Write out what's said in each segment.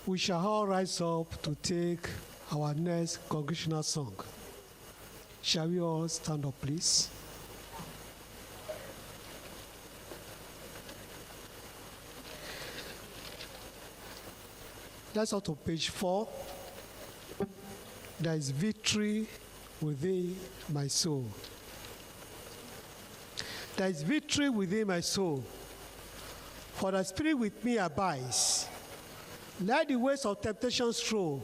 We shall all rise up to take our next congregational song. Shall we all stand up, please? Let's go to page 4. There is victory within my soul. There is victory within my soul. For the Spirit with me abides. Let the ways of temptation stroll.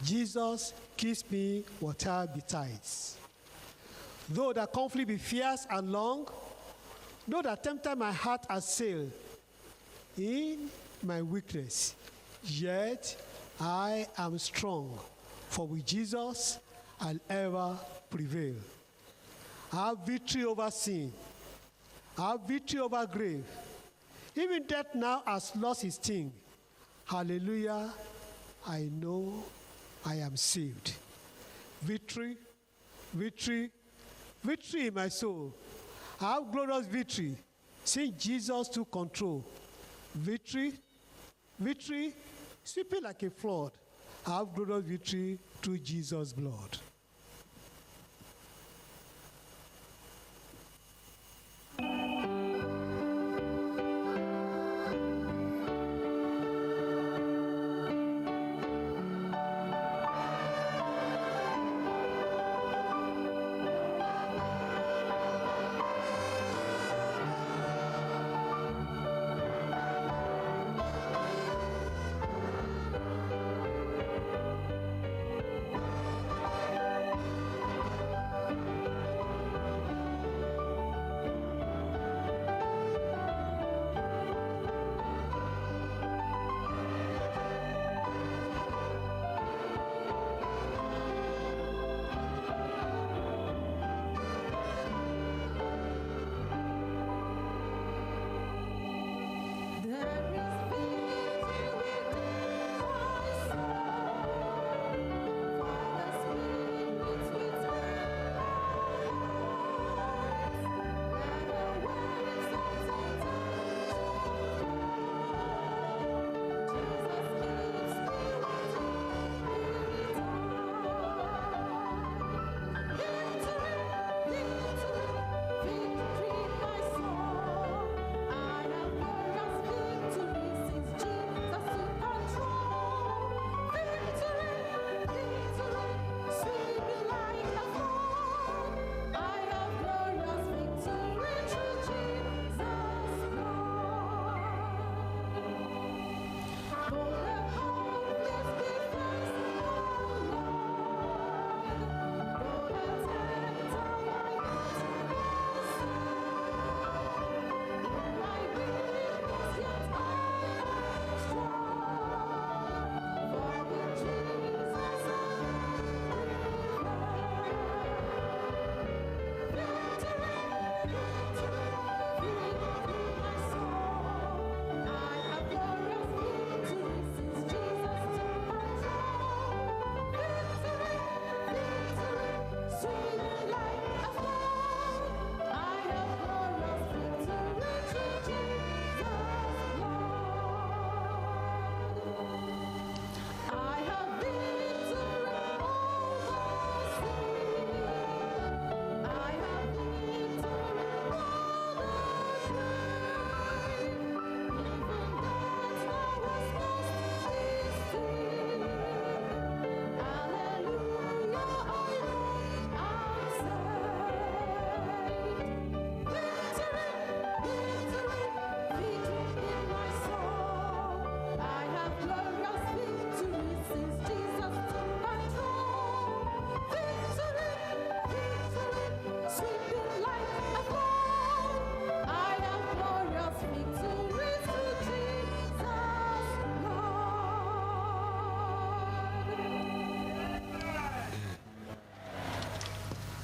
Jesus keeps me whatever betides. Though the conflict be fierce and long, though the tempter my heart assail, in my weakness, yet I am strong, for with Jesus I'll ever prevail. I have victory over sin. I have victory over grave. Even death now has lost its sting. Hallelujah. I know I am saved. Victory, victory, victory in my soul. I have glorious victory since Jesus took control. Victory, victory, sweeping like a flood. I have glorious victory through Jesus' blood. There is victory within my soul, for the Spirit with me abides. Let the waves of temptation roll. Jesus keeps me whatever betide. Victory, victory, victory in my soul. I have glorious victory since Jesus took control. Victory, victory, sweeping like a flood. I have glorious victory through Jesus' blood. Though the conflict be fierce and long, though the tempter my heart assail, in my weakness yet I am strong, for with Jesus I prevail. Victory, victory, victory in my soul. I have glorious victory since Jesus took control. Victory, victory, sweeping like a flood. I have glorious victory through Jesus' blood. I have victory over sin. I have victory over grave. Even death now has lost its sting. Hallelujah, I know I'm saved. Victory, victory, victory in my soul. I have glorious victory since Jesus took control. Victory, victory, sweeping like a flood. I have glorious victory through Jesus' blood.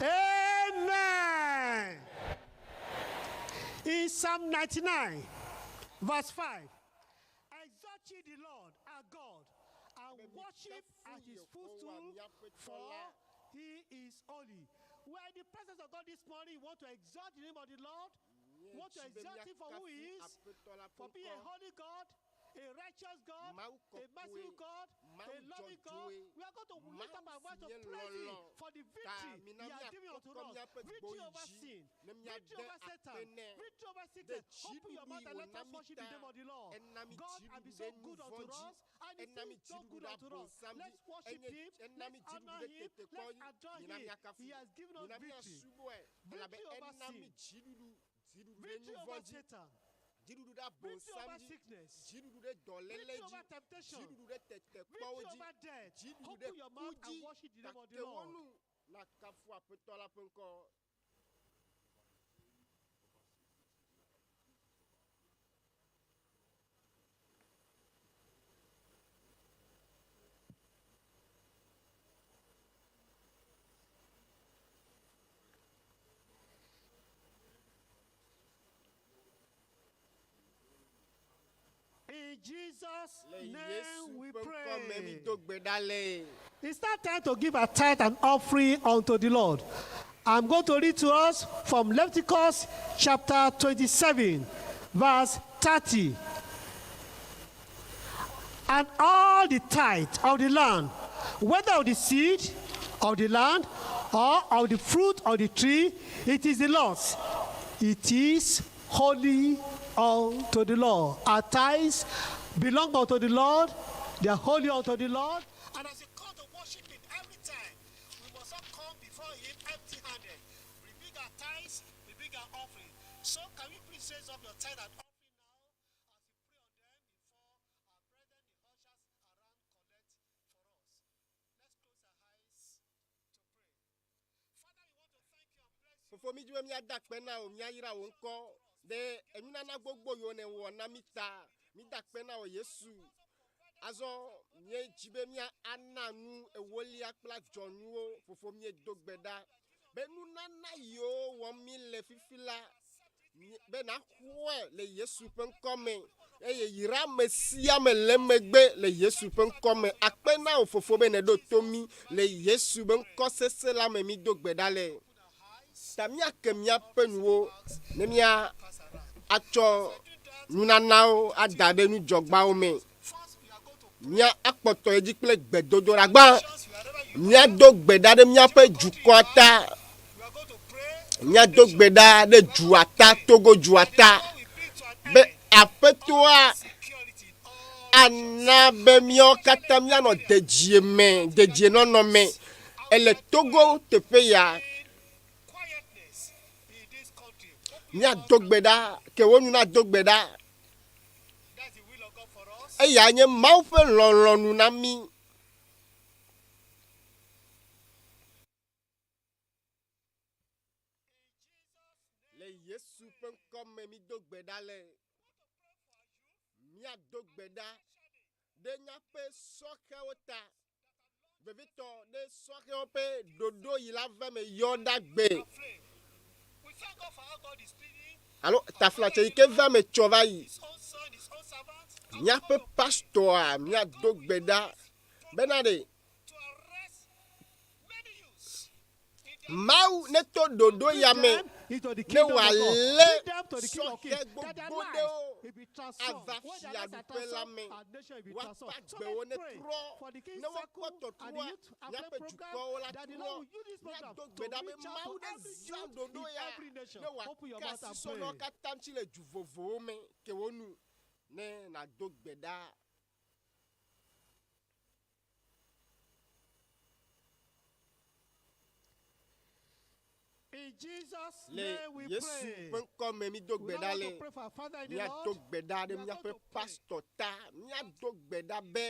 Amen. In Psalm 99, verse 5, exalt ye the Lord our God and worship at his footstool, for he is holy. We are in the presence of God this morning. We want to exalt the name of the Lord. We want to exalt him for who he is, for being a holy God. a righteous God, Mawu a kɔkɔe, merciful God, Mawu a loving God. dzɔdzɔe, We are going to lift up our Mawu voice si to nye praise Him lɔlɔ. for the Ta victory mina He has given unto míakɔkɔ us. míaƒe Victory gboyi over dzi sin, ne victory míade over akpe Satan, nɛ. victory over Ɖe sickness. Open your dziɖuɖu mouth yi and let wòna us mí worship the ta, name of the Lord. ena mí God has dziɖuɖu been ɖe so nu good vɔ̃ unto dzi, us, and He ena mí still so dziɖuɖu good ɖe unto us. abosam dzi, Let's worship enye Him. ena mí Let's dziɖuɖu honor ɖe Him. tetekpɔ Let's dzi. adore Mina Him. míakafu, He has given us mina victory. míasubɔe elabe Victory over ena mí sin. dziɖuɖu, dziɖuɖu ɖe Victory nu vɔ̃ over dzi, Satan. dziɖuɖu ɖe Victory abosam over dzi, sickness. dziɖuɖu ɖe dɔléle Victory dzi, over temptation. dziɖuɖu ɖe tetekpɔwo Victory dzi, over death. dziɖuɖu ɖe Open your ku mouth dzi. and worship the name of the Gake wo Lord. nu nakafu Aƒetɔ la ƒe ŋkɔ. In Jesus' Le name Yesu we ƒe ŋkɔ me pray. mído gbe ɖa le. It's now time to give a tithe and offering unto the Lord. I'm going to read to us from Leviticus chapter 27, verse 30. And all the tithe of the land, whether of the seed of the land or of the fruit of the tree, it is the Lord's. It is holy unto the Lord. Our tithes belong unto the Lord, they are holy unto the Lord. And as you come to worship Him every time, we must not come before Him empty handed. We bring our tithes, we bring our offering. So, can we please raise up your tithe and offering now as we pray on them before our brethren, the ushers around, collect for us? Let's close our eyes to pray. Father, we want to thank you and bless you. Fofo mídi be míada akpe na wò, míayra wò ŋkɔ ɖe enunana gbogbo yiwo nèwɔ na mí ta. Mída akpe na wò Yesu. Azɔ míedzi be mía ana nu ewolia kple adzɔnuwo. Fofo míedo gbe ɖa be nunana yiwo wɔm míle fifi la be naxɔe le Yesu ƒe ŋkɔ me eye yra ame sia ame le megbe le Yesu ƒe ŋkɔ me. Akpe na wò fofo be nèɖo to mí le Yesu ƒe ŋkɔ sese la me mído gbe ɖa le. Ta míake míaƒe nuwo ne mía atsɔ nunanawo ada ɖe nudzɔgbawo me. Mía akpɔtɔ edzi kple gbedodoɖa gbã. Míado gbe ɖa ɖe míaƒe dukɔa ta. Míado gbe ɖa ɖe dua ta, Togo dua ta be Aƒetɔa ana be míawo katã míanɔ dedie me, dedienɔnɔ me. Ele Togo teƒe ya. Míado gbe ɖa, ke wo nu nado gbe ɖa. Eya nye Mawu ƒe lɔlɔ̃nu na mí. Le Yesu ƒe ŋkɔ me mído gbe ɖa le. Míado gbe ɖa ɖe míaƒe sɔhɛwo ta, vevitɔ ɖe sɔhɛwo ƒe ɖoɖo yi la va me yɔ ɖa gbe alo taflatse yi ke va me tsɔ va yi. Míaƒe pastɔa míado gbe ɖa bena ɖe Mawu neto ɖoɖo ya me ne wòalé sɔhɛ gbogbo ɖewo ava fiaɖuƒe la me. Woaƒe agbewo netrɔ. Ne wokpɔ tɔtrɔa, míaƒe dukɔwo la trɔ. Míado gbe ɖa be Mawu nezã ɖoɖo ya ne wòaka asi sɔhɛwo katã ŋuti le du vovovowo me ke wo nu ne nàdo gbe ɖa. In Jesus' Le name we Yesu pray. ƒe ŋkɔ me mído We gbe now ɖa want le. to pray for our Father in the Míado Lord. gbe ɖa ɖe We are going míaƒe to pray. pastɔ ta. Míado gbe ɖa be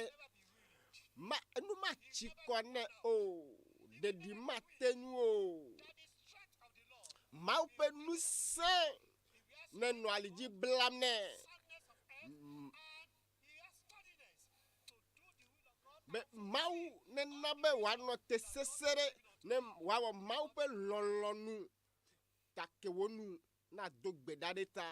ma enu matsi kɔ nɛ o, ɖeɖi mate ŋu o. Mawu ƒe ŋusẽ nenɔ ali dzi blam nɛ. Be Mawu nena be wòanɔ te sesẽ ɖe ne wòawɔ Mawu ƒe lɔlɔ̃nu gake wò nu nado gbe ɖa ɖe ta.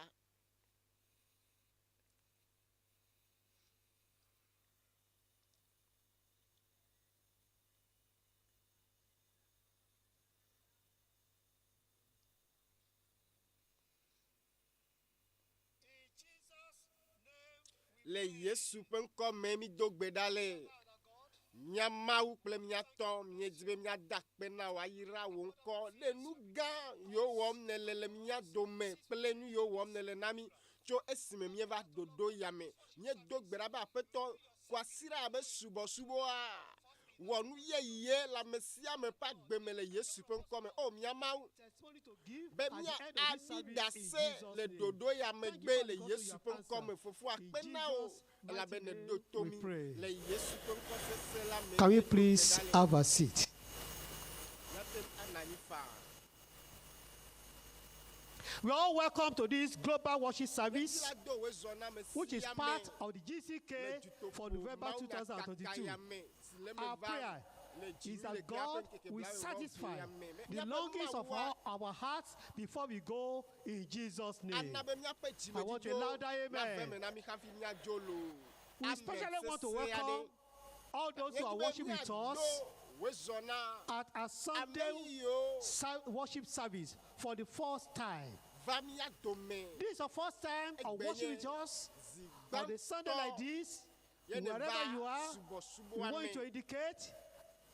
Le Yesu ƒe ŋkɔ me mído gbe ɖa le. Mía Mawu kple mía Tɔ, míedi be míada akpe na wò ayra wò ŋkɔ ɖe nu gã yiwo wɔm nèle le mía dome kple nu yiwo wɔm nèle na mí tso esime míeva ɖoɖo ya me. Míedo gbe ɖa be Aƒetɔ, kwasiɖa abe subɔsubɔa, wɔ nu yeye le ame sia ame ƒe agbe me le Yesu ƒe ŋkɔ me. O mía Mawu, be mía aɖi ɖase le ɖoɖo ya megbe le Yesu ƒe ŋkɔ me. Fofo, akpe na wò elabe nèɖo to mí le Yesu ƒe ŋkɔ sesẽ la me. Can we Míedo gbe please ɖa le. have a seat? Míate ŋu anɔ anyi faa. We are all welcome to this global worship service, Míedi la do wòezɔ na ame which is sia ame part of the le GCK for dutoƒo November mawunyakaka 2022. ya me si le eme Our vam prayer le is dziwui that le ɣea ƒe God ŋkeke will blaeve vɔ satisfy ya me. the Míaƒe longings of Mawua all our hearts before we go in Jesus' name. ana be míaƒe I want a dzimedidiwo louder nave amen. me na mí hafi míadzo loo. We Amen especially want to sesẽ aɖe. welcome all those who are Míedi be worshiping with míado us wòezɔ na at our ame Sunday yiwo worship service for the first time. va mía dome This is the first time of egbe worship nye with us zi on a Sunday gbãtɔ like this. ye ne Wherever va you are, we subɔsubɔa want me. to indicate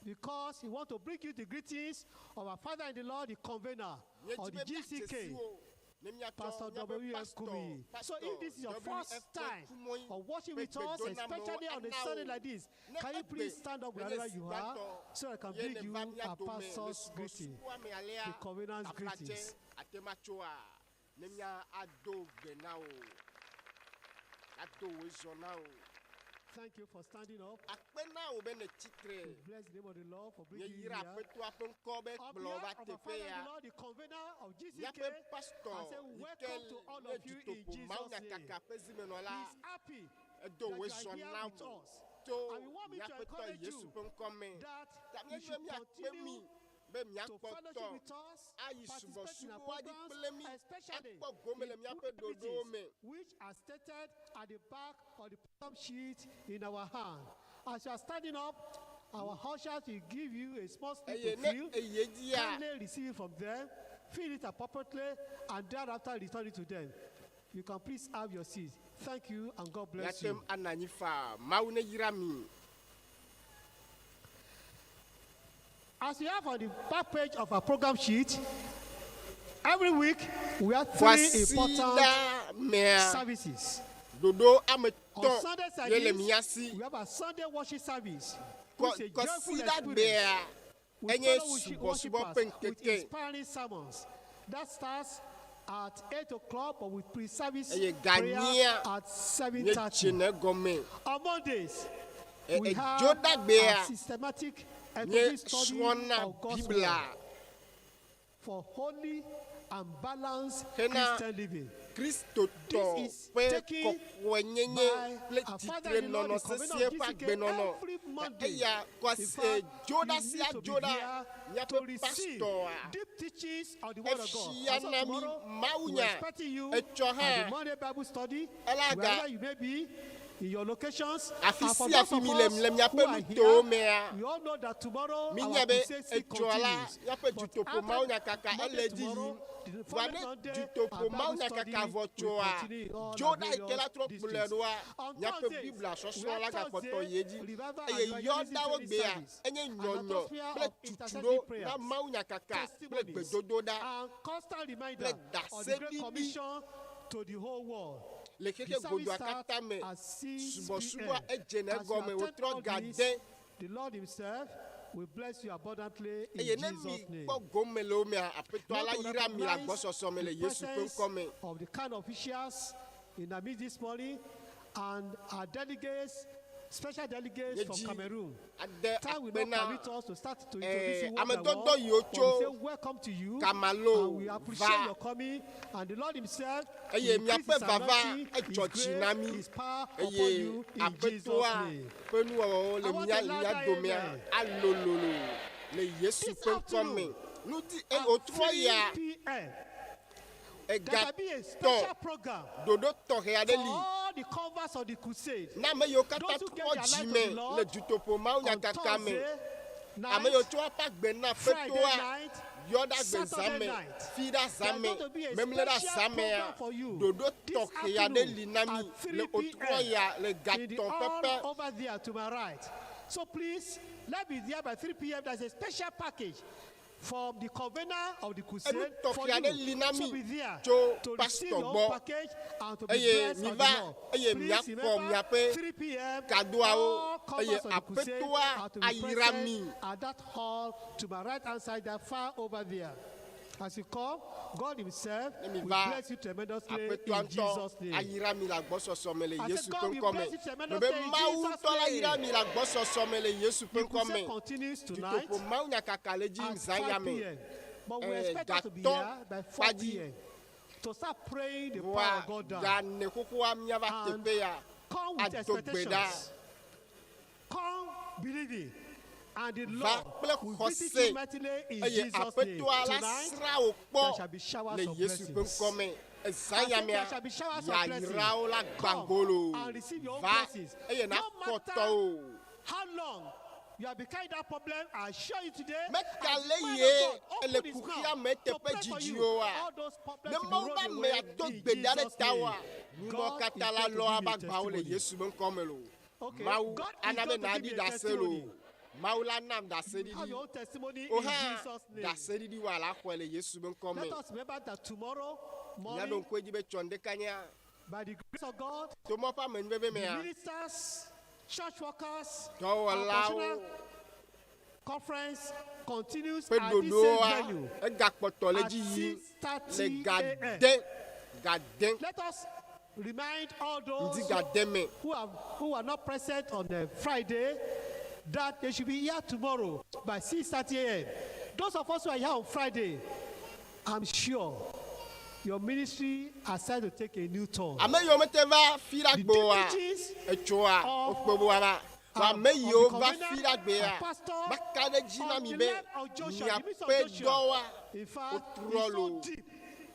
because we want to bring you the greetings of our Father in the Lord, the convener Míedi of be the míadze si GCK, wo ne míatsɔ Pastor míaƒe W.F. pastor, Kumi. So pastor if this is your W.F. first time Kumuyi of worship ƒe with us, gbedonamewo especially on a ana Sunday wò. like this, Ne can you egbe please stand up nenye wherever zi you are gbãtɔ so I can ye bring neva you mía our dome le pastor's greeting, subɔsubɔa me alea, the covenant's taflatse greetings. ate ŋu atsoa ne mía ado gbe na wò, ado wò zɔ na wò. Thank you for standing up. Akpe na wò be nètsi tre. We bless the name of the Lord for bringing you Míeyra here. Aƒetɔa ƒe ŋkɔ be On kplɔ behalf va of our teƒe Father in ya. the Lord, the convener of GCK, Míaƒe pastor I say yi ke welcome to all nye of you in dutoƒo Jesus' name. mawunyakaka ƒe zimenɔla He is happy edo that wò you are zɔ here na with wò us. tso And we want me to míaƒetɔ encourage Yesu you ƒe ŋkɔ me. that Ta you míedi be should míakpe mi continue be to míakpɔtɔ fellowship with us, ayi participate in our subɔsubɔa dzi programs, kple mí, especially akpɔ gome le in míaƒe prayer ɖoɖowo meetings, me. which are stated at the back of the program sheet in our hand. As you are standing up, our ushers will give you a small slip Eye to ne fill. eye dzia, Kindly receive it from them, fill it appropriately, and thereafter return it to them. You can please have your seat. Thank you, and God bless míate you. ŋu anɔ anyi faa. Mawu neyra mi. As we have on the back page of our program sheet, every week we have three important Kwasiɖa mea, services. ɖoɖo ame On tɔ̃ Sundays like ye le this, mía si. we have a Sunday worship service, which is a joyful Kɔsiɖa experience gbea with enye fellow subɔsubɔ worshipers ƒe with ŋkeke. inspiring sermons. That starts at 8 o'clock, but with pre-service Eye prayer ganyia at nye 7:30. tsene gɔme. On Mondays, E- we have edzoɖagbea a systematic nye expositive study srɔ̃na of God's Biblia Word for holy and balanced hena Christian living. Kristotɔ This is ƒe taken kɔkɔenyenye by kple our Father in the Lord, tsitrenɔnɔ the convener sesĩe of ƒe GCK, agbenɔnɔ. every Monday. Eya In kwasi fact, dzoɖa you sia need to be dzoɖa here to míaƒe receive pastora deep teachings of the Word of God. efia And so na mí tomorrow, we're mawunya expecting you etsɔ at hã the Monday Bible study, elaga wherever you may be, in your locations. afi And for sia those afi of mi le us le miaƒe who are nutowo here, mea we all know that tomorrow minya our be crusade still etsɔ la continues. míaƒe But dutoƒo after mawunyakaka ele Monday dzi tomorrow, yim the vɔa following ne Monday, dutoƒo our Bible mawunyakaka study vɔ will tsoa continue in all our dzoɖa yi ke various la trɔ kplɔe districts. ɖoa On míaƒe Thursdays, Biblia we sɔsrɔ̃ have la gakpɔtɔ Thursday yi edzi revival and eye evangelism yɔdawo training gbea service, enye an nyɔnyɔ atmosphere kple of tutuɖo intercessory na prayers, mawunyakaka kple testimonies, gbedodoɖa and constant reminder kple of the Great ɖaseɖiɖi Commission to the whole world. le The xexe service godoa starts katã me. at 6 Subɔsubɔa p.m. edzena As you egɔme attend wòtrɔ all ga this, de the Lord Himself will bless you abundantly in eye ne mi Jesus' name. kpɔ gome le wo mea aƒetɔa Want la to yra mi le recognize agbɔsɔsɔ me le the Yesu ƒe presence ŋkɔ me. of the kind officials in our midst this morning and our delegates, special delegates from Yedzi Cameroon. ade Time will akpe not na permit us to start to introduce eh, you one by amedɔdɔ one, yiwo but tso we say welcome to you and Kamalo we appreciate va your coming, and the Lord Himself will eye increase miaƒe His vava anointing, His edzɔ dzi na grace, mí His power upon eye you in Jesus' aƒetɔa name. ƒe nuwɔwɔwo I le want mía a mía louder domea amen. alololo le Yesu This ƒe ŋkɔ me. afternoon Nudi at wòtrɔ 3 yia p.m., there ega shall be a tɔ̃ special program ɖoɖo tɔxɛ aɖe for li all the converts of the crusade. na ame yiwo katã Those who gave trɔ their life dzi to me the le Lord dutoƒo on mawunyakaka me. Thursday Ame yiwo night, tsɔ woƒe agbe na Friday aƒetɔa night, Yɔ ɖa gbe zã Saturday me, night, fi ɖa zã there's me, going to be a memle ɖa special zã mea, program for you ɖoɖo this tɔxɛ aɖe afternoon li na mi at 3 le otrɔ p.m. ya le in the gatɔ̃ hall pɛpɛ. over there to my right. So please, let me there by 3 p.m. There's a special package from the convener of the crusade Enu for tɔxɛ aɖe you. li na So mi be there tso to receive pastor your own gbɔ package and to be eye blessed of the miva Lord. eye Please miakɔ remember miaƒe 3 p.m. kadoawo all eye converts of the crusade aƒetoa are to be ayra present mi. at that hall to my right hand side there, far over there. As you come, God Himself Ne mi will va, bless you tremendously Aƒetoa in ŋutɔ Jesus' name. ayra mi le agbɔsɔsɔ me le I Yesu said, ƒe God will ŋkɔ me. bless you Mebe tremendously in Mawu Jesus' ŋutɔ la yra name. mi le agbɔsɔsɔ me le Yesu ƒe The ŋkɔ crusade me. continues tonight Dutoƒo mawunyakaka le dzi at zã 5 ya me. p.m. But we Eh, expect us to be gatɔ here by 4 kpadzi. p.m. to start praying the power Vɔa of God down. ga ne xoxoa míava And teƒe ya come with ado gbe ɖa. expectations. Come believing. And the Va Lord kple will visit xɔse you mightily in eye Jesus' name. aƒetoa la Tonight, srã wò there kpɔ shall be showers le of Yesu ƒe blessings. ŋkɔ me. Ezã I ya said mea, there shall be showers of blessings. yayrawo la Come gbãgolo. and receive your own Va blessings. eye No nakɔ matter tɔwò. how long you have been carrying that problem, I assure you today, Meka as le the man ye of God ele open his kuxia mouth me to teƒe pray for you, dzidziwoa, all those problems ne will be Mawu rolled be ame away ado in gbe ɖa ɖe Jesus' tawoa, name. numɔ God is katã la going to lɔ give you ava a gbawo le testimony. Yesu ƒe ŋkɔ me loo. Okay, Mawu God is ana be going to nàɖi give you a ɖase loo. testimony. Mawu la nam Have ɖaseɖiɖi. your own testimony O in hã Jesus' name. ɖaseɖiɖi wa la xɔe le Yesu ƒe ŋkɔ me. Let us remember that tomorrow Míaɖo morning, ŋku edzi be tsɔ ŋdeka nyea, by the grace of God, to mɔ ƒe amenuveve mea, ministers, church workers, our dɔwɔlawo national conference continues ƒe at this same ɖoɖoa venue egakpɔtɔ le at dzi yim le 6:30 ga a.m. de ga de Let us remind all those ŋdi ga de me. who are who are not present on the Friday that they should be here tomorrow by 6:30 a.m. Those of us who are here on Friday, I'm sure your ministry has started to take a new turn. Ame yiwo mete va fi ɖa The gbe oa, dignitaries etsoa of wokpe bo va. Vɔ ame of yiwo the va convener, fi ɖa gbea, of pastor, maka ɖe dzi na on mi the be life of Joshua, the midst of miaƒe Joshua. dɔwoa In fact, wotrɔ it's so loo. deep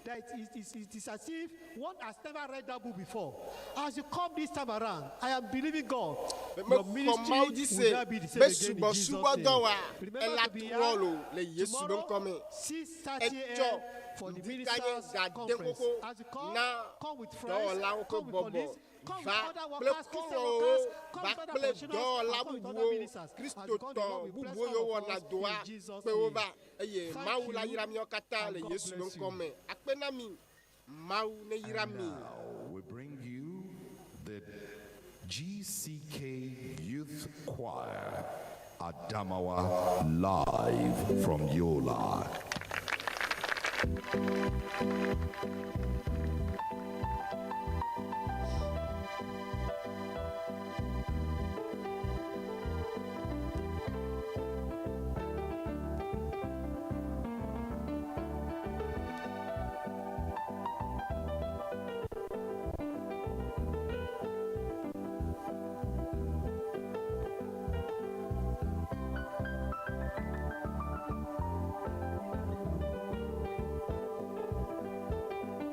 that it is as if one has never read that book before. As you come this time around, I am believing God. Your Mexɔ ministry Mawu dzi will se not be the same be again in Jesus' name. subɔsubɔdɔwoa Remember ela to be trɔ here loo le Yesu ƒe tomorrow, ŋkɔ me. 6:30 Etsɔ a.m. for the ŋdi kanye ministers' ga de conference. xoxo As you come, na come with friends, dɔwɔlawo ƒe come with bɔbɔ colleagues, come with va other kple workers, Christian xɔlɔ̃wo workers, come va with other kple professionals, dɔwɔla and come with other bubuwo ministers. As you come, the kristotɔ Lord will bless bubuwo all yiwo of wɔna us dɔa in Jesus' kpe wo name. va eye Thank Mawu la you, yra míawo katã and le God Yesu ƒe bless ŋkɔ you. me. Akpe na mi, Mawu ne yra And mi. now we bring you the GCK Youth Choir Adamawa live from Yola. Thank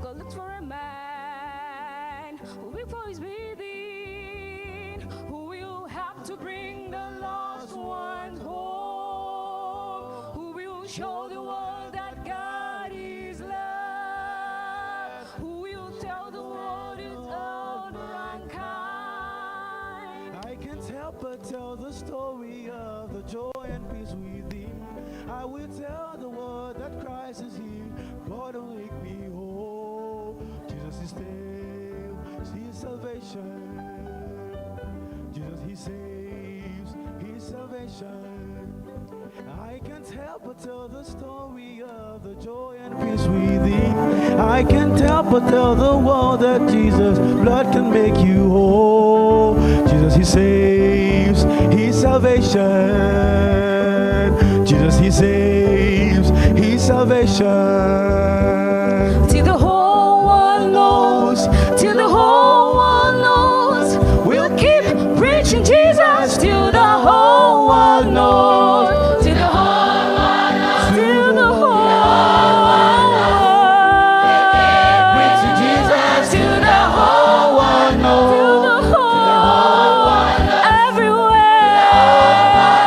God looks for a man who will for his within, who will help to bring the lost ones home, who will show the world that God is love, who will tell the world it's older and kind. I can't help but tell the story of the joy and peace within. I will tell the world that Christ is here. God will make me whole. Jesus is saves, His salvation. Jesus, He saves, His salvation. I can't help but tell the story of the joy and peace within. I can't help but tell the world that Jesus' blood can make you whole. Jesus, He saves, His salvation. Jesus, He saves, His salvation. Till the whole world knows, till the whole world knows, we'll keep preaching Jesus till the whole world knows, till the whole world knows, till the whole world Preaching Jesus till the whole world knows. till the whole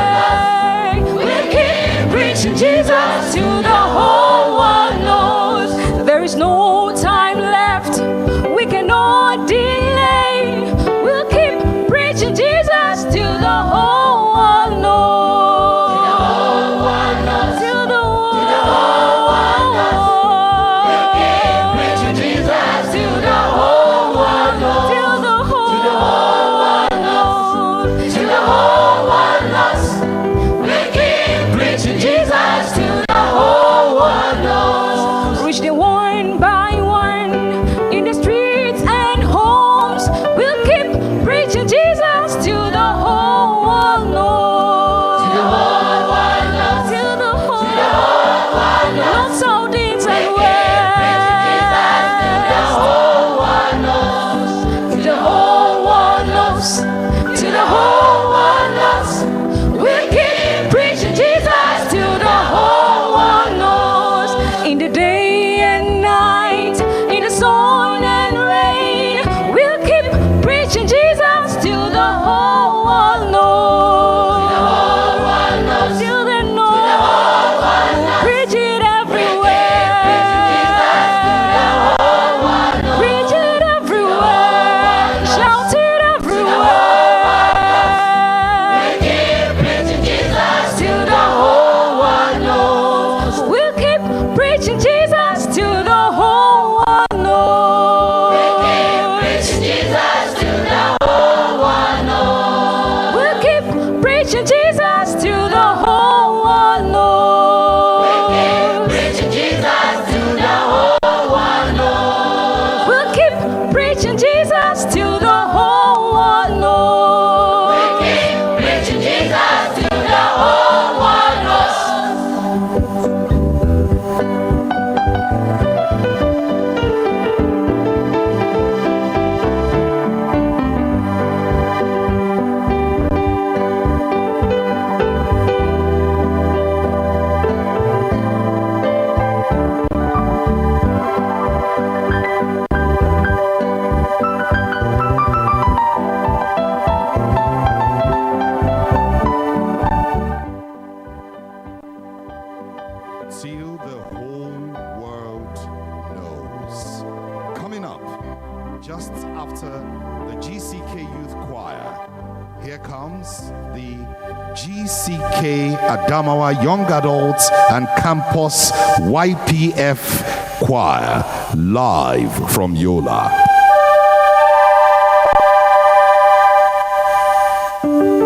everywhere. We'll keep preaching Jesus till the whole world knows. There is no time left. We cannot delay. We'll keep preaching Jesus till the whole world knows. Till the whole world knows. Preaching Jesus Till the whole world knows. Till the whole world knows. Till the whole world knows. We keep preaching Jesus till the whole world knows. Reach the one by one in the streets and homes. We'll keep preaching Jesus till the whole world knows. Till the whole world knows. Till the whole world knows. North, south, east, and west. Till the whole world knows. Till the whole world knows. We'll keep preaching Jesus till the whole world knows. In the day and night, in the sun and rain, we'll keep preaching Jesus till the whole world knows. Till they know. We'll preach it everywhere. Preach it everywhere. Shout it everywhere. Till the whole world knows. We'll keep preaching Jesus till the whole world knows. We'll keep preaching Jesus till the whole world knows. We'll keep preaching Jesus till the whole world knows. Till the whole world knows. Coming up, just after the GCK Youth Choir, here comes the GCK Adamawa Young Adults and Campus YPF Choir, live from Yola. Thank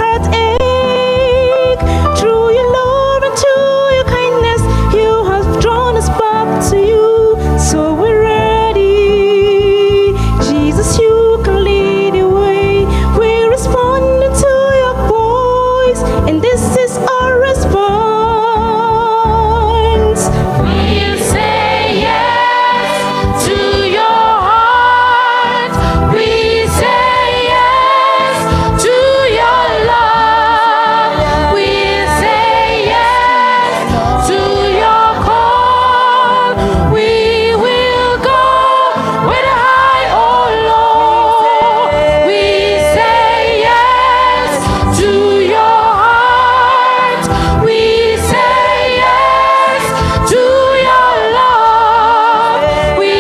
hearts ache. Through your love and through your kindness, you have drawn us back to you. So we're ready. Jesus, you can lead the way. We're responding to your voice, and this is our response. We say yes to your heart. We say yes to your love. We say yes to your call. We will go whether high or low. We say yes to your heart. We say yes to your love. We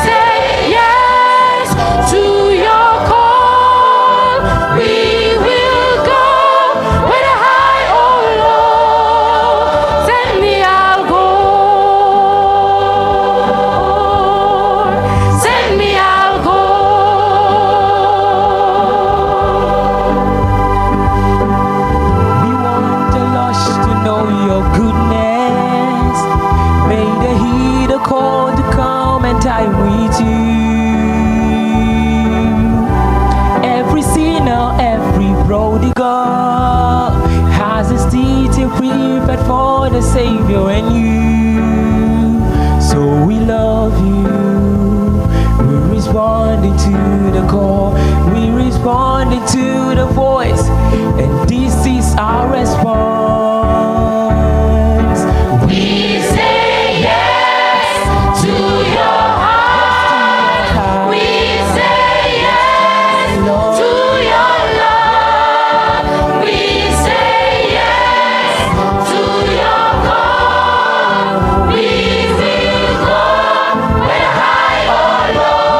say yes to your call. We will go whether high or low. Send me, I'll go. Send me, I'll go. We want the lost to know your goodness. May they hear the call to come and time with you. Every sinner, every prodigal has his seat prepared for the Savior and you. So we love you. We responded to the call. We responded to the voice. And this is our response. We say yes to your heart. We say yes to your love. We say yes to your call. We will go whether high or low.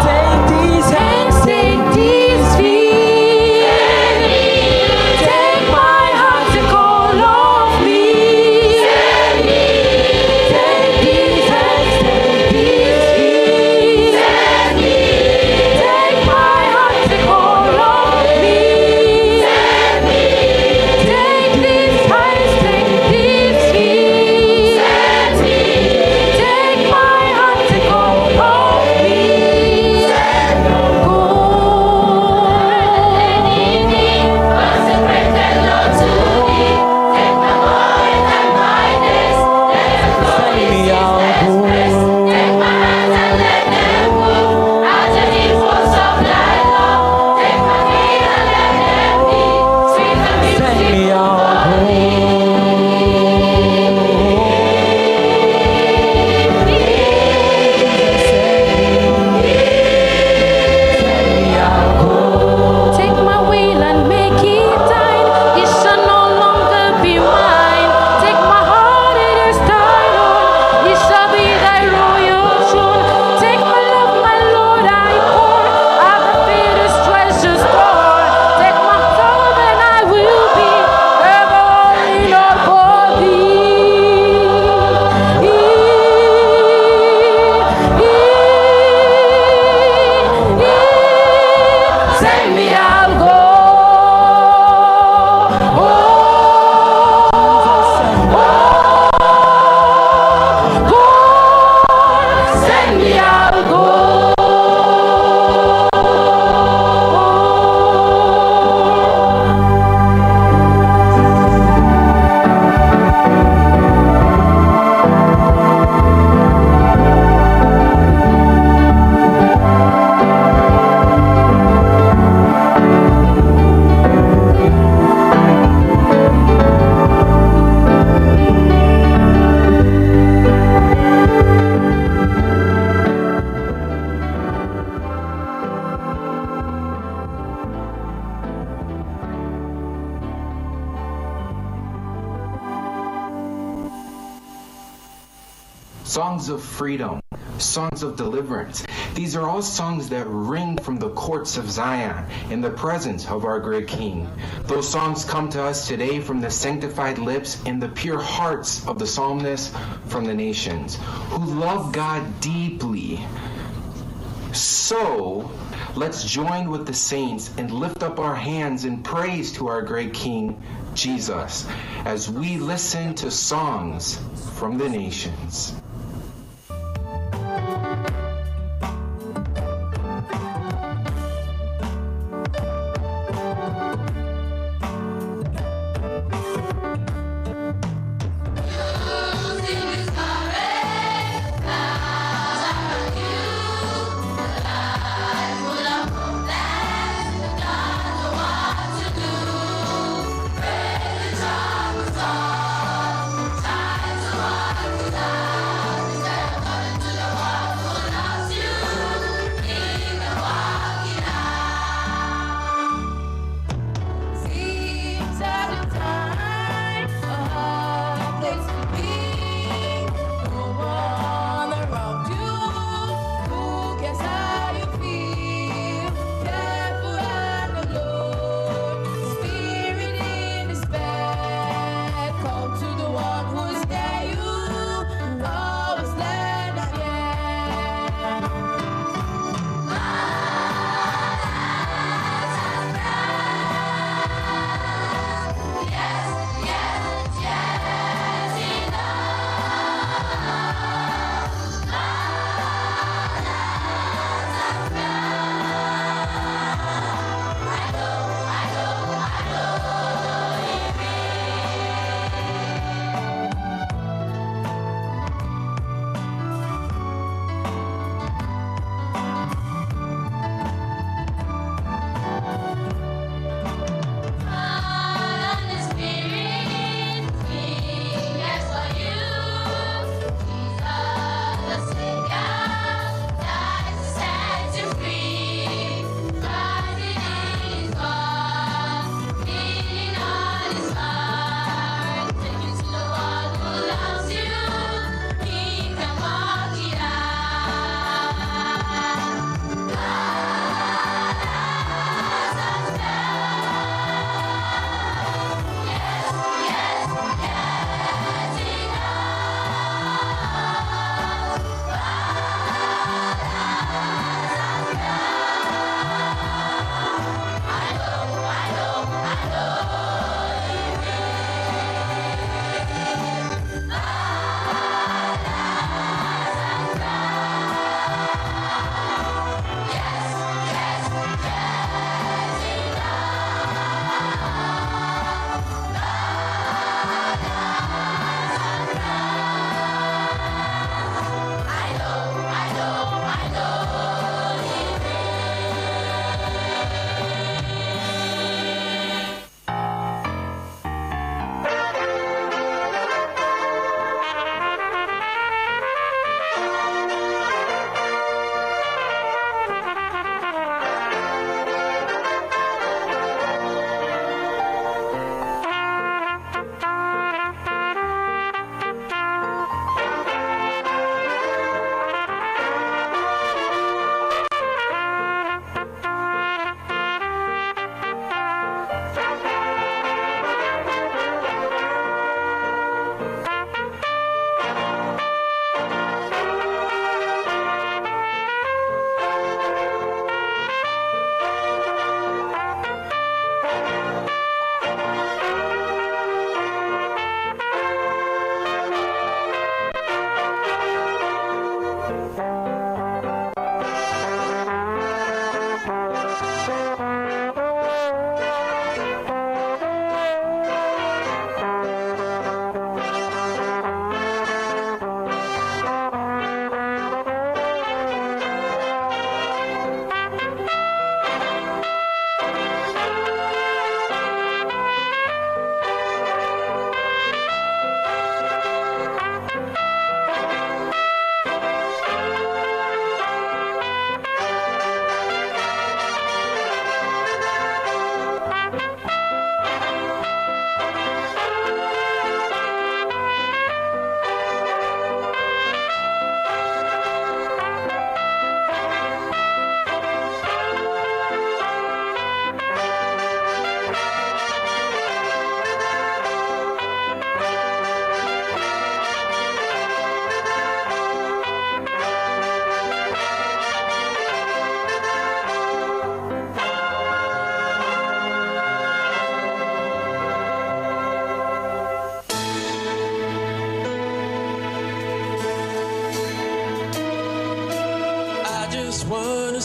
Take these hands, take these feet. Take my heart, take all of me. Take these hands, take these feet. Take my heart, take all of me. Take these hands, take these feet. Take my heart, take all of me. Send me, I'll go. Send me, I'll go. Send me, I'll go. Take my will and make it thine. It shall no longer be mine. Take my heart, it is thine own. It shall be thy royal throne. Take my love, my Lord, I pour out the fittest treasure store. Take my soul, and I will be ever holy, Lord, for thee. Send me, I'll go. Oh, oh, go. Send me, I'll go. Songs of freedom, songs of deliverance. These are all songs that ring from the courts of Zion in the presence of our great King. Those songs come to us today from the sanctified lips and the pure hearts of the psalmists from the nations who love God deeply. So Let's join with the saints and lift up our hands in praise to our great King, Jesus, as we listen to songs from the nations.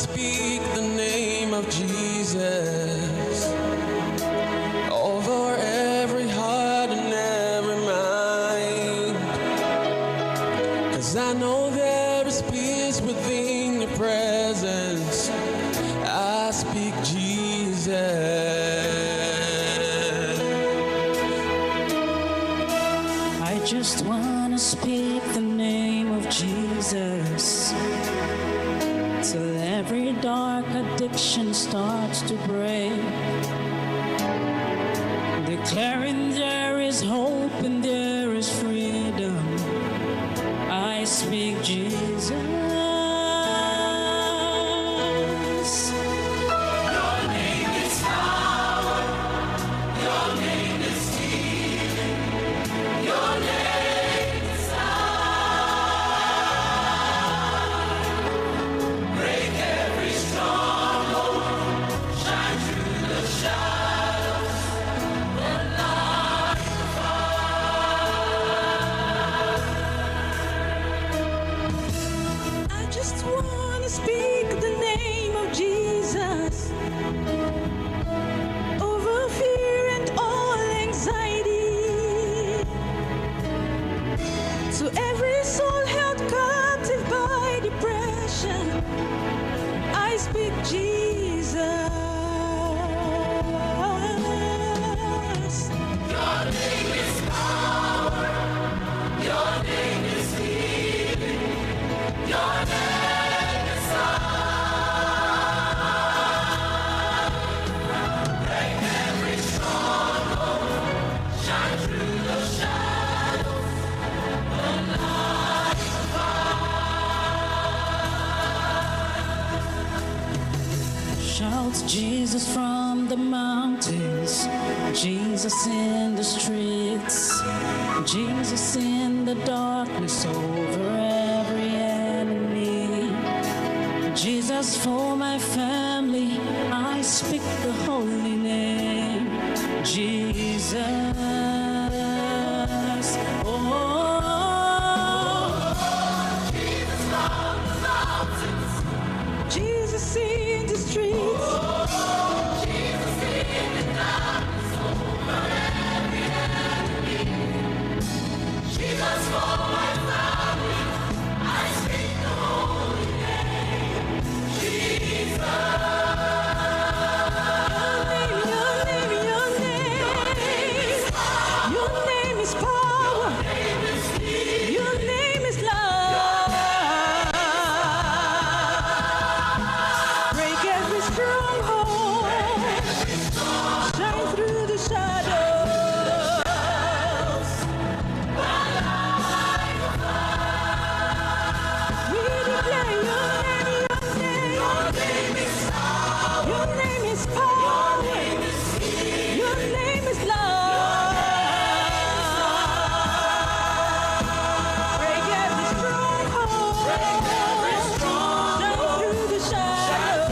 speak the name of Jesus over every heart and every mind. 'Cause I know there is peace within your presence. I speak Jesus. I just wanna speak the name of Jesus till every dark addiction starts to break. Declaring there is hope and there is freedom. I speak Jesus. Your name is power. Your name is healing. Your name is life. Break every stronghold. Shine through the shadows. The light I just wanna speak the name of Jesus over fear and all anxiety. To every soul held captive by depression, I speak Jesus. Your name is power. Your name is healing. Your name is life. Break every stronghold. Shine through the shadows. The light Shout Jesus from the mountains, Jesus in the streets, Jesus in the darkness over every enemy. Jesus for my family, I speak the holy name, Jesus. Oh, Jesus from the mountains. Jesus in the streets. Jesus in the darkness over every enemy. Jesus for my family, I speak the holy name. Jesus. Your name, your name, your name is power. Your name is love. Break every stronghold. Shine through the shadows. We declare your name, your name. Your name is power. Your name is love. Break every stronghold. Shine through the shadows.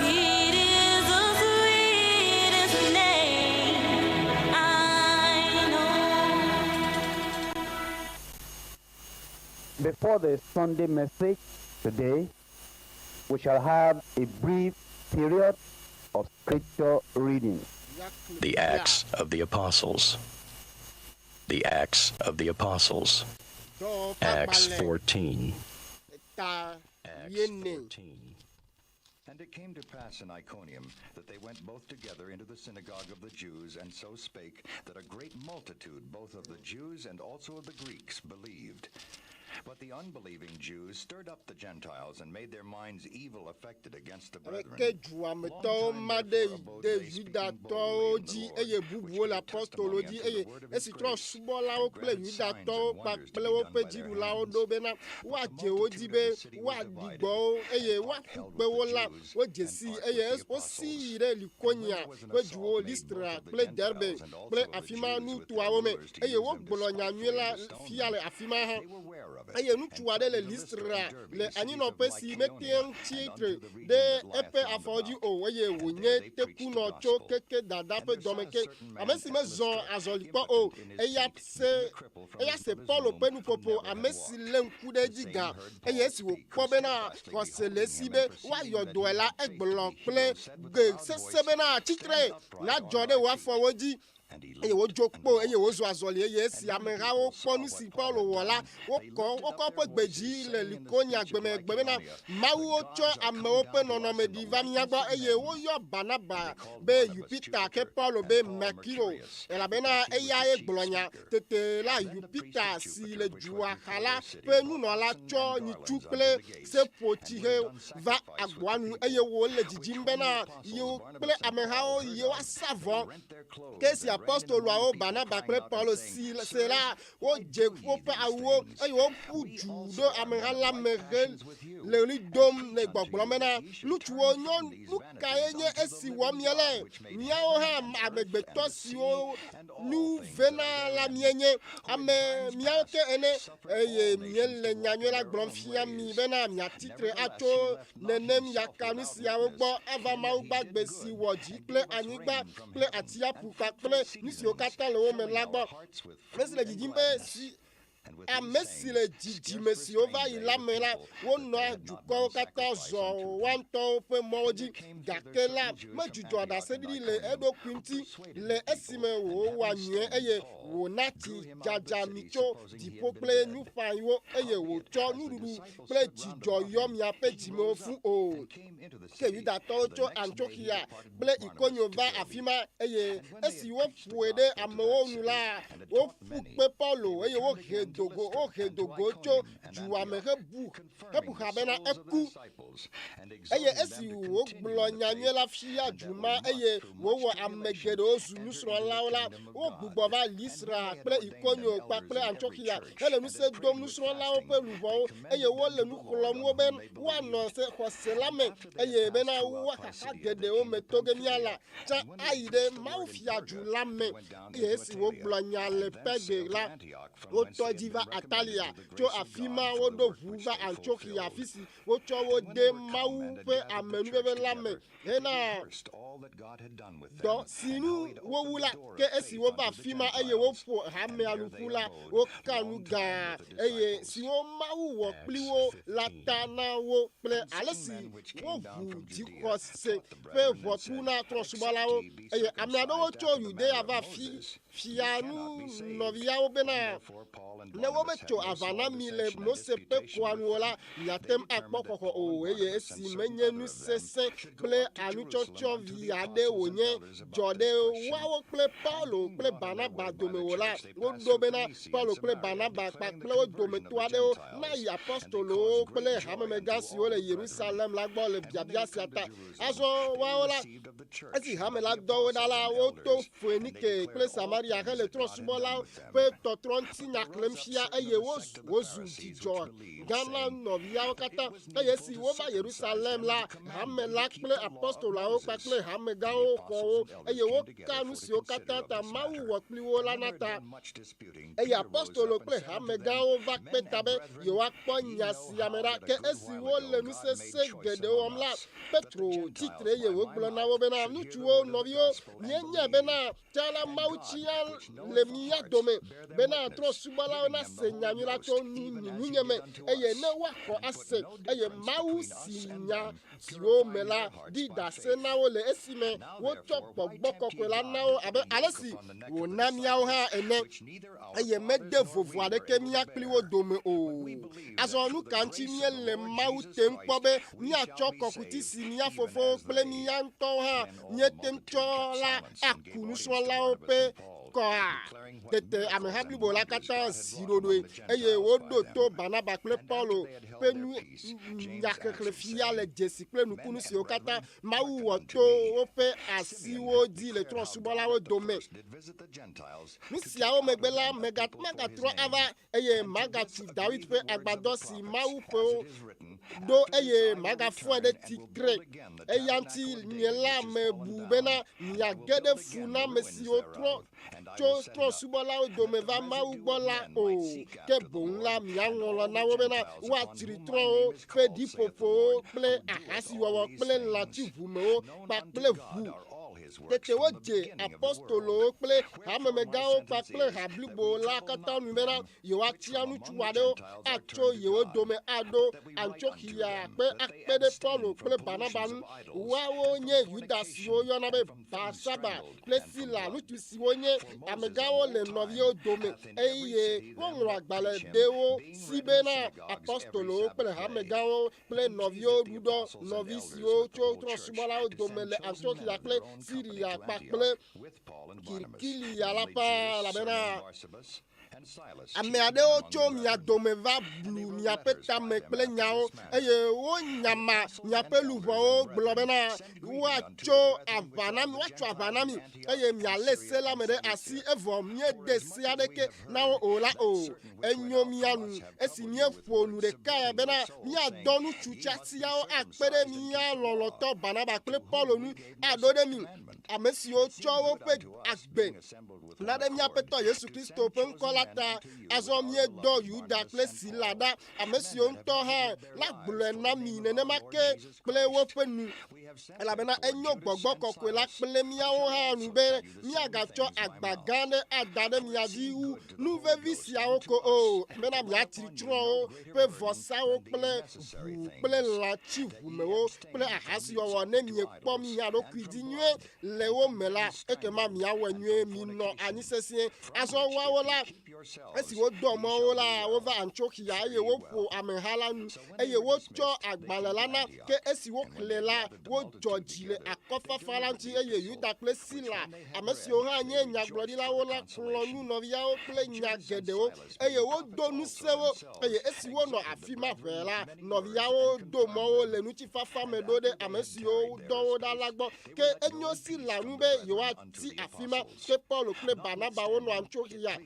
It is the sweetest name I know. Before the Sunday message today, we shall have a brief period of scripture reading. The Acts of the Apostles. The Acts of the Apostles. Acts 14. Ta Acts yene. 14. And it came to pass in Iconium that they went both together into the synagogue of the Jews, and so spake that a great multitude both of the Jews and also of the Greeks believed. But the unbelieving Jews stirred up the Gentiles and made their minds evil affected against the brethren. Aleke duametɔwo ma ɖe de Yudatɔwo dzi eye bubuwo le apɔstolowo dzi eye esi trɔ̃subɔlawo kple Yudatɔwo kpakple woƒe dziɖulawo ɖo bena woadze wo dzi be woaɖi gbɔ wo eye woaƒu kpe wo la, wodze sii eye wosi yi ɖe Likonia ƒe duwo Listra kple Derbe kple afi ma nutoawo me eye wogblɔ nyanyui la fia le afi ma hã. Eye ŋutsu aɖe le Listra le anyinɔƒe si mete ŋu tsi tre ɖe eƒe afɔwo dzi o eye wònye tekunɔ tso keke dada ƒe dɔme ke, ame si mezɔ azɔli kpɔ o. Eya se eya se Paulo ƒe nuƒoƒo, ame si lé ŋku ɖe edzi gã, eye esi wòkpɔ bena xɔse le esi be woayɔ dɔe la, egblɔ kple gbe sesẽ bena, Tsi tre, nàdzɔ ɖe wò afɔwo dzi. Eye wodzo kpo, eye wozɔ azɔli, eye esi amehawo kpɔ nu si Paulo wɔ la, wokɔ wokɔ woƒe gbe dzi le Likonia gbe me gbe bena, Mawuwo tsɔ amewo ƒe nɔnɔme ɖi va mía gbɔ, eye woyɔ Barnaba be Yupita, ke Paulo be Merkuro, elabena eyae gblɔ nya. Tete la Yupita si le dua xa la ƒe nunɔla tsɔ nyitsu kple seƒotsihe va agboa nu, eye wole didim bena yewo kple amehawo yewoasa vɔ. Ke esi apostoloawo Barnaba kple Paulo si se la, wodze woƒe awuwo eye woƒu du ɖo ameha la me hele ɣli dom le gbɔgblɔm bena, Ŋutsuwo, nyɔnu, nu kae nye esi wɔm miele? Míawo hã amegbetɔ siwo nu vena la míenye, ame míawo ke ene, eye míele nyanyui la gblɔm fia mi bena miatsi tre atso nenem yakanu siawo gbɔ ava Mawu gbagbe si wɔ dzi kple anyigba kple atsiaƒu kpakple nu siwo katã le wo me la gbɔ. Ame si le dzidzim be si ame si le dzidzime siwo va yi la me la, wonɔa dukɔwo katã zɔ woa ŋutɔwo ƒe mɔwo dzi, gake la, medzudzɔ ɖaseɖiɖi le eɖokui ŋuti le esime wòwɔa nyui eye wòna tsi dzadza mi tso dziƒo kple nuƒãɣiwo eye wòtsɔ nuɖuɖu kple dzidzɔ yɔ miaƒe dzimewo fũ o. Ke Yudatɔwo tso Antioxia kple Ikonio va afi ma, eye esi woƒoe ɖe amewo nu la, woƒu kpe Paulo eye wohe do go, wohe do go tso dua me hebu, hebu xa bena eku. Eye esi wògblɔ nyanyui la fia du ma eye wòwɔ ame geɖewo zu nusrɔ̃lawo la, wogbugbɔ va Listra kple Ikonio kpakple Antioxia hele ŋusẽ dom nusrɔ̃lawo ƒe luʋɔwo eye wole nu xlɔ̃m wo be woanɔ se xɔse la me eye bena woaxaxa geɖewo me to ge míala tsã ayi ɖe Mawu fiadu la me. Eye esi wogblɔ nya le Perge la, wotɔ dzi va Atalia. Tso afi ma woɖo ʋu va Antioxia, afi si wotsɔ wo de Mawu ƒe amenuveve la me hena dɔ si nu wowu la. Ke esi wova afi ma eye woƒo hamea nu ƒu la, woka nu gã eye siwo Mawu wɔ kpli wo la ta na wo kple ale si woʋu dzixɔse ƒe ʋɔtru na trɔ̃subɔlawo. Eye ame aɖewo tso Yudea va fi fia nu nɔviawo bena, Ne wometso aʋa na mi le Mose ƒe kɔa nu o la, miate ŋu akpɔ xɔxɔ o. Eye esi menye nu sesẽ kple anutsɔtsɔ vi aɖe wònye dzɔ ɖe woawo kple Paulo kple Barnaba dome o la, woɖo bena Paulo kple Barnaba kpakple wo dometɔ aɖewo nayi apostolowo kple hamemegã siwo le Yerusalem la gbɔ le biabia sia ta. Azɔ woawo la, Esi hame la dɔ wo ɖa la, woto Foenike kple Samaria hele trɔ̃subɔlawo ƒe tɔtrɔ ŋuti nya xlẽm fia, eye wozu dzidzɔ gã na nɔviawo katã. Eye esi wova Yerusalem la, hame la kple apostoloawo kpakple hamegãwo xɔ wo, eye woka nu siwo katã ta Mawu wɔ kpli wo la na ta. Eye apostolo kple hamegãwo va kpe ta be yewoakpɔ nya sia me ɖa. Ke esi wole nu sesẽ geɖewo wɔm la, Petro tsi tre eye wògblɔ na wo bena, Ŋutsuwo, nɔviwo, mienyae bena tsã la Mawu tsia le mía dome, bena trɔ̃subɔlawo nase nyanyui la tso nunye me, eye ne woaxɔ ase, eye Mawu si nya siwo me la ɖi ɖase na wo le esime wotsɔ gbɔgbɔ kɔkɔe la na wo abe ale si wòna míawo hã ene, eye mede vovo aɖeke mía kpli wo dome o. Azɔ nu ka ŋuti míele Mawu tem kpɔ be míatsɔ kɔkuti si mía fofowo kple mía ŋutɔwo hã míete ŋu tsɔ la aku nusrɔ̃lawo ƒe kɔa? Tete ameha blibo la katã zi ɖoɖoe, eye woɖo to Barnaba kple Paulo ƒe nu nyaxexlẽ fia le dzesi kple nukunu siwo katã Mawu wɔ to woƒe asiwo dzi le trɔ̃subɔlawo dome. Nu siawo megbe la, magatrɔ ava, eye magatu Dawid ƒe agbadɔ si Mawu ƒe ɖo, eye magafɔe ɖe tsitre. Eya ŋuti nye la mebu bena miage ɖe fu na ame siwo trɔ. tso trɔ̃subɔlawo dome va Mawu gbɔ la o. Ke boŋ la, miaŋlɔ na wo bena woatsri trɔ̃wo ƒe ɖiƒoƒowo kple ahasiwɔwɔ kple lã tsiʋumewo kpakple ʋu. Tete wodze apostolowo kple hamemegãwo kpakple ha blibo la katã nu bena yewoatia ŋutsu aɖewo atso yewo dome aɖo Antioxia kpe akpe ɖe Paulo kple Barnaba ŋu. Woawo nye Yuda siwo woyɔna be Barsaba kple Sila, ŋutsu siwo nye amegãwo le nɔviwo dome, eye woŋlɔ agbalẽ ɖe wo si bena apostolowo kple hamegãwo kple nɔviwo ɖuɖɔ nɔvi siwo tso trɔ̃subɔlawo dome le Antioxia kple Siria kpakple Kilikia la ƒãa, elabena Ame aɖewo tso mia dome va blu miaƒe tame kple nyawo, eye wonyama miaƒe luʋɔwo gblɔ bena, Woatso aʋa na mi, woatso aʋa na mi, eye mialé se la me ɖe asi, evɔ míede se aɖeke na wo o la o. Enyo mía nu esi míeƒo nu ɖekae bena míadɔ ŋutsu tiatiawo akpe ɖe mía lɔlɔ̃tɔ Barnaba kple Paulo ŋu aɖo ɖe mi, ame siwo tsɔ woƒe agbe na ɖe mía Aƒetɔ Yesu Kristo ƒe ŋkɔ la ta. Azɔ míedɔ Yuda kple Sila ɖa, ame siwo ŋutɔ hã la gblɔe na mi nenema ke kple woƒe nu. Elabena enyo Gbɔgbɔ Kɔkɔe la kple míawo hã nu be míagatsɔ agba gã aɖe ada ɖe mia dzi wu nu vevi siawo ko o, bena miatsri trɔ̃wo ƒe vɔsawo kple ʋu kple lã tsiʋumewo kple ahasiwɔwɔ ne miekpɔ mia ɖokui dzi nyuie le wo me la, ekema miawɔe nyuie, minɔ anyi sesĩe. Azɔ woawo la, esi wodɔ mɔ wo la, wova Antioxia, eye woƒo ameha la nu, eye wotsɔ agbalẽ la na. Ke esi woxlẽe la, wodzɔ dzi le akɔfafa la ŋuti, eye Yuda kple Sila, ame siwo hã nye nyagblɔɖilawo la, xlɔ̃ nu nɔviawo kple nya geɖewo, eye wodo ŋusẽ wo. Eye esi wonɔ afi ma ʋɛ la, nɔviawo do mɔ wo le ŋutifafa me ɖo ɖe ame siwo dɔ wo ɖa la gbɔ. Ke enyo Sila ŋu be yewoatsi afi ma. Ke Paulo kple Barnaba wonɔ Antioxia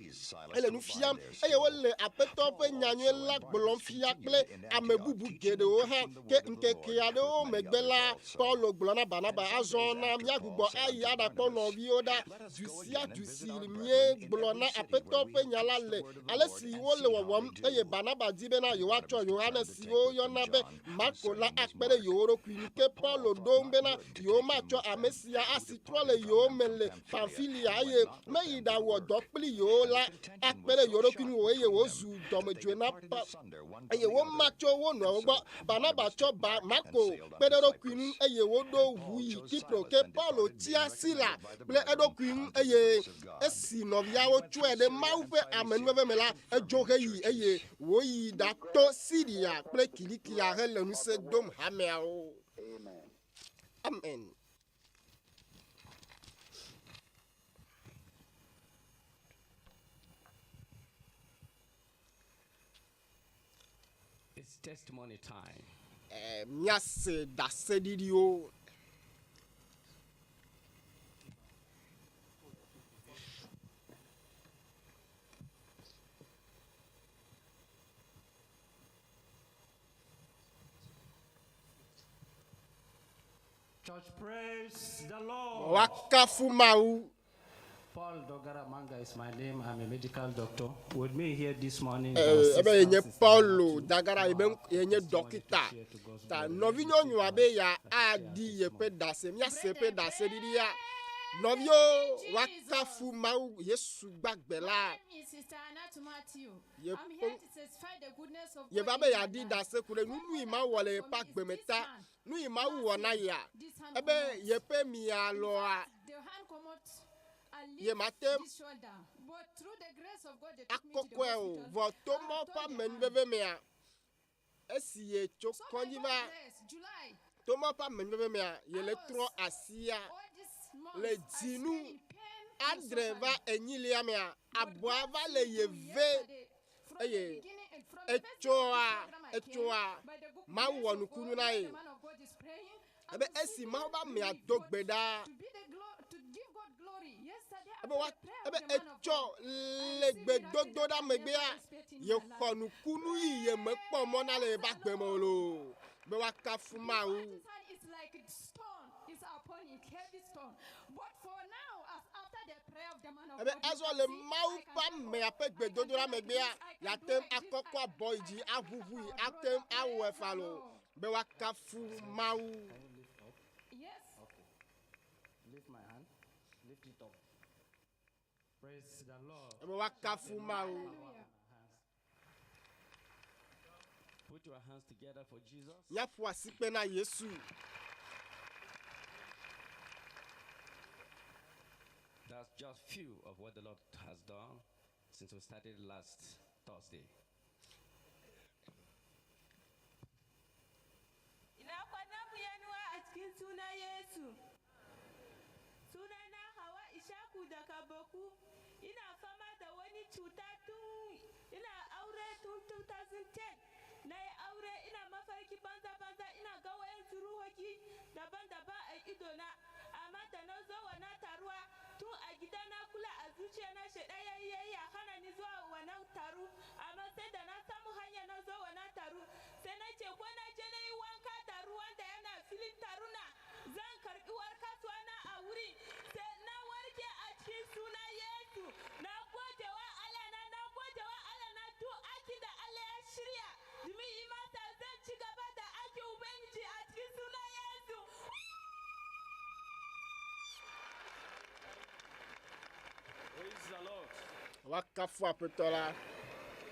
hele nu fiam, eye wole Aƒetɔ ƒe nyanyui la gblɔm fia kple ame bubu geɖewo hã. Ke ŋkeke aɖewo megbe la, Paulo gblɔ na Barnaba, Azɔ na míagbugbɔ ayi aɖakpɔ nɔviwo ɖa du sia du si míegblɔ na Aƒetɔ ƒe nya la le, ale si wole wɔwɔm. Eye Barnaba di bena yewoatsɔ Yohanes si woyɔna be Marko la akpe ɖe yewo ɖokui ŋu. Ke Paulo ɖo eŋu bena yewomatsɔ ame sia asi trɔ le yewo me le Pamfilia, eye meyi ɖawɔ dɔ kpli yewo la akpe ɖe yewo ɖokui ŋu o, eye wòzu dɔmedzoe na pa eye woma tso wo nɔewo gbɔ. Barnaba tsɔ ba Marko kpe ɖe eɖokui ŋu, eye woɖo ʋu yi Kipro. Ke Paulo tia Sila kple eɖokui ŋu, eye esi nɔviawo tsɔe ɖe Mawu ƒe amenuveve me la, edzo heyi, eye wòyi ɖato Siria kple Kilikia hele ŋusẽ dom hameawo. Amen. It's testimony time. Eh, míase ɖaseɖiɖiwo. Church, praise the Lord. Woakafu Mawu. Paul Dogara Manga is my name. I'm a medical doctor. With me here this morning. Eh, ebe yenye Paulo Dagara ye be yenye dɔkita. Ta nɔvinyɔnua be ya aɖi yeƒe ɖase, míase eƒe ɖaseɖiɖia. Nɔviwo, woakafu Mawu Yesu gbagbe la. Yeva be yeaɖi ɖase ku ɖe nu yi Mawu wɔ le yeƒe agbe me ta. Nu yi Mawu wɔ na yea, ebe yeƒe mia lɔa, yemate akɔkɔe o. Vɔ to Mawu ƒe amenuveve mea, esi yetso kɔdzi va, to Mawu ƒe amenuveve mea, yele trɔ asia le dzinu adre va enyilia mea, abɔa va le ye ve eye etsɔa etsɔa Mawu wɔ nukunu na ye. Ebe esi Mawu be amea do gbe ɖa ebe wa ebe etsɔ le gbedodoɖa megbea yexɔ nukunu yi yemekpɔ mɔ na le yeƒe agbe me o loo be woakafu Mawu. Ebe azɔ le Mawu ƒe amea ƒe gbedodoɖa megbea, yeate ŋu akɔkɔ abɔ yi dzi aʋuʋui, ate ŋu awɔe fa loo be woakafu Mawu. Yes. Okay. Lift my hand. Lift it up. Praise the Lord. Ebe woakafu Mawu. Put your hands together for Jesus. Míaƒo asikpe na Yesu. That's just few of what the Lord has done since we started last Thursday. Ina kwana mu yanuwa a cikin sunan Yesu. Sunana Hawa Ishaku daga Boku. Ina fama da wani cuta tun ina aure tun 2010. Na yi aure ina mafarki banza-banza ina ga wayansu ruhoki daban-daban a idona. Amma da na zo wannan taruwa tun a gida na kula a zuciya na shaidan ya yi yayi ya hana ni zuwa wannan taro. Amma sai da na samu hanya na zo wannan taro sai na ce ko na je na yi wanka da ruwan da yana filin taruna zan karbi warkaswa na a wuri sai na warke a cikin sunan Yesu. Na gode wa Allah na na gode wa Allah na duk aiki da Allah ya shirya domin yi masa zan ci gaba da aikin Ubangiji a cikin sunan Yesu. Praise the Lord. Woakafu Aƒetɔ la.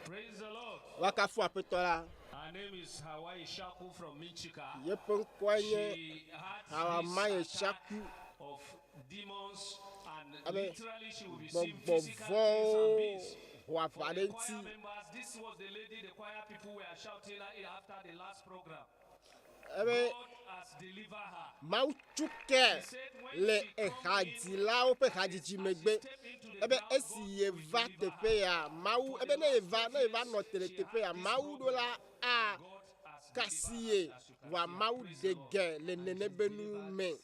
Praise the Lord. Woakafu Aƒetɔ la. Her name is Hawaii Shaku from Michika. Yeƒe ŋkɔe nye She had Hawaii this attack Shaku. of demons and Abe literally she will be seeing physical things gbɔgbɔvɔwo and beings. ho aʋa For ɖe the ŋuti. choir members, this was the lady the choir people were shouting at after the last program. Ebe God has delivered her. Mawu tsu ke le ehadzilawo ƒe hadzidzi megbe. Ebe esi yeva teƒe ya, Mawu ebe ne yeva ne yeva nɔ te le teƒe ya, Mawu ɖo la a kasi ye vɔa Mawu ɖe ge le nene be nu me.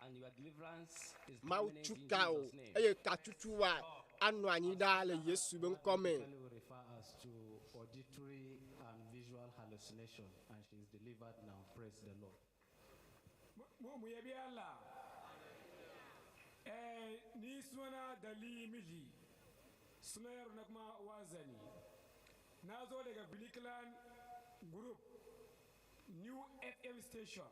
And your deliverance is Mawu permanent tsu in ka o Jesus' name. eye katsutsua anɔ anyi ɖaa le Yesu be ŋkɔ me. Typically we refer us to auditory and visual hallucination, and she is delivered now. Praise the Lord. Mu mu yabi Allah. Eh, ni suna Dali Miji, suna yaro na kuma Wazani. Na zo daga Biliklan Group, New FM Station.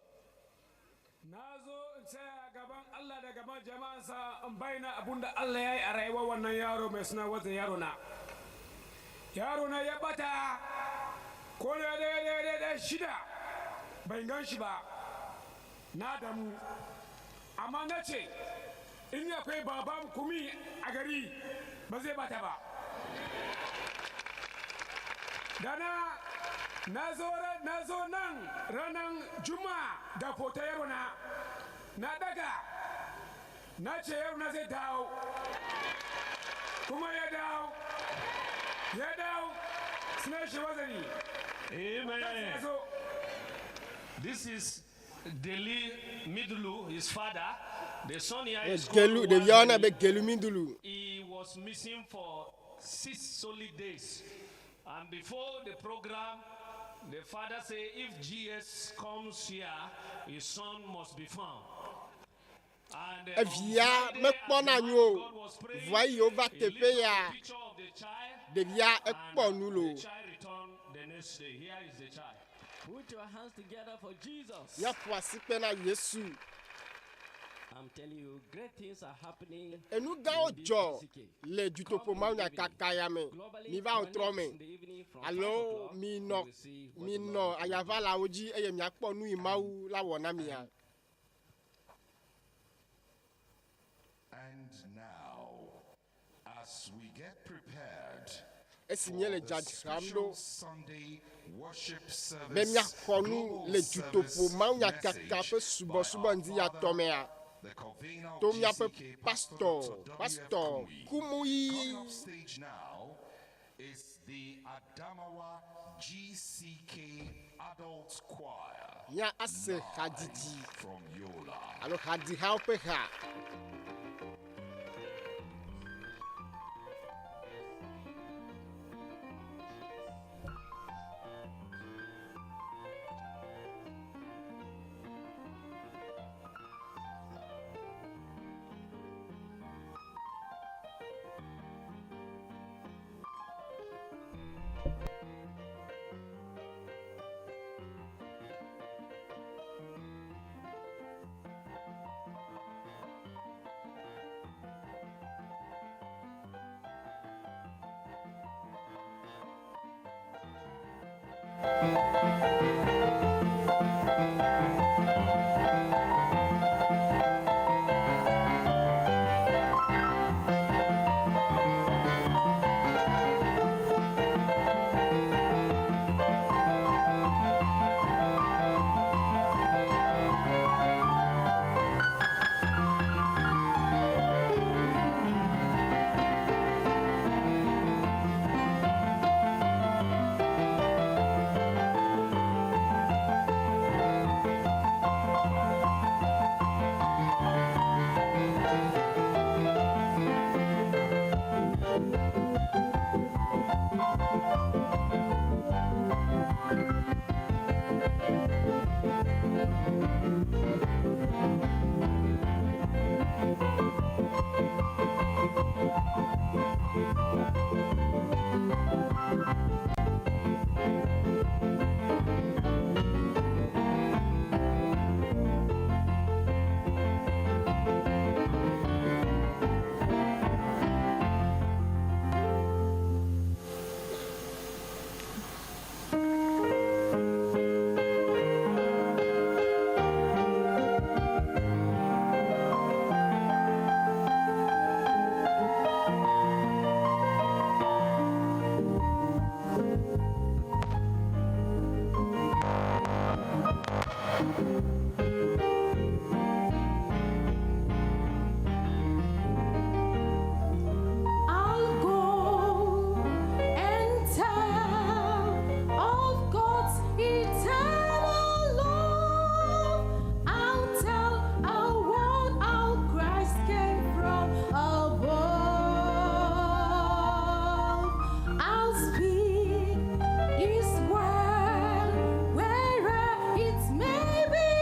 Na zo in tsaya gaban Allah da gaban jama'ansa in bayyana abun da Allah ya yi a rayuwar wannan yaro mai suna Wazani yaro na. Yaro na ya bata ko da da da shida ban gan shi ba. Na damu amma na ce in akwai baban kumi a gari ba zai bata ba da na na zo ra- na zo nan ranar juma'a da foto yaro na na daga na ce yaro na zai dawo kuma ya dawo ya dawo suna shi wazani Amen. zo This is Deli Midulu, his father. The son here Ye is called Gelu ɖevia wɔna Wazani. be Gelu Mindulu. He was missing for six solid days. And before the program, the father said, if GS comes here, his son must be found. And on Evia Friday, mekpɔna as the nu man o. of God was praying, Vɔa yi wova he teƒe lifted ya, the picture of the child, ɖevia ekpɔ and nu lo. the child returned the next day. Here is the child. Put your hands together for Jesus. Míaƒo asikpe na Yesu. I'm telling you, great things are happening. Enu gãwo in this dzɔ GCK. le dutoƒo mawunyakaka ya me. Miva wòtrɔ me alo minɔ minɔ ayavalawo dzi eye miakpɔ nu yi Mawu la wɔ na mia. And now, as we get prepared Esi for míele the dzadzram special ɖo Sunday worship be service, míaxɔ nu global le dutoƒo service mawunyakaka message ƒe by subɔsubɔ our ŋdi ya father, tɔ mea, the convener of to míaƒe GCK, Pastor pastor Dr. W.F. pastor Kumuyi. Kumuyi. Coming up stage now is the Adamawa GCK Adult Choir. Mía ase live hadzidzi from Yola. alo hadzihawo ƒe ha. I'll go and tell of God's eternal love. I'll tell our world how Christ came from above. I'll speak His word wherever it may be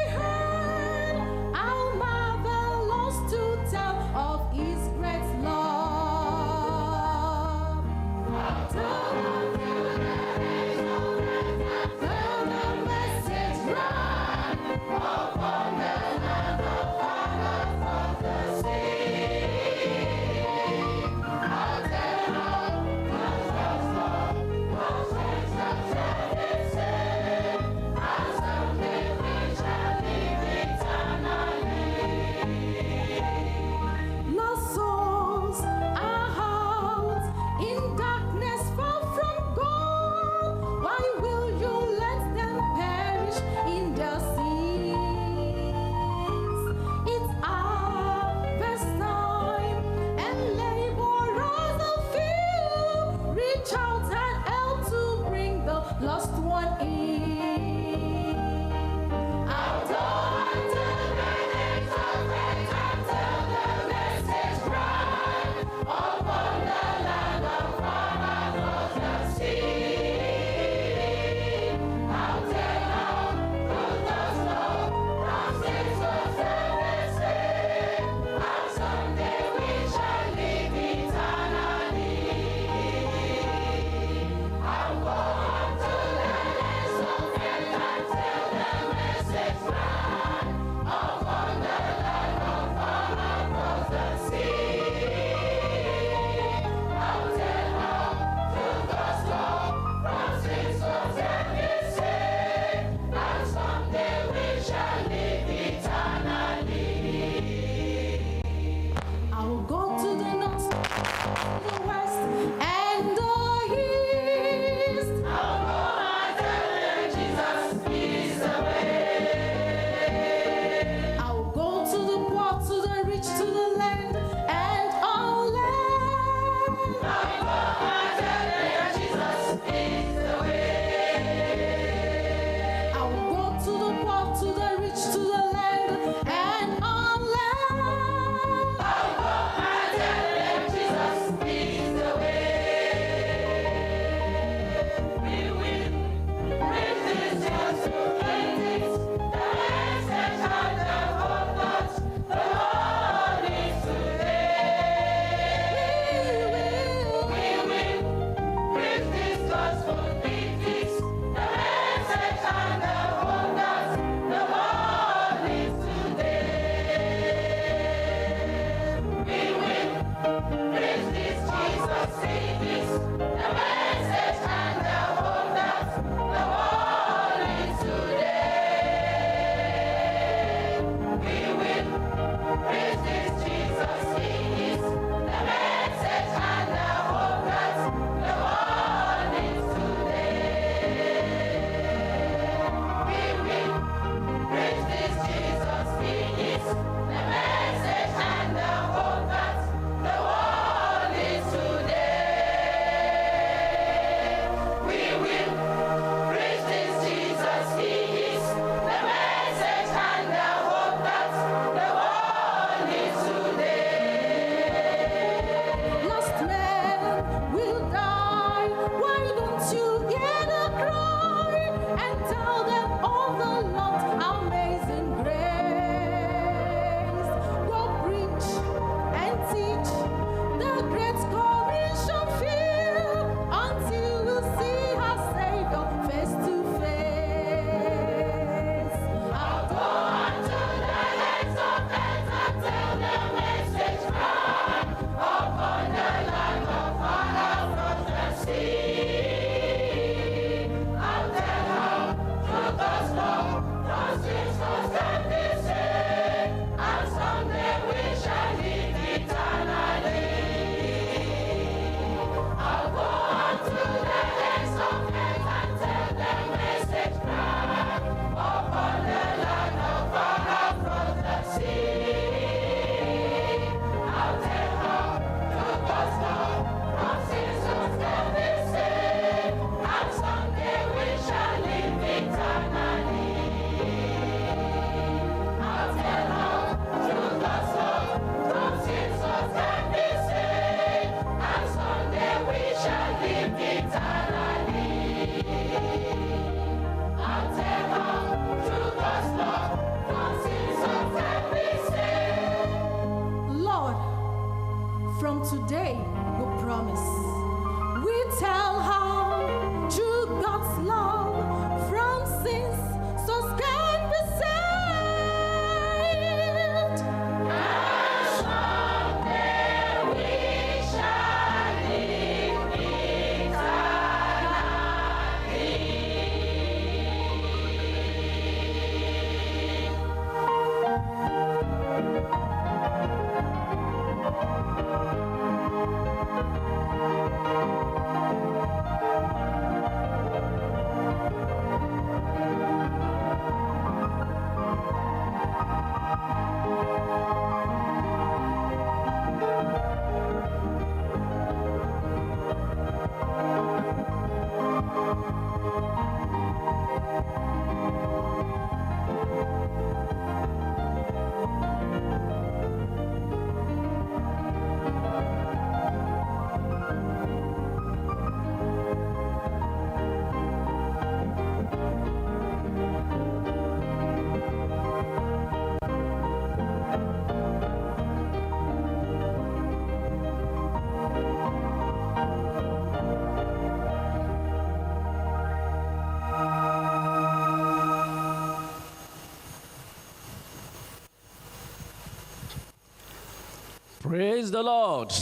Praise the Lord.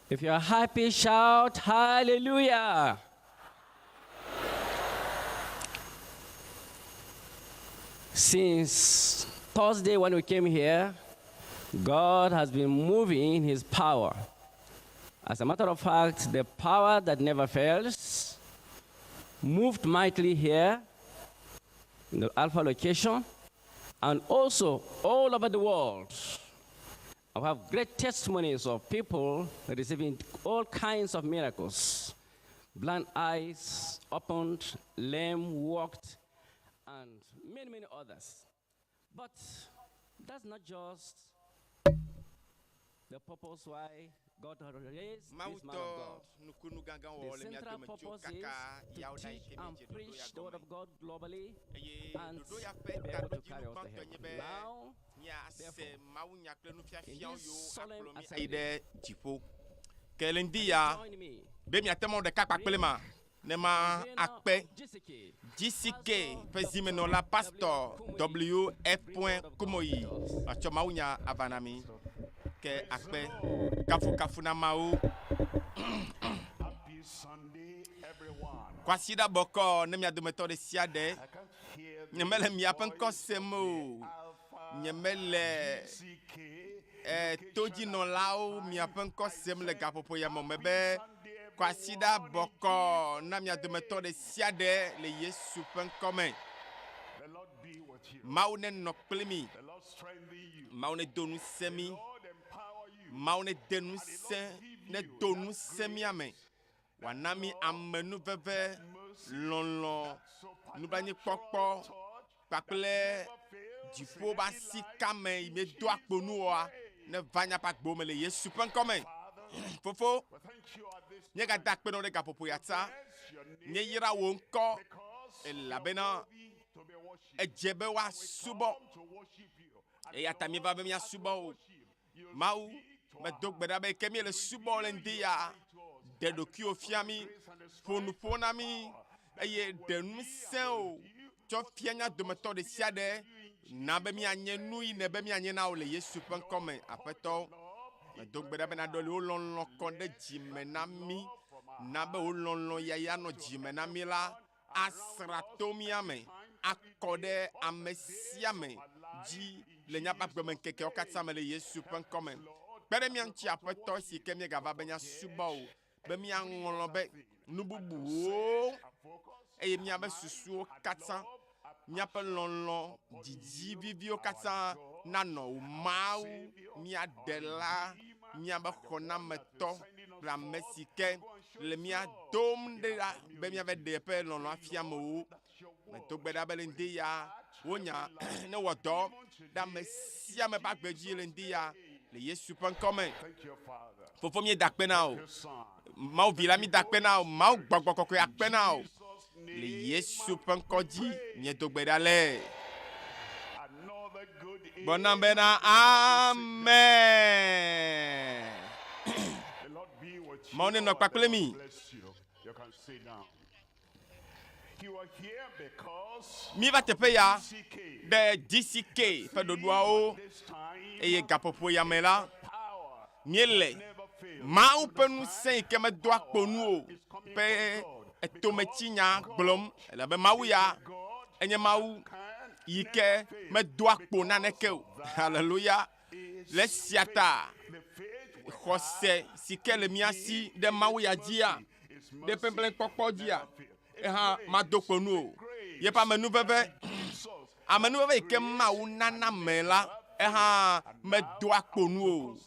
If you are happy, shout hallelujah. Since Thursday, when we came here, God has been moving in his power. As a matter of fact, the power that never fails moved mightily here in the Alpha location and also all over the world. I have great testimonies of people receiving all kinds of miracles. Blind eyes opened, lame walked, and many, many others. But that's not just the purpose why God raised this man Mawutɔ of God. nukunu gãgã The wɔwɔ le mía central dome tso purpose is kaka to yawo ɖa yi teach ke and míedze ɖoɖo ya preach the word gɔme. of God globally Eye and ɖoɖo ya ƒe be able to taɖodzinu carry us to gbãtɔe nye heaven. be Now, míase therefore, mawunya kple in nufiafiawo this yiwo solemn akplɔ mí ayi assembly, ɖe dziƒo. Ke le ŋdi ya join me be miate ŋu ɖeka kpakple ma ne ma convener akpe of GCK, GCK ƒe zimenɔla Pastor W F. Kumoyi atsɔ mawunya ava na mi. Ke akpe kafukafu na Mawu. Happy Sunday, everyone. Kwasiɖa bɔkɔ ne mia dometɔ ɖe sia ɖe. I can't hear Nye mele miaƒe ŋkɔ sem o. Nye mele eh, todzinɔlawo miaƒe ŋkɔ sem le gaƒoƒo ya me me be kwasiɖa bɔkɔ na mia dometɔ ɖe sia ɖe le Yesu ƒe ŋkɔ me. The Lord be with you. Mawu nenɔ kpli mi. The Lord strengthen you. Mawu nedo ŋusẽ mi. Lord empower you. Mawu nede ŋusẽ nedo ŋusẽ mía me. Wòana mi amenuveve, lɔlɔ, nublanuikpɔkpɔ kpakple dziƒo ƒe asikame yi míedo akpo nuwoa neva míaƒe agbewo me le Yesu ƒe ŋkɔ me. Fofo, míegada akpe na wò ɖe gaƒoƒo ya ta. Míeyra wò ŋkɔ elabena edze be woasubɔ. Eya ta míeva be míasubɔ wò. Mawu, medo gbe ɖa be ke míele subɔ le ŋdi ya, ɖe ɖokuiwò fia mí, ƒo nuƒo na mí eye ɖe ŋusẽ o tsɔ fia mía dometɔ ɖe sia ɖe na be míanye nu yi ne be míanye na wò le Yesu ƒe ŋkɔ me. Aƒetɔ, medo gbe ɖa be naɖɔli wò lɔlɔ kɔ ɖe dzime na mí, na be wò lɔlɔ yaya nɔ dzime na mí la asra to mía me, akɔ ɖe ame sia ame dzi le míaƒe agbemeŋkekewo katã me le Yesu ƒe ŋkɔ me. Kpe ɖe mía ŋuti Aƒetɔ si ke míegava be míasubɔ wò, be míaŋlɔ be nu bubuwo eye míaƒe susuwo katã, míaƒe lɔlɔ, didi viviwo katã nanɔ wò Mawu, mía Ɖela, míaƒe xɔnametɔ kple ame si ke le mía dom ɖe ɖa be míava ɖe eƒe lɔlɔ afia amewo. Medo gbe ɖa be le ŋdi ya wonya ne wɔ dɔ ɖe ame sia ame ƒe agbe dzi le ŋdi ya le Yesu ƒe ŋkɔ me. Fofo míeda akpe na wò. Mawu vi la mída akpe na wò. Mawu gbɔgbɔ kɔkɔe akpe na wò. Le Yesu ƒe ŋkɔ dzi míedo gbe ɖa le. Gbɔna bena Amen. The Lord be with you. Mawu nenɔ kpakple mi. Bless you. You can sit down. You are here because Míeva teƒe ya ɖe GCK ƒe ɖoɖoawo eye gaƒoƒo ya me la, míele Mawu ƒe ŋusẽ yi ke medoa kpo nu o ƒe etometsinya gblɔm elabe Mawu ya enye Mawu yi ke medoa kpo naneke o. Haleluya! Le esia ta xɔse si ke le mía si ɖe Mawu ya dzia, ɖe eƒe blanuikpɔkpɔ dzia, ehã mado kpo nu o. Yeƒe amenuveve, amenuveve yi ke Mawu nana me la, ehã medoa kpo nu o.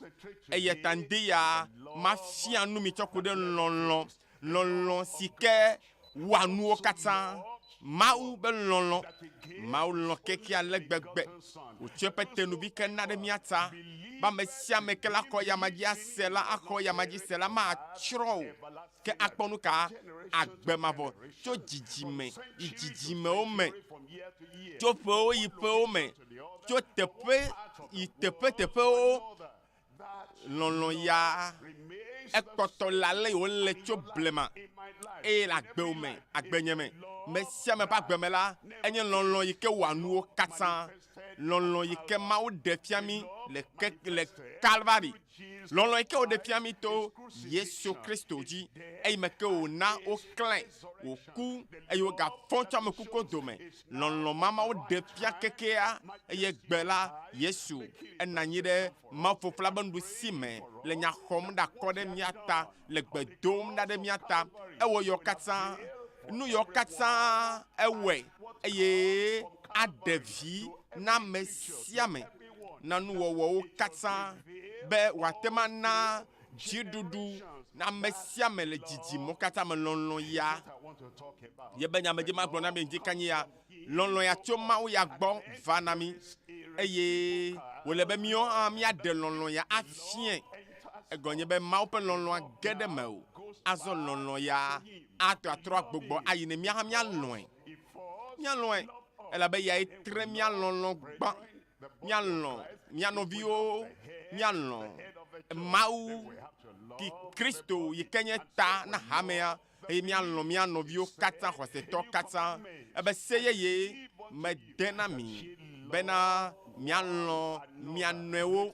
Eya ta ŋdi ya mafia nu mi tsɔ ku ɖe lɔlɔ̃, lɔlɔ̃ si ke wɔa nuwo katã. Mawu be lɔlɔ̃, Mawu lɔ̃ keke ale gbegbe wòtsɔ eƒe tenuvi ke na ɖe mía ta be ame sia ame ke la xɔ eyama dzi ase la axɔ eyama dzi se la matsrɔ̃ o ke akpɔ nu ka agbe mavɔ tso dzidzime yi dzidzimewo me, tso ƒewo yi ƒewo me, tso teƒe yi teƒeteƒewo. Lɔlɔ̃ ya ekpɔtɔ le ale yi wòle tso blema eye le agbewo me, agbenye me. Me sia me ƒe agbe me la, enye lɔlɔ̃ yi ke wɔa nuwo katã. Lɔlɔ̃ yi ke Mawu ɖe fia mí le ke le Kalvari. Lɔlɔ̃ yi ke wòɖe fia mí to Yesu Kristo dzi, eyime ke wòna woklãe, wòku eye wogafɔ tso ame kukuwo dome. Lɔlɔ̃ ma Mawu ɖe fia kekea eye gbe la, Yesu enɔ anyi ɖe Mawu Fofo la be nuɖusi me le nya xɔm ɖe akɔ ɖe mía ta, le gbe dom ɖa ɖe mía ta. Ewɔ yɔ katã, nu yɔ katã ewɔe eye aɖe vi na ame sia ame, na nuwɔwɔwo katã be wòate ŋu ana dziɖuɖu na ame sia ame le dzidzimɔ katã me. Lɔlɔ̃ ya ye be nya medzi magblɔ na mi ŋdi kanyi ya. Lɔlɔ̃ ya tso Mawu ya gbɔ va na mí eye wòle be míawo hã míaɖe lɔlɔ̃ ya afiae. Egɔme nye be Mawu ƒe lɔlɔ̃a ge ɖe mewò. Azɔ lɔlɔ̃ ya ate atrɔ agbugbɔ ayi ne míawo hã míalɔ̃e. Míalɔ̃e elabe eyae tre mía lɔlɔ̃ gbã. Míalɔ̃ mía nɔviwo, míalɔ̃ Mawu ki Kristo yi ke nye ta na hamea eye míalɔ̃ mía nɔviwo katã, xɔsetɔ katã. Ebe se yeye mede na mi bena mialɔ̃ mia nɔewo.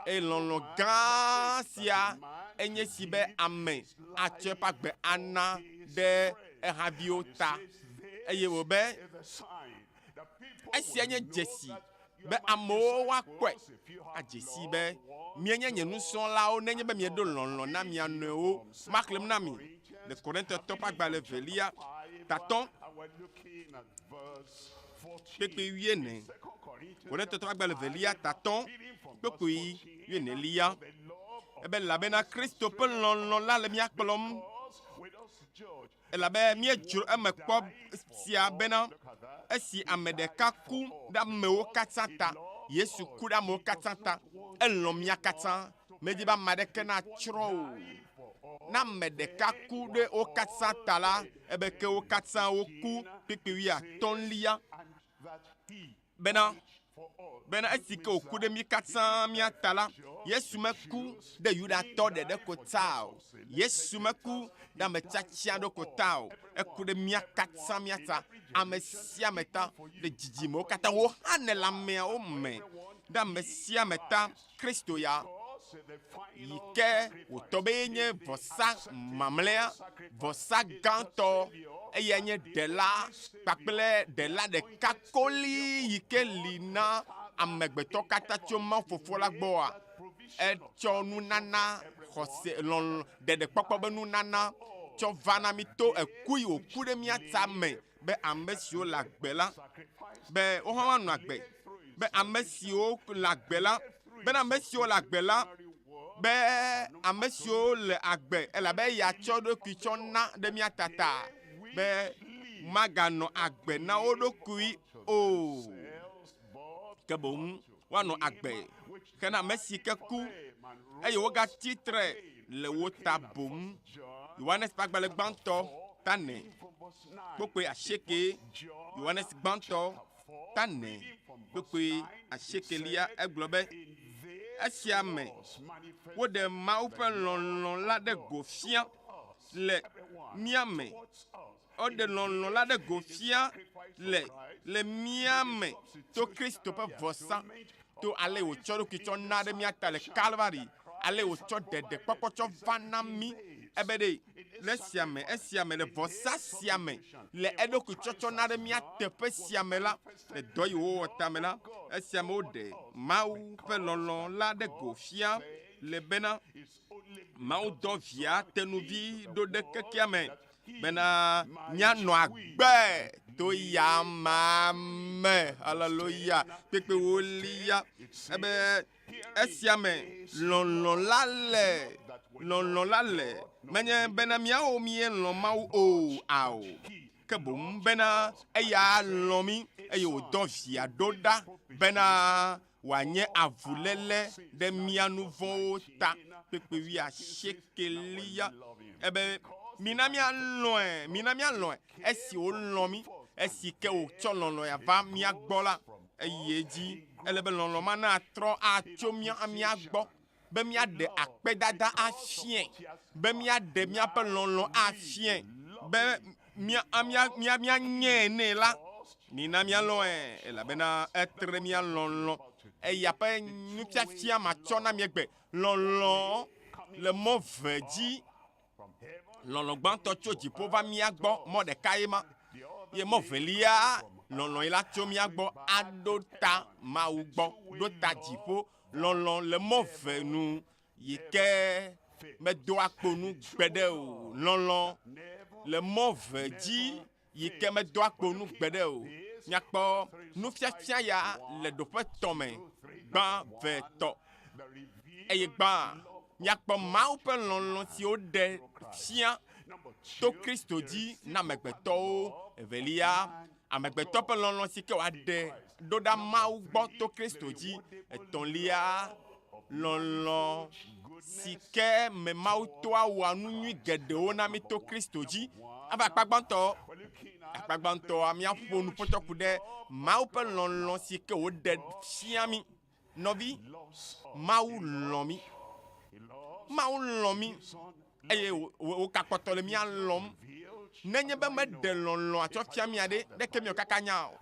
Eye lɔlɔ̃ gã sia enye si be ame atsɔ eƒe agbe ana ɖe ehaviwo ta. Eye wòbe, Esia nye dzesi be amewo woakpɔe adze sii be mienye nye nusrɔ̃lawo nenye be mieɖo lɔlɔ̃ na mia nɔewo. Maxlẽm na mi le Korintotɔ ƒe agbalẽ evelia, tatɔ kpekpe wuiene. Korintotɔ ƒe agbalẽ evelia, tatɔ kpekpe wuienelia. Ebe elabena Kristo ƒe lɔlɔ̃ la le mía kplɔm. Elabe míedzro eme kpɔ sia bena esi ame ɖeka ku ɖe amewo katã ta, Yesu ku ɖe amewo katã ta, elɔ̃ mía katã, medi be ame aɖeke natsrɔ̃ o. Ne ame ɖeka ku ɖe wo katã ta la, ebe ke wo katã woku kpikpi wuiatɔ̃lia. Bena, bena esi ke wòku ɖe mí katã mía ta la, Yesu meku ɖe Yudatɔ ɖeɖe ko ta o. Yesu meku ɖe ame tiatia aɖewo ko ta o. Eku ɖe mía katã mía ta, ame sia ame ta, ɖe dzidzimewo katã, wò hã nèle ameawo me, ɖe ame sia ame ta. Kristo ya yi ke wòtɔ be yenye vɔsa mamlɛa, vɔsa gãtɔ, eyae nye ɖela kpakple ɖela ɖeka koli yi ke li na amegbetɔ katã tso Mawu Fofo la gbɔa, etsɔ nunana xɔse, lɔlɔ̃, ɖeɖekpɔkpɔ be nunana tsɔ va na mí to eku yi wòku ɖe mía ta me be ame siwo le agbe la, be wohã woanɔ agbe, be ame siwo le agbe la, bena ame siwo le agbe la, be ame siwo le agbe, elabe eya tsɔ eɖokui tsɔ na ɖe mía ta ta, be maganɔ agbe na wo ɖokui o, ke boŋ woanɔ agbe hena ame si ke ku eye wogatsi tre le wo ta boŋ. Yohanes ƒe agbalẽ gbãtɔ tane kpokpoe asieke. Yohanes gbãtɔ tane kpokpoe asiekelia egblɔ be, Esia me woɖe Mawu ƒe lɔlɔ̃ la ɖe go fia le mía me. Woɖe lɔlɔ̃ la ɖe go fia le le mía me to Kristo ƒe vɔsa, to ale wòtsɔ eɖokui tsɔ na ɖe mía ta le Kalvari, ale wòtsɔ ɖeɖekpɔkpɔ tsɔ va na mí. Ebe ɖe, le esia me, esia me, le vɔsa sia me, le eɖokui tsɔtsɔ na ɖe mía teƒe sia me la, le dɔ yi wòwɔ ta me la, esia me woɖe Mawu ƒe lɔlɔ̃ la ɖe go fia le bena Mawu dɔ Via tenuvi ɖo ɖe kekea me bena míanɔ agbe to ya ma me. Haleluya! Kpekpe wolia ebe esia me lɔlɔ̃ la le, lɔlɔ̃ la le. Menye bena míawo míelɔ̃ Mawu o, ao, ke boŋ bena eya lɔ̃ mí eye wòdɔ Via ɖo ɖa bena wòanye avuléle ɖe mía nu vɔ̃wo ta. Kpekpe wuiasiekelia ebe, Mina míalɔ̃e, mina míalɔ̃e, esi wòlɔ̃ mí, esi ke wòtsɔ lɔlɔ̃ ya va mía gbɔ la, eyi edzi. Ele be lɔlɔ̃ ma natrɔ atso mía mía gbɔ, be míaɖe akpedada afiae, be míaɖe míaƒe lɔlɔ̃ afiae, be mía mía mía míanyãe nɛ la. Mina míalɔ̃e, elabena etre mía lɔlɔ̃. Eya ƒe nufiafia matsɔ na mi egbe. Lɔlɔ̃ le mɔ ve dzi. Lɔlɔ̃ gbãtɔ tso dziƒo va mía gbɔ, mɔ ɖeka ye ma. Ye mɔ velia, lɔlɔ̃ yi la tso mía gbɔ aɖo ta Mawu gbɔ, ɖo ta dziƒo. Lɔlɔ̃ le mɔ ve nu yi ke medoa kpo nu gbeɖe o. Lɔlɔ̃ le mɔ ve dzi yi ke medoa kpo nu gbeɖe o. Míakpɔ nufiafia ya le ɖoƒe tɔ̃ me, gbã, ve, tɔ. Eye gbã, míakpɔ Mawu ƒe lɔlɔ̃ si woɖe fia to Kristo dzi na amegbetɔwo. Evelia, amegbetɔ ƒe lɔlɔ̃ si ke wòaɖe ɖo ɖa Mawu gbɔ to Kristo dzi. Etɔ̃lia, lɔlɔ̃ si ke me Mawu toa wɔa nu nyui geɖewo na mí to Kristo dzi. Ava akpa gbãtɔ, akpa gbãtɔa, míaƒo nu ƒotɔ ku ɖe Mawu ƒe lɔlɔ̃ si ke wòɖe fia mí. Nɔvi, Mawu lɔ̃ mí. Mawu lɔ̃ mí eye wògakpɔtɔ le mía lɔ̃m. Nenye be meɖe lɔlɔ̃a tsɔ fia mía ɖe, ɖeke míɔ kaka nya o.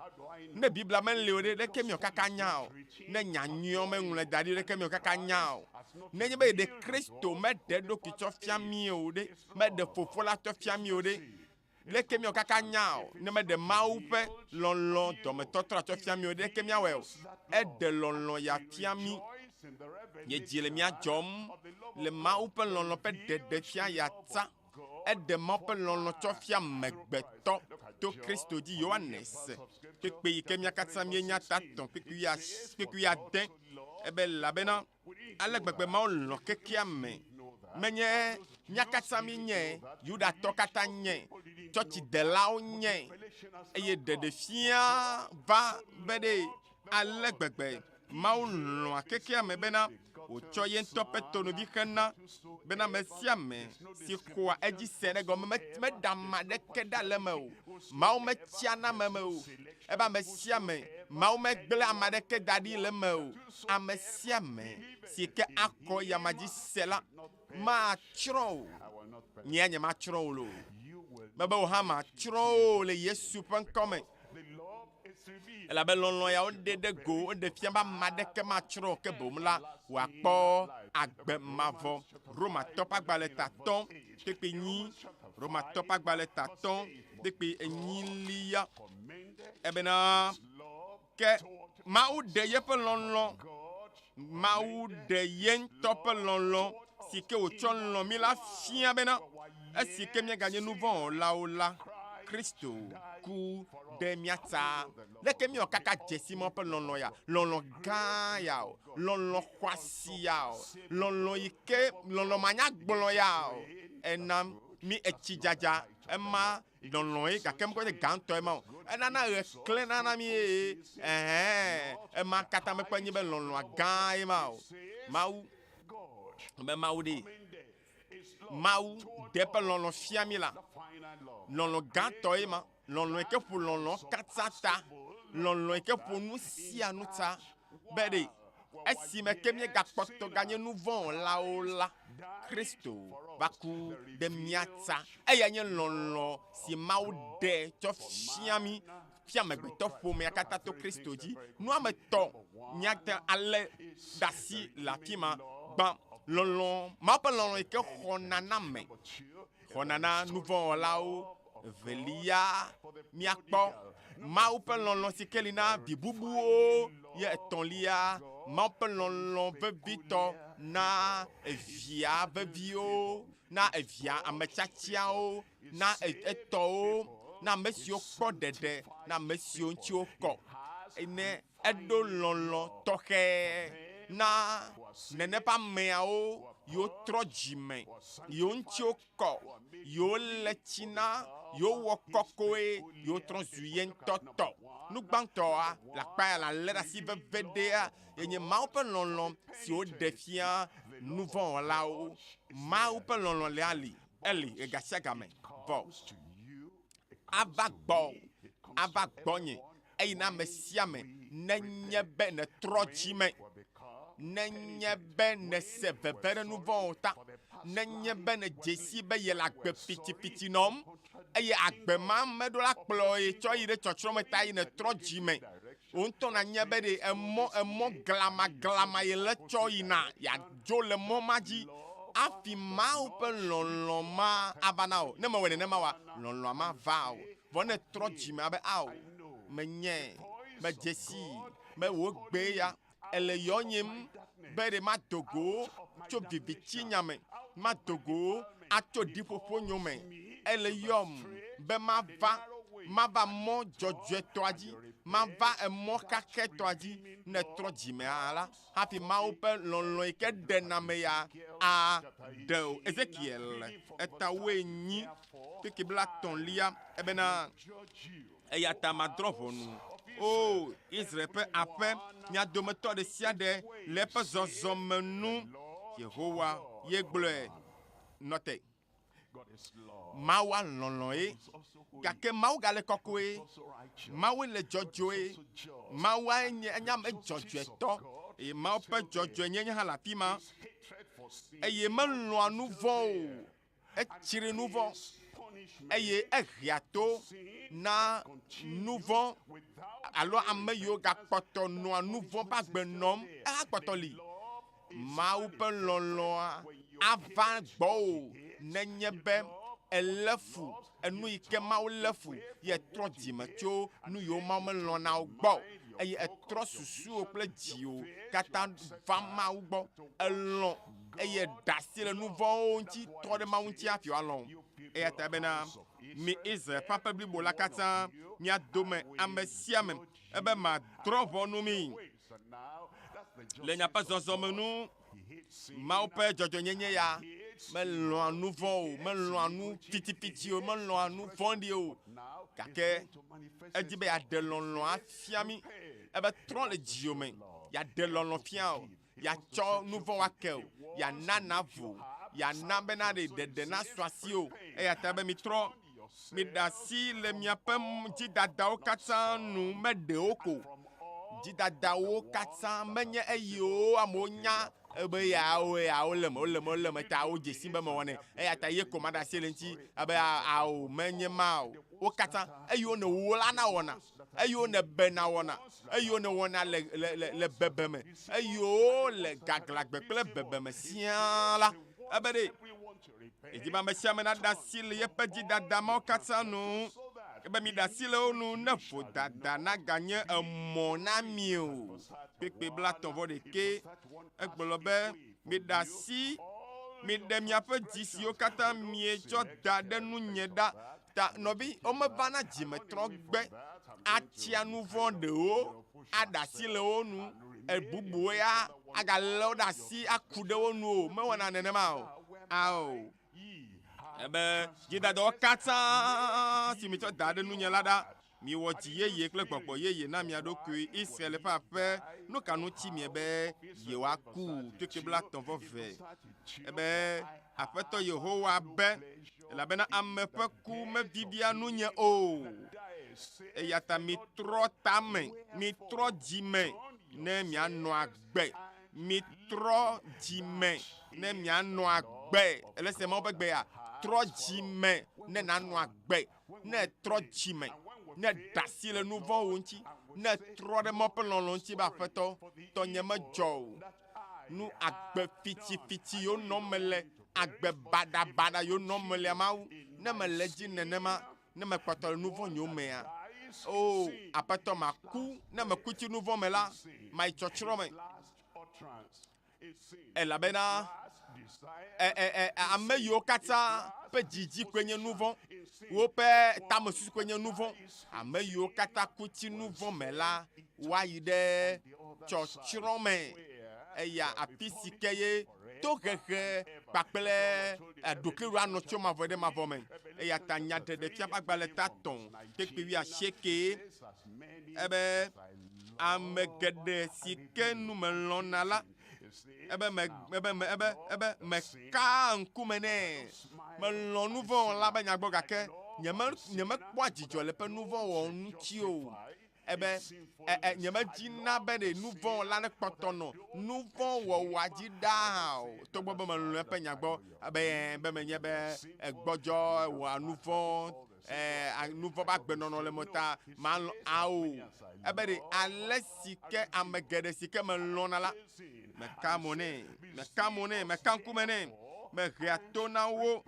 Ne Biblia meli o ɖe, ɖeke míɔ kaka nya o. Ne nya nyuiɔ meŋlɔe da ɖi ɖeke míɔ kaka nya o. Nenye be ɖe Kristo meɖe eɖokui tsɔ fia mí o ɖe, meɖe Fofo la tsɔ fia mí o ɖe, Leke míawɔ kaka nya o, ne meɖe Mawu ƒe lɔlɔ̃ dɔmetɔtrɔ atsɔ fia mí o, leke míawɔe o? Eɖe lɔlɔ̃ ya fia mí. Nye dzi le mía dzɔm le Mawu ƒe lɔlɔ̃ ƒe ɖeɖe fia ya ta. Eɖe Mawu ƒe lɔlɔ̃ tsɔ fia amegbetɔ to Kristo dzi. Yohanes kpekpe yi ke mía katã míenya ta tɔ̃ kpekpe ade ebe elabena Ale gbegbe Mawu lɔ̃ kekea me. Menye mía katã míenye Yudatɔ katã nye, tsɔtsidelawo nye, eye ɖeɖefia va be ɖe ale gbegbe Mawu lɔ̃a kekea me bena wòtsɔ ye ŋutɔ ƒe tonuvi xena bena ame sia ame si xɔa edzi se ɖe gɔme meɖe ame aɖeke ɖa le eme o. Mawu metsiana ame me o. Ebe ame sia ame, Mawu megblẽ ame aɖeke da ɖi le eme o. Ame sia ame si ke akɔ eyama dzi se la, matsrɔ̃ o. Nyea nyematsrɔ̃ wò loo. Mebe wò hã matsrɔ̃ wò le Yesu ƒe ŋkɔ me. Elabe lɔlɔ̃ ya woɖe ɖe go, woɖe fia be ame aɖeke matsrɔ̃ o, ke boŋ la, wòakpɔ agbe mavɔ. Romatɔ ƒe agbalẽ tatɔ̃ kpekpe nyi, Romatɔ ƒe agbalẽ tatɔ̃ kpekpe enyilia, ebena Ke Mawu ɖe yeƒe lɔlɔ̃, Mawu ɖe ye ŋutɔ ƒe lɔlɔ̃ si ke wòtsɔ lɔ̃ mí la fia bena, esi ke míeganye nu vɔ̃ wɔlawo la, Kristo ku ɖe mía ta. Leke míewɔ kaka dze si Mawu ƒe lɔlɔ̃ ya? Lɔlɔ̃ gã ya o, lɔlɔ̃ xɔasi ya o, lɔlɔ̃ yi ke lɔlɔ̃ manyagblɔ ya o. Ena mí etsi dzadza, ema Lɔlɔ̃e gake mekpɔ nye gãtɔ ema o. Enana ɣe klẽna na mí eye ɛhɛn, ema katã mekpɔe nye be lɔlɔ̃a gã ye ma o. Mawu, be Mawu ɖe, Mawu ɖe eƒe lɔlɔ̃ fia mí la, lɔlɔ̃ gãtɔ ye ma, lɔlɔ̃ yi ke ƒo lɔlɔ̃ katã ta, lɔlɔ̃ yi ke ƒo nu sia nu ta, be ɖe esime ke míegakpɔtɔ ganye nu vɔ̃ wɔlawo la, Kristo va ku ɖe mía ta. Eya nye lɔlɔ̃ si Mawu ɖe tsɔ fia mí, fia amegbetɔ ƒomea katã to Kristo dzi. Nu ame etɔ̃ míate ŋu alé ɖe asi le afi ma. Gbã, lɔlɔ̃, Mawu ƒe lɔlɔ̃ yi ke xɔna na ame, xɔna na nu vɔ̃ wɔlawo. Evelia, míakpɔ Mawu ƒe lɔlɔ̃ si ke li na vi bubuwo. Ye etɔ̃lia, Mawu ƒe lɔlɔ̃ vevitɔ na evia veviwo, na evia ame tiatiawo, na etɔwo, na ame siwo kpɔ ɖeɖe, na ame siwo ŋuti wokɔ. Ne eɖo lɔlɔ̃ tɔxɛ na nene ƒe ameawo yiwo trɔ dzime, yiwo ŋuti wokɔ, yiwo le tsi na, yiwo wɔ kɔkɔe, yiwo trɔ zu ye ŋutɔ tɔ. Nu gbãtɔa le akpa ya le alé ɖe asi veviɖea ye nye Mawu ƒe lɔlɔ̃ si woɖe fia nuvɔ̃wɔlawo. Mawu ƒe lɔlɔ̃ lia li, eli ɣegasiagame vɔ ava gbɔwò, ava gbɔnye, eye na ame sia ame nenye be nètrɔ dzi me, nenye be nèse veve ɖe nu vɔ̃wo ta, nenye be nèdze si be yele agbe pitipiti nɔm. Eye agbe ma meɖo la kplɔ ye tsɔ yi ɖe tsɔtsrɔ̃ me ta yi nètrɔ dzime. Wò ŋutɔ nànya be ɖe emɔ emɔ glamaglama ye le tsɔ yina yeadzo le mɔ ma dzi hafi Mawu ƒe lɔlɔ̃ ma ava na wò. Ne mewɔe nenema oa, lɔlɔ̃a mava o. Vɔ ne ètrɔ dzime abe ao, menyae, medze sii be wò gbee ya Èle yɔnyem be ɖe mado go tso vivitinya me, mado go atso ɖiƒoƒo nyo me. Èle yɔm be mava, mava mɔ dzɔdzɔetɔa dzi, mava emɔ xaxɛtɔa dzi. Ne ètrɔ dzimea la, hafi Mawu ƒe lɔlɔ̃ yi ke ɖena ame ya aɖe wò. Ezekiel eta wuienyi kpukpui blaetɔ̃lia ebena, Eya ta madrɔ̃ ʋɔnu, Oo Israel ƒe aƒe, mia dometɔ ɖe sia ɖe le eƒe zɔzɔme nu, Yehowa ye gblɔe. Nɔ te. Mawua lɔlɔ̃ ye, gake Mawu gale kɔkɔe. Mawu le dzɔdzɔe. Mawua nye enye ame dzɔdzɔetɔ eye Mawu ƒe dzɔdzɔenyenye hã le afi ma. Eye melɔ̃a nu vɔ̃ o. Etsri nu vɔ̃ eye ehea to na nu vɔ̃ alo ame yiwo gakpɔtɔ nɔa nu vɔ̃ ƒe agbe nɔm ehakpɔtɔ li. Mawu ƒe lɔlɔ̃a ava gbɔwò nenye be èlé fu enu yi ke Mawu lé fu ye ètrɔ dzime tso nu yiwo Mawu melɔ̃na o gbɔ eye ètrɔ susuwò kple dziwò katã va Mawu gbɔ. Èlɔ̃ eye ɖe asi le nu vɔ̃wo ŋuti trɔ ɖe Mawu ŋuti hafi woalɔ̃ wò. Eya ta bena, mi Israel ƒe aƒe blibo la katã, mia dome ame sia ame, ebe madrɔ̃ ʋɔnu mi le miaƒe zɔzɔme nu. Mawu ƒe dzɔdzɔenyenye ya melɔ̃a nu vɔ̃ o, melɔ̃a nu fitifiti o, melɔ̃a nu vɔ̃ɖi o, gake edi be yeaɖe lɔlɔ̃ afia mí. Ebe trɔ le dziwò me, yeaɖe lɔlɔ̃ fia wò. yeatsɔ nu vɔ̃ ake o, yeana nàvo, yeana bena ɖe ɖeɖe nasu asiwò. Eya ta be mitrɔ, miɖe asi le miaƒe dzidadawo katã nu, meɖe wo ko. Dzidadawo katã menye eyiwo amewo nya be yawo yawo le me, wole me, wole me ta wodze si be mewɔnɛ. Eya ta ye ko maɖe asi le eŋuti abe ao menye ma o. Wo katã eyiwo nèwlana wɔna. eyiwo nèbena wɔna, eyiwo nèwɔna le, le, le, le bebeme, eyiwo le gaglãgbe kple bebeme siaa la, ebe ɖe yedi be ame sia ame naɖe asi le yeƒe dzidada mawo katã nu, ebe miɖe asi le wo nu ne vodada naganye emɔ na mi o. Kpekpe blaetɔ̃ vɔ ɖekɛ egblɔ be, Miɖe asi, miɖe miaƒe dzi siwo katã mietsɔ da ɖe nunye ɖa Ta nɔvi, womevana dzimetrɔgbe atsia nu vɔ̃ ɖewo aɖe asi le wo nu, ebubuwo ya agalé wo ɖe asi aku ɖe wo nu o. Mewɔna nenema o. Ao. Ebe dzidadawo katã si mitsɔ da ɖe nunye la ɖa. Miwɔ dzi yeye kple gbɔgbɔ yeye na mia ɖokui. Israel ƒe aƒe, nu ka ŋuti miebe yewoaku? Kpekpe blaetɔ̃ vɔ ve. Ebe Aƒetɔ Yehowa be, Elabena ame ƒe ku mevivia nunye o. Eya ta mitrɔ tame, mitrɔ dzime ne mianɔ agbe. Mitrɔ dzime ne mianɔ agbe. Ele se Mawu ƒe gbea? Trɔ dzime ne nànɔ agbe. Ne ètrɔ dzime, ne èɖe asi le nu vɔ̃wo ŋuti, ne ètrɔ ɖe Mawu ƒe lɔlɔ̃ ŋuti be Aƒetɔ, tɔnye medzɔ o. Nu agbe fitifiti yiwo nɔm mele, agbe baɖabaɖa yiwo nɔm melea, Mawu, ne mele edzi nenema, ne mekpɔtɔ le nu vɔ̃ nyewo mea, Oo, Aƒetɔ, maku, ne meku tsi nu vɔ̃ me la, mayi tsɔtsrɔ̃ me. Elabena e, e, e, ame yiwo katã ƒe dzidzi koe nye nu vɔ̃, woƒe tamesusu koe nye nu vɔ̃, ame yiwo katã ku tsi nu vɔ̃ me la, woayi ɖe tsɔtsrɔ̃ me. Eya afi si ke ye tohehe kpakple ɖokuiɖoɖo anɔ tso mavɔ ɖe mavɔ me. Eya ta Nyaɖeɖefia ƒe agbalẽ ta tɔ̃ kpekpe wuiasieke ebe ame geɖe si ke nu melɔ̃na la, ebe me, ebe me, ebe, ebe mekaa ŋkume nɛ. Melɔ̃ nu vɔ̃ wɔla be nya gbɔ gake nyeme, nyemekpɔa dzidzɔ le eƒe nu vɔ̃ wɔwɔ ŋuti o. Ebe, e, e, nyemedina be ɖe nu vɔ̃ wɔla nekpɔtɔ nɔ nu vɔ̃ wɔwɔa dzi ɖaa hã o. Togbɔ be melɔ̃ eƒe nya gbɔ ebe, be menye be egbɔdzɔ, ewɔa nu vɔ̃. Ɛɛ, nu vɔ̃ ƒe agbenɔnɔ le me ta malɔ̃ ao. Ebe ɖe ale si ke ame geɖe si ke melɔ̃na la, meka mo nɛ, meka mo nɛ, meka ŋkume nɛ, mehea to na wo.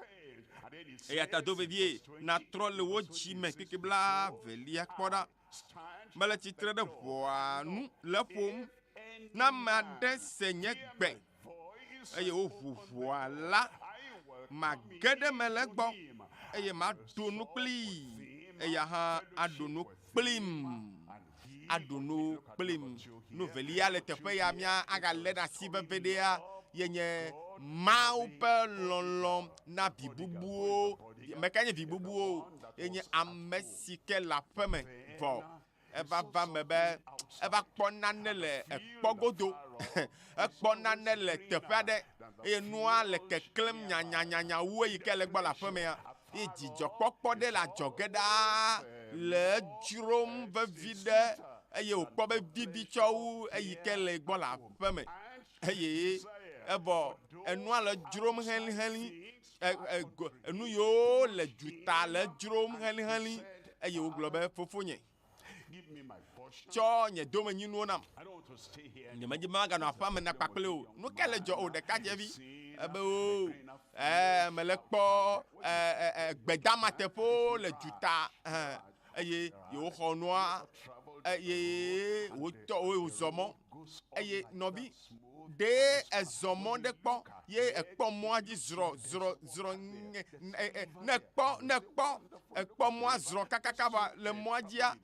Eya ta do vevie nàtrɔ le wò dzi me kpikpi blaevelia kpɔ ɖa. Mele tsitre ɖe ʋɔa nu le eƒom. Ne ame aɖe se nye gbe eye woʋu ʋɔa la, mage ɖe eme le egbɔ eye maɖu nu kplii, eya hã aɖu nu kplim. Aɖu nu kplim. Nu velia le teƒe ya mía agalé ɖe asi veviɖea ye nye Mawu ƒe lɔlɔ̃ na vi bubuwo. Meka nye vi bubuwo? Ye nye ame si ke le aƒeme vɔ eva va me be eva kpɔ nane le ekpɔ godo. Ekpɔ nane le teƒe aɖe eye nua le keklẽm nyanyanyanya wu eyi ke le egbɔ le aƒemea. Ye dzidzɔkpɔkpɔ ɖe le adzɔge ɖaa le edzrom vevi ɖe eye wòkpɔ be vivi tsɔ wu eyi ke le egbɔ le aƒeme. Eye evɔ enua le edzrom helĩhelĩ, enu yiwo le duta le edzrom helĩhelĩ eye wògblɔ be, Fofonye, tsɔ nye domenyinuwo nam. Nyemedi be maganɔ aƒea me na kpakple o. Nu ka le dzɔ o ɖekadzɛvi? Ebe o, ɛɛ, mele kpɔ ɛɛ, gbedamateƒewo le duta eye yewoxɔ nua eye wotɔ wozɔ mɔ eye nɔvi ɖee ezɔ mɔ ɖe kpɔ ye ekpɔ mɔa dzi zrɔ zrɔ zrɔ ne kpɔ ne kpɔ ekpɔ mɔa zrɔ kakaka va le mɔa dzia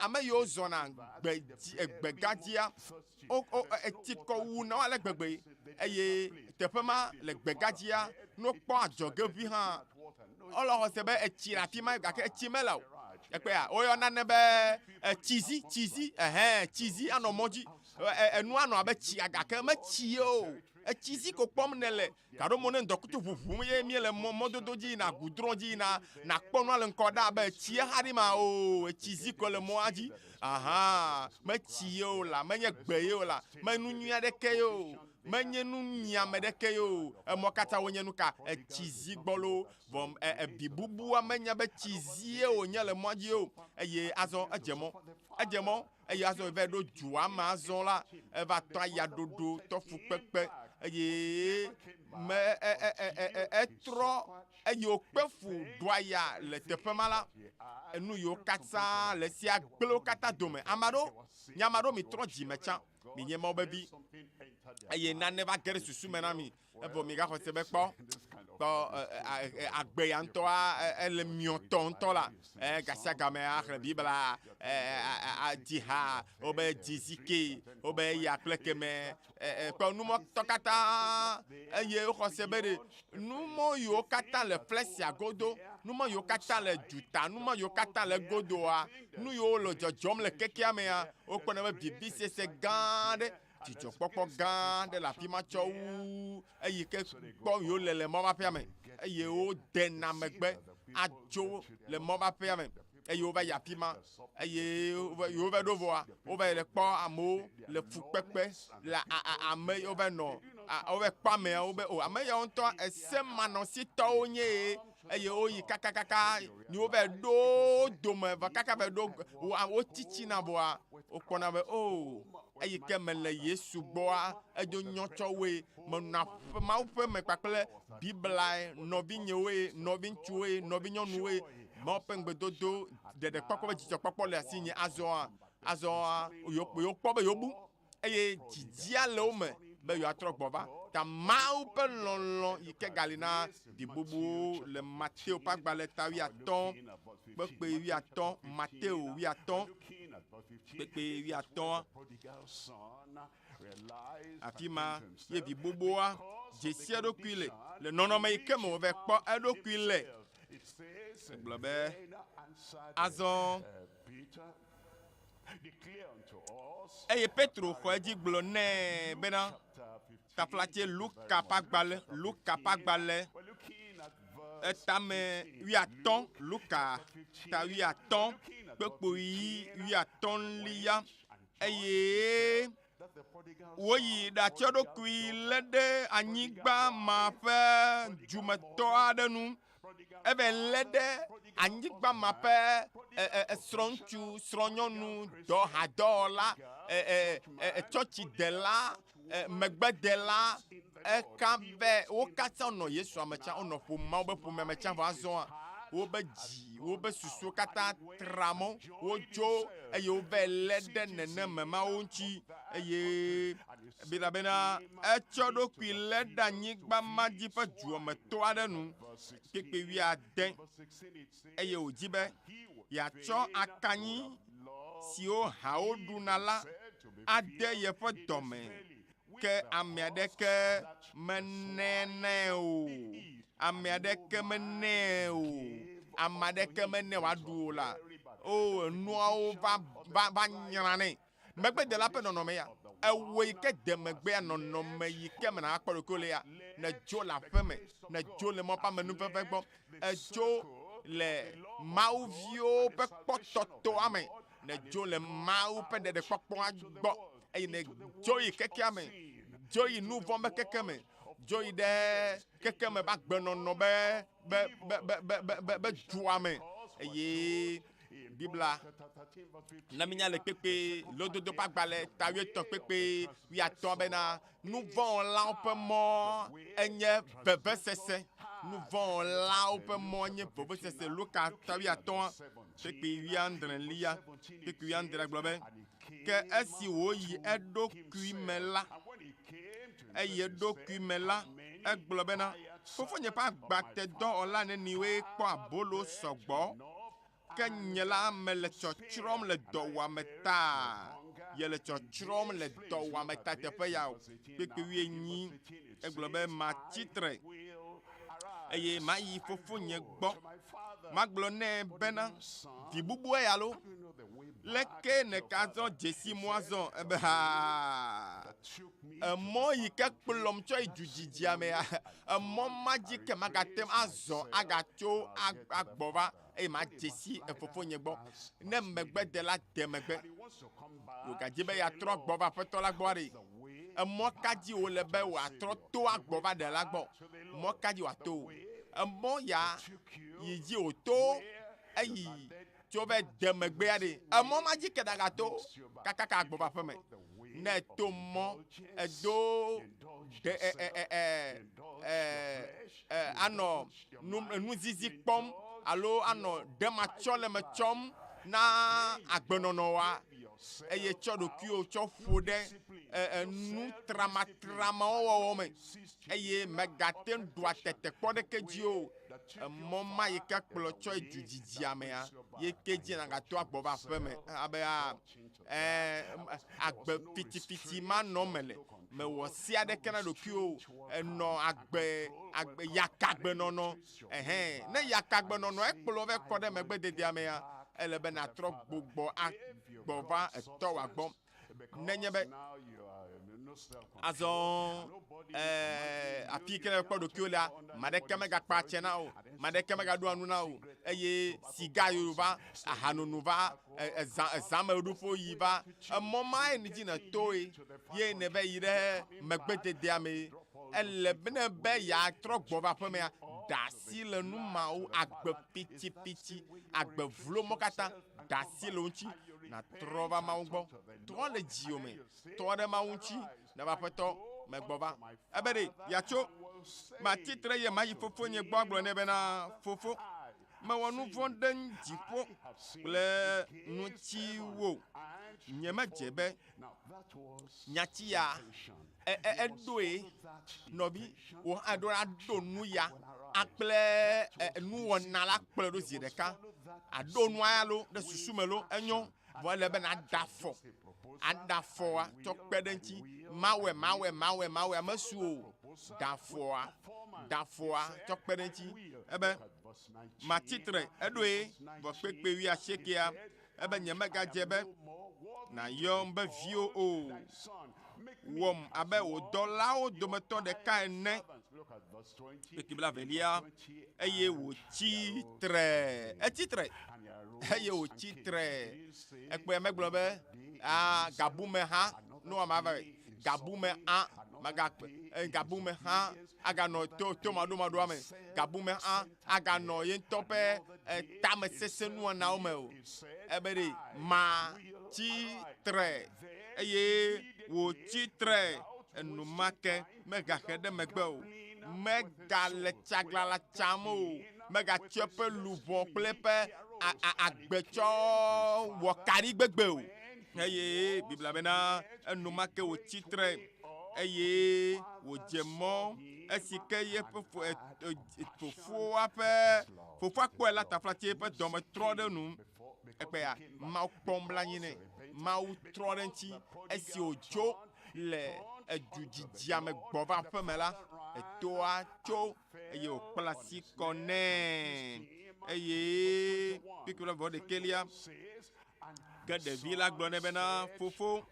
ame yiwo zɔna gbe dzi egbegã dzia wo wo etsi kɔ wu na wo ale gbegbe eye teƒe ma le gbegã dzia ne wokpɔ adzɔge ʋi hã wole xɔse be etsi le afi ma gake etsi mele o. Ekpea woyɔ nane be tsizi tsizi ehɛn tsizi anɔ mɔ dzi enu anɔ abe tsia gake metsi ye o. Etsizi ko kpɔm nèle. Gaɖo mo ne ŋdɔkutsu ʋuʋum ye míele mɔ mɔdodo dzi yina gudrɔ̃ dzi yina nakpɔ nua le ŋkɔ ɖa abe etsie xa ɖi ma o. Etsizi ko le mɔa dzi. Aha metsi ye o la menye gbe ye o la me nu nyui aɖeke ye o. Menye nu nyiame ɖeke ye o. Emɔ katã wonye nu ka? Etsi zi gbɔlo. Vɔ evi bubua menya be tsi zie wònye le mɔa dzi o. Eye azɔ edze mɔ. Edze mɔ eye azɔ eva ɖo dua me azɔ la, eva tɔ ayaɖoɖo, tɔ fukpekpe eye me etrɔ eye wòkpe fu ɖu aya le teƒe ma la, enu yiwo katã le esia gblẽ wo katã dome. Ame aɖewo, nye ame aɖewo mitrɔ dzime tsã. Minye Mawu be vi eye nane va ge ɖe susu me na mi evɔ migaxɔ se be kpɔ kpɔ agbe ya ŋutɔa ele miɔtɔ ŋutɔ la gasiagame axlẽ Biblia adzi ha wobe dzi zike wobe eya kple keme kpɔ numɔtɔ katã eye woxɔ se be ɖe numɔ yiwo katã le flesia godo numɔ yiwo katã le duta numɔ yiwo katã le godoa nu yiwo le dzɔdzɔm le kekea mea wokpɔna be vivisese gã aɖe dzidzɔkpɔkpɔ gã aɖe le afi ma tsɔ wu eyi ke kpɔm yewo le le mɔmaƒea me eye wodena megbe adzo le mɔmaƒea me eye wova yi afi ma eye yewo va ɖo vɔa wova yi le kpɔ amewo le fukpekpe le ame wova nɔ wova kpɔ ameawo be o ame yawo ŋutɔ esemanɔsitɔwo nye ye eye woyi kakakaka ni wova ɖo wo dome va kaka va ɖo wo tsitsina vɔa wokpɔna be o eyi ke mele Yesu gbɔa edo nyɔ tsɔ woe menɔ aƒe Mawu ƒe me kpakple Biblae nɔvinyewoe nɔviŋutsuwoe nɔvinyɔnuwoe Mawu ƒe ŋugbedodo ɖeɖekpɔkpɔ ƒe dzidzɔkpɔkpɔ le asinye azɔa azɔa yewo kpɔ be yewobu eye dzidzia le wo me be yewoatrɔ gbɔ va ta Mawu ƒe lɔlɔ̃ yi ke gali na vi bubuwo le Mateo ƒe agbalẽ ta wuiatɔ̃ kpekpe wuiatɔ̃ Mateo wuiatɔ̃ kpekpe wuiatɔ̃ afi ma ye vi gbogboa dzesi eɖokui le le nɔnɔme yi ke me wòva kpɔ eɖokui le. Egblɔ be azɔ eye Petro xɔ edzi gblɔ nɛ bena taflatse Luka ƒe agbalẽ Luka ƒe agbalẽ etame wuiatɔ̃ Luka ta wuiatɔ̃ kpekpoyi wuiatɔ̃lia eye woyi ɖatsɔ ɖokui lé ɖe anyigba ma ƒe dumetɔ aɖe nu. Eve lé ɖe Anyigba ma ƒe e, e, e, srɔ̃ŋutsu, srɔ̃nyɔnu, dɔ hadɔwɔla, e, e, e, tsɔtsidela, e, megbedela, eka be wo katã wonɔ Yesu ame tsã, wonɔ ƒome Mawu be ƒomea me tsã vɔ azɔa, wobe dzi, wobe susuwo katã tra mɔ, wodzo eye wova lé ɖe neneme mawo ŋuti eye Biblia bena etsɔ ɖokui lé ɖe anyigba ma dzi ƒe duametɔ aɖe nu kpekpe wuiade eye wòdi be yeatsɔ akanyi siwo hawo ɖuna la ade yeƒe dɔme ke ame aɖeke menɛ o. Ame aɖeke menɛ o. Ame aɖeke menɛ wòaɖu o la. O, enuawo va, va, va nyra nɛ. Megbedela ƒe nɔnɔme ya, ewò yi ke de megbea nɔnɔme yi ke me nàkpɔ ɖokuiwò le ya. Nèdzo le aƒe me, nèdzo le mɔ ƒe amenuveve gbɔ, èdzo le Mawu viwo ƒe kpɔtɔtɔa me, nèdzo le Mawu ƒe ɖeɖekpɔkpɔa gbɔ eye nèdzo yi kekea me, dzo yi nu vɔ̃ be keke me, dzo yi ɖe keke me be agbenɔnɔ be be be be be be be dua me eye Biblia na mínya le kpekpe lododo ƒe agbalẽ ta wuietɔ̃ kpekpe wuiatɔ̃ bena nuvɔ̃wɔlawo ƒe mɔ enye vevesese. Nuvɔ̃wɔlawo ƒe mɔ nye vevesese. Luka ta wuiatɔ̃ kpekpe wuiadrelia kpekpe wuiadrea gblɔ be, Ke esi wòyi eɖokui me la, eyi eɖokui me la, egblɔ bena, Fofonye ƒe agbatedɔwɔla neniwoe kpɔ abolo sɔgbɔ, ke nye la mele tsɔtsrɔ̃m le dɔwuame ta. Yele tsɔtsrɔ̃m le dɔwuame ta teƒe ya o. Kpekpe wuienyi, egblɔ be, Matsi tre, eye mayi fofonye gbɔ. Magblɔ nɛ bena, Vi bubue alo? Leke nègazɔ dzesi mɔa zɔ? Ebe haa, emɔ yi ke kplɔm tsɔ yi dudzidzia mea, emɔ ma dzi ke magate ŋu azɔ agatso agbɔ va eye madze si efofonye gbɔ. Ne megbedela de megbe, wògadzi be yeatrɔ gbɔ va Aƒetɔ la gbɔ ɖe, emɔ ka dzi wòle be wòatrɔ to agbɔ va Ɖela gbɔ? Mɔ ka dzi wòato? Emɔ ya yi dzi wòto eyi tso be de megbea ɖe, emɔ ma dzi ke nagato kakaka agbɔ va aƒeme. Ne èto mɔ, edo ɖe ɛ ɛ ɛ ɛ ɛ ɛ anɔ nu nuzizi kpɔm alo anɔ ɖematsɔleme tsɔm na agbenɔnɔa eye tsɔ ɖokuiwò tsɔ ƒo ɖe ɛ ɛ nu tramatramawo wɔwɔ me eye mègate ŋu ɖua tetekpɔ ɖeke dzi o. Emɔ ma yi ke kplɔ tsɔ yi du didia mea, ye ke dzi nàgato agbɔ va aƒe me abe a ɛ agbe fitifiti ma nɔ mele. Mewɔ sea ɖeke na ɖokuiwò o. Ènɔ agbe agbe yakagbenɔnɔ. Ɛhɛn, ne yakagbenɔnɔ ekplɔ va kɔ ɖe megbe dedea mea, ele be nàtrɔ gbugbɔ agbɔ va etɔwòa gbɔ. Nenye be azɔ ɛɛ afi yi ke nèkpɔ ɖokuiwò lea, ame aɖeke megakpa atse na wò, ame aɖeke megaɖoa nu na wò o eye siga yoyo va, ahanono va, ezã ezãmeɖuƒewo yi va. Emɔ mae dzi nètoe ye nèva yi ɖe megbededea mee. Ele be ne be yeatrɔ gbɔ va aƒemea, ɖe asi le nu mawo, agbe pitipiti, agbe vlo mɔ katã, ɖe asi le wo ŋuti nàtrɔ va Mawu gbɔ. Trɔ le dziwò me, trɔ ɖe Mawu ŋuti, nava Aƒetɔ, megbɔ va. Ebe ɖe, yeatso, matsi tre eye mayi fofonye gbɔ agblɔ nɛ bena, Fofo, mewɔ nu vɔ̃ ɖe dziƒo kple ŋutiwò. Nyemedze be nyati ya e, e, eɖoe nɔvi wò hã ɖo la ɖo nu ya akple e, nuwɔna la kplɔe ɖo zi ɖeka. Aɖo nua ya lo ɖe susu me lo enyo vɔ ele be nàɖe afɔ aɖe afɔa tsɔ kpe ɖe eŋuti. Mawɔe mawɔe mawɔe mawɔe mesu o. Ɖe afɔa ɖe afɔa tsɔ kpe ɖe eŋuti. Ebe matsi tre eɖoe vɔ kpekpe wuiasiekɛa ebe nyemegadze be nàyɔm be viwò o. Wɔm abe wò dɔlawo dometɔ ɖeka ene. Kpekpe blaevelia, eye wòtsi tre. Etsi tre eye wòtsi tre. Ekpɔe megblɔ be, a gabume ha, no ama va gabume a. Mega gabu me hã aganɔ to tomaɖomaɖoa me. Gabu me hã aganɔ ye ŋutɔ ƒe tamesesẽ nuwɔnawo me o. Ebe ɖe ma tsi tre eye wòtsi tre enumake megahe ɖe megbe o. Megale tsaglãla tsam o. Megatsɔ eƒe luʋɔ kple eƒe agbe tsɔ wɔ kaɖigbegbe o. Eye Biblia bena enumake wòtsi tre eye wòdze mɔ esi ke yeƒe fofoa ƒe fofoa kpɔe la taflatse eƒe dɔme trɔ ɖe nu. Ekpea Mawu kpɔ nublanui nɛ. Mawu trɔ ɖe eŋuti esi wòdzo le edu dzidzia me gbɔ va aƒeme la, etoa tso eye wòkpla asi kɔ nɛ. Eye kpukpui blaeve ɖekɛlia, ke ɖevi la gblɔ nɛ bena, Fofo,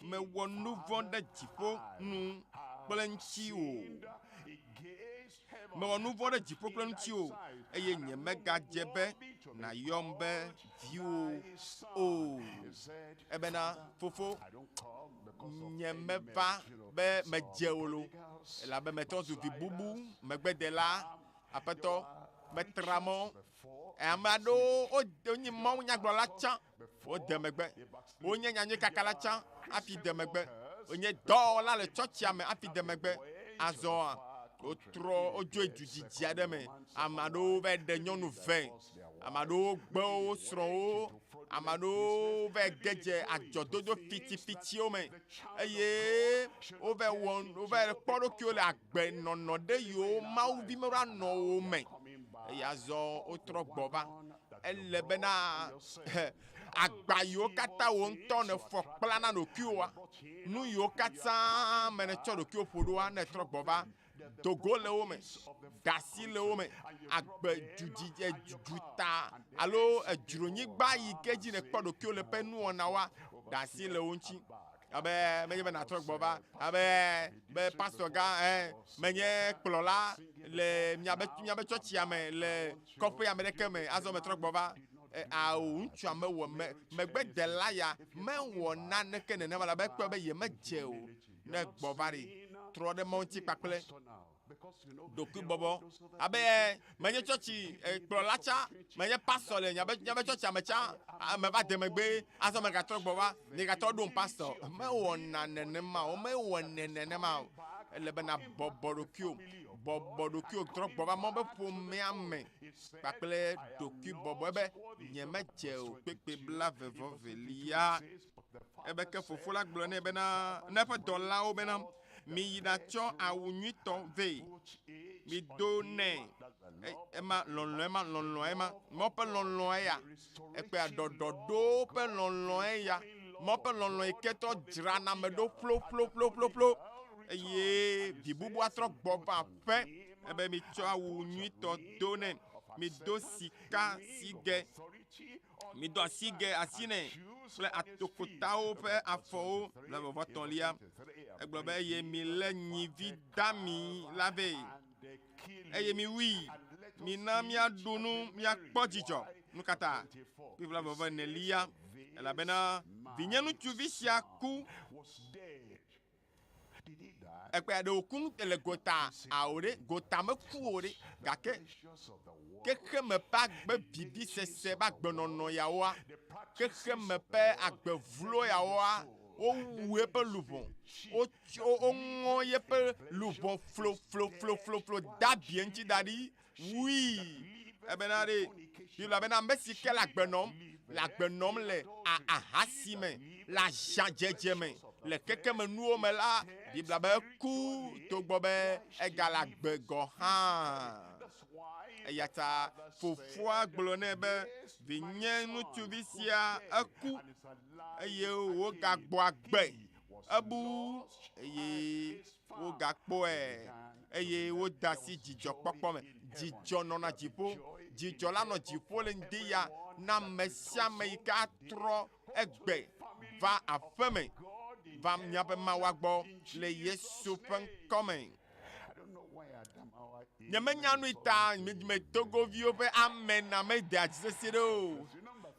mewɔ nu vɔ̃ ɖe dziƒo nu kple ŋutiwò. Mewɔ nu vɔ̃ ɖe dziƒo kple ŋutiwò, eye nyemegadze be nàyɔm be viwò o. Ebena, Fofo, nyemeva be medze wò lo, elabe metrɔ zu vi bubu megbedela. Aƒetɔ, metra mɔ. Ame aɖewo wonye mawunyagblɔla tsã, wode megbe. Wonye nyanyuikakala tsã hafi de megbe. Wonye dɔwɔla le tsɔtsia me hafi de megbe. Azɔa, wotrɔ wodzoe du didi aɖe me. Ame aɖewo va ɖe nyɔnu ve. Ame aɖewo gbe wo srɔ̃wo. Ame aɖewo va ge dze adzɔdodo fitifitiwo me eye wova wɔ wova kpɔ ɖokuiwo le agbenɔnɔ ɖe yiwo Mawu vi meɖo anɔ o me. Eye azɔ wotrɔ gbɔ va. Ele bena agba yiwo katã wò ŋutɔ nèfɔ kpla na ɖokuiwòa, nu yiwo katã me nètsɔ ɖokuiwò ƒo ɖoa, ne ètrɔ gbɔ va, do go le wo me, da asi le wo me, agbe dudzi duta alo edzronyigba yi ke dzi nèkpɔ ɖokuiwò le ƒe nuwɔnawoa, da asi le wo ŋuti. Abe menye be nàtrɔ gbɔ va abe be pastor gã ɛ menye kplɔla le miabe miabe tsɔtsia me le kɔƒea me ɖeke me azɔ metrɔ gbɔ va ao ŋutsua mewɔ me megbedela ya mewɔ naneke nenema la be ekpɔe be yemedze o ne gbɔ va ɖi trɔ ɖe mɔ ŋuti kpakple ɖokuibɔbɔ abe menye tsɔtsi kplɔla tsã menye pastɔ le nyabe nyabe tsɔtsia me tsã meva de megbe azɔ megatrɔ gbɔ va miegatrɔ ɖom pastɔ mewɔna nenema o mewɔnɛ nenema o ele be nabɔbɔ ɖokuiwò bɔbɔ ɖokuiwò trɔ gbɔ va mɔ be ƒomea me kpakple ɖokuibɔbɔ ebe nyemedze o kpekpe blaeve vɔ velia ebe ke fofo la gblɔ nɛ bena ne eƒe dɔlawo bena Miyi ɖatsɔ awu nyuitɔ vɛ. Mido nɛ. Ema lɔlɔ̃ ema lɔlɔ̃ ema. Mawu ƒe lɔlɔ̃ eya. Ekpea ɖɔɖɔɖo ƒe lɔlɔ̃ eya. Mawu ƒe lɔlɔ̃ yi ke trɔ dzrana ame ɖo ƒloƒloƒloƒlo. Eye vi bubu atrɔ gbɔ va aƒe. Ebe mitsɔ awu nyuitɔ do nɛ. Mido sika sigɛ. Mido asigɛ asi nɛ kple atokotawo ƒe afɔwo le vɔvɔ tɔ̃lia. Egblɔ be eye milé nyivi dami la vɛ, eye miwui, mina míaɖu nu, míakpɔ dzidzɔ. Nu ka ta? Kpukpui vɔvɔ enelia, elabena vinye ŋutsuvi sia ku. Ekpea ɖe wòku le gota ao ɖe, gota meku o ɖe, gake xexeme ƒe agbe vivisese ƒe agbenɔnɔ yawoa, xexeme ƒe agbe vlo yawoa, Wowu eƒe luʋɔ, wotsɔ woŋɔ yeƒe luʋɔ floflofloflo de abi eŋuti da ɖi, wui. Ebena ɖe Biblia bena ame si ke le agbe nɔm, le agbe nɔm le ahasi me, le azãdzedze me, le kekemenuwo me la, Biblia be eku togbɔ be egale agbe gɔ̃ hã. Eya ta fofoa gblɔ nɛ be, Vinye ŋutsuvi sia eku eye wogagbɔ agbe. Ebu eye wogakpɔe eye wode asi dzidzɔkpɔkpɔ me. Dzidzɔ nɔna dziƒo. Dzidzɔ la nɔ dziƒo le ŋdi ya na ame sia ame yi ke atrɔ egbe va aƒeme va míaƒe Mawua gbɔ le Yesu ƒe ŋkɔ me. Nyemenya nu yi ta me Togoviwo ƒe ame na medea dzi sesĩe ɖe o.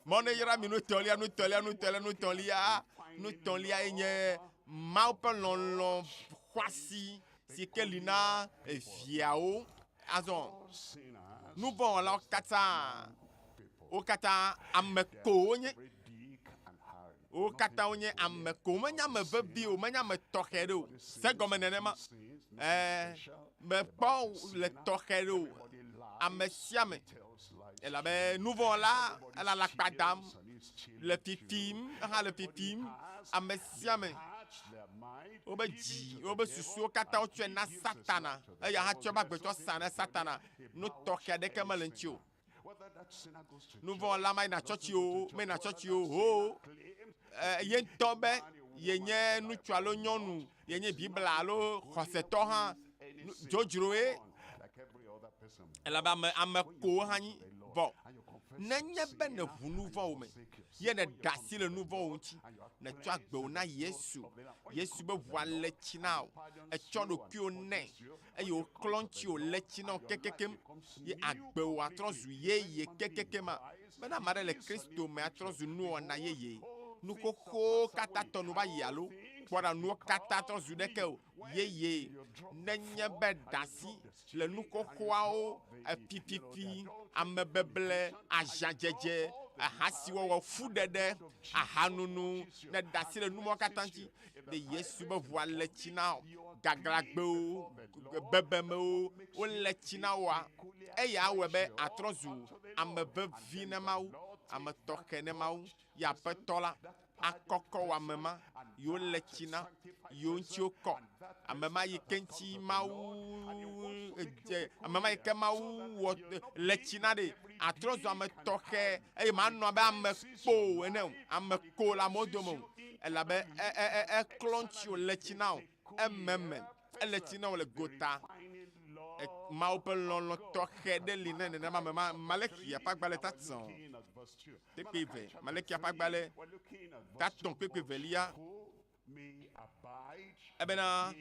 Mawu neyra mi nutɔlia, nutɔlia, nutɔlia, nutɔlia. Nutɔlia ye nye Mawu ƒe lɔlɔ̃ xɔasi si ke li na eviawo. Azɔ nuvɔ̃wɔlawo katã, wo katã ame ko wonye. Wo katã wonye ame ko. Womenye ame vevi o, womenye ame tɔxɛ ɖe o. Se gɔme nenema. Ɛɛ, mekpɔ le tɔxɛ ɖe o. Ame sia ame. Elabe nuvɔ̃wɔla ele alakpa dam, le fifim, hã le fifim. Ame sia ame. Wobe dzi, wobe susuwo katã wotsɔe na Satana. Eya hã tsɔ eƒe agbe tsɔ sa na Satana. Nu tɔxɛ aɖeke mele eŋuti o. Nuvɔ̃wɔla mayina tsɔtsi o, meyina tsɔtsi o, hoo. Ye ŋutɔ be yenye ŋutsu alo nyɔnu, yenye Biblia alo xɔsetɔ hã, dzodzroe. Elabe ame, ame ko hã nyi. Vɔ nenye be nèʋu nuvɔ̃wò me, ye nèɖe asi le nuvɔ̃wò ŋuti, nètsɔ agbewò na Yesu, Yesu be ʋua le tsi na wò, ètsɔ ɖokuiwò nɛ, eye wòklɔ ŋutiwò le tsi na wò kekekem, ye agbewò atrɔ zu yeye kekekema, bena ame aɖe le Kristo me atrɔ zu nuwɔna yeye. Nu xoxowo katã tɔ nu va yi alo kpɔ ɖa nuwo katã trɔ zu ɖeke o, yeye. Nenye be ɖe asi le nu xoxoawo, efififi, amebeble, aziadzedze, ahasiwɔwɔ, fuɖeɖe, ahanunu, ne ɖe asi le nu mawo katã ŋuti, ne Yesu be ʋua le tsi na wò, gaglãgbewo, bebemewo, wole tsi na wòa, eya awɔe be àtrɔ zu ame vevi na Mawu, ame tɔxɛ ne Mawu, ye Aƒetɔ la akɔkɔ wò ame ma yi wole tsi na, yiwo ŋuti wokɔ, ame ma yi ke ŋuti Mawu dze, ame ma yi ke Mawu wɔ le tsi na ɖe, àtrɔ zu ame tɔxɛ eye manɔ abe ame kpo ene o, ame ko le amewo dome o, elabe e, e, e, eklɔ ŋutiwò le tsi na wò, ememe, ele tsi na wò le gota. Mawu ƒe lɔlɔ̃ tɔxɛ ɖe li ne nenema ame ma. Malexia ƒe agbalẽ tatɔ̃ kpekpe eve, Malexia ƒe agbalẽ tatɔ̃ kpekpe evelia, ebena,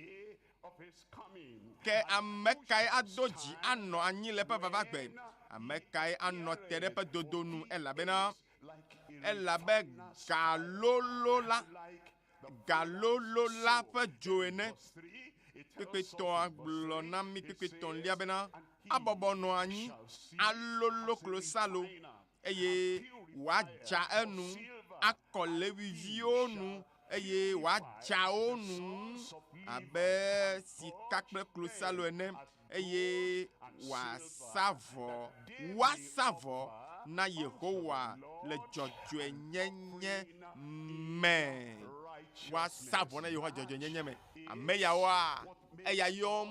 Ke ame kae ado dzi anɔ anyi le eƒe vavagbe? Ame kae anɔ te ɖe eƒe dodo nu? Elabena elabe galolo la, galolo la ƒe dzo ene. Kpekpetɔa gblɔ na mí kpekpetɔlia bena, abɔbɔ nɔ anyi alolo klosalo eye wòadza enu, akɔ Lewi viwo nu, eye wòadza wo nu abe sika kple klosalo ene, eye wòasa vɔ, woasa vɔ na Yehowa le dzɔdzɔenyenye me. Woasa vɔ na Yehowa dzɔdzɔenyenye me. Ame yawoa, eya yɔm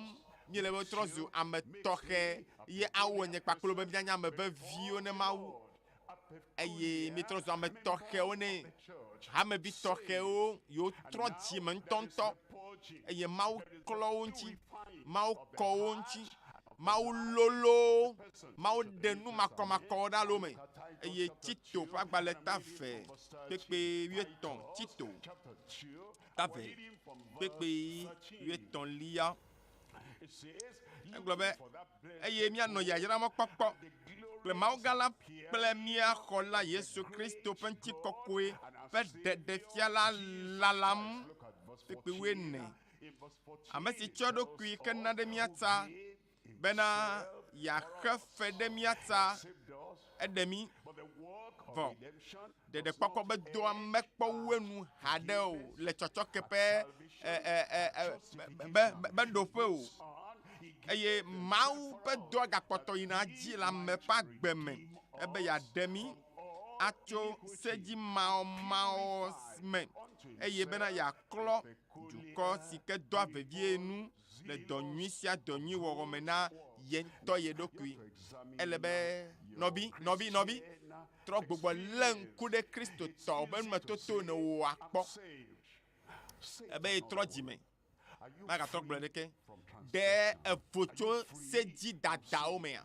míele be wotrɔ zu ame tɔxɛ ye awɔ nye kpakple be míanye ame veviwo ne Mawu. Eye míetrɔ zu ame tɔxɛwo nɛ, hamevi tɔxɛwo yiwo trɔ dzi me ŋutɔŋutɔ. Eye Mawu klɔ wo ŋuti, Mawu kɔ wo ŋuti, Mawu lolo wo, Mawu ɖe nu makɔmakɔwo ɖa le wo me. Eye Tito ƒe agbalẽ ta ve kpekpe wuietɔ̃, Tito ta ve kpekpe wuietɔ̃lia. Egblɔ be, eye míanɔ yayra mɔkpɔkpɔ kple Mawu gã la kple mía xɔla Yesu Kristo ƒe ŋutikɔkɔe ƒe ɖeɖefia la lalam. Kpukpui wuiene. Ame si tsɔ eɖokui ke na ɖe mía ta bena yeaxe fe ɖe mía ta, eɖe mí. Vɔ ɖeɖekpɔkpɔ be dɔa mekpɔ wu enu haɖe o le tsɔtsɔke ƒe be be ɖoƒe o. Eye Mawu ƒe dɔa gakpɔtɔ yina edzi le ame ƒe agbe me ebe yeaɖe mí atso sedzimawɔmawɔ me eye bena yeaklɔ dukɔ si ke doa vevie nu le dɔ nyui sia dɔ nyui wɔwɔ me na ye ŋutɔ ye ɖokui. Ele be nɔvi, nɔvi, nɔvi, trɔ gbugbɔ lé ŋku ɖe Kristotɔwo ƒe numetoto ne wòakpɔ ebe yetrɔ dzime. Magatrɔ gblɔ ɖeke. Ɖe evo tso sedzidadawo mea?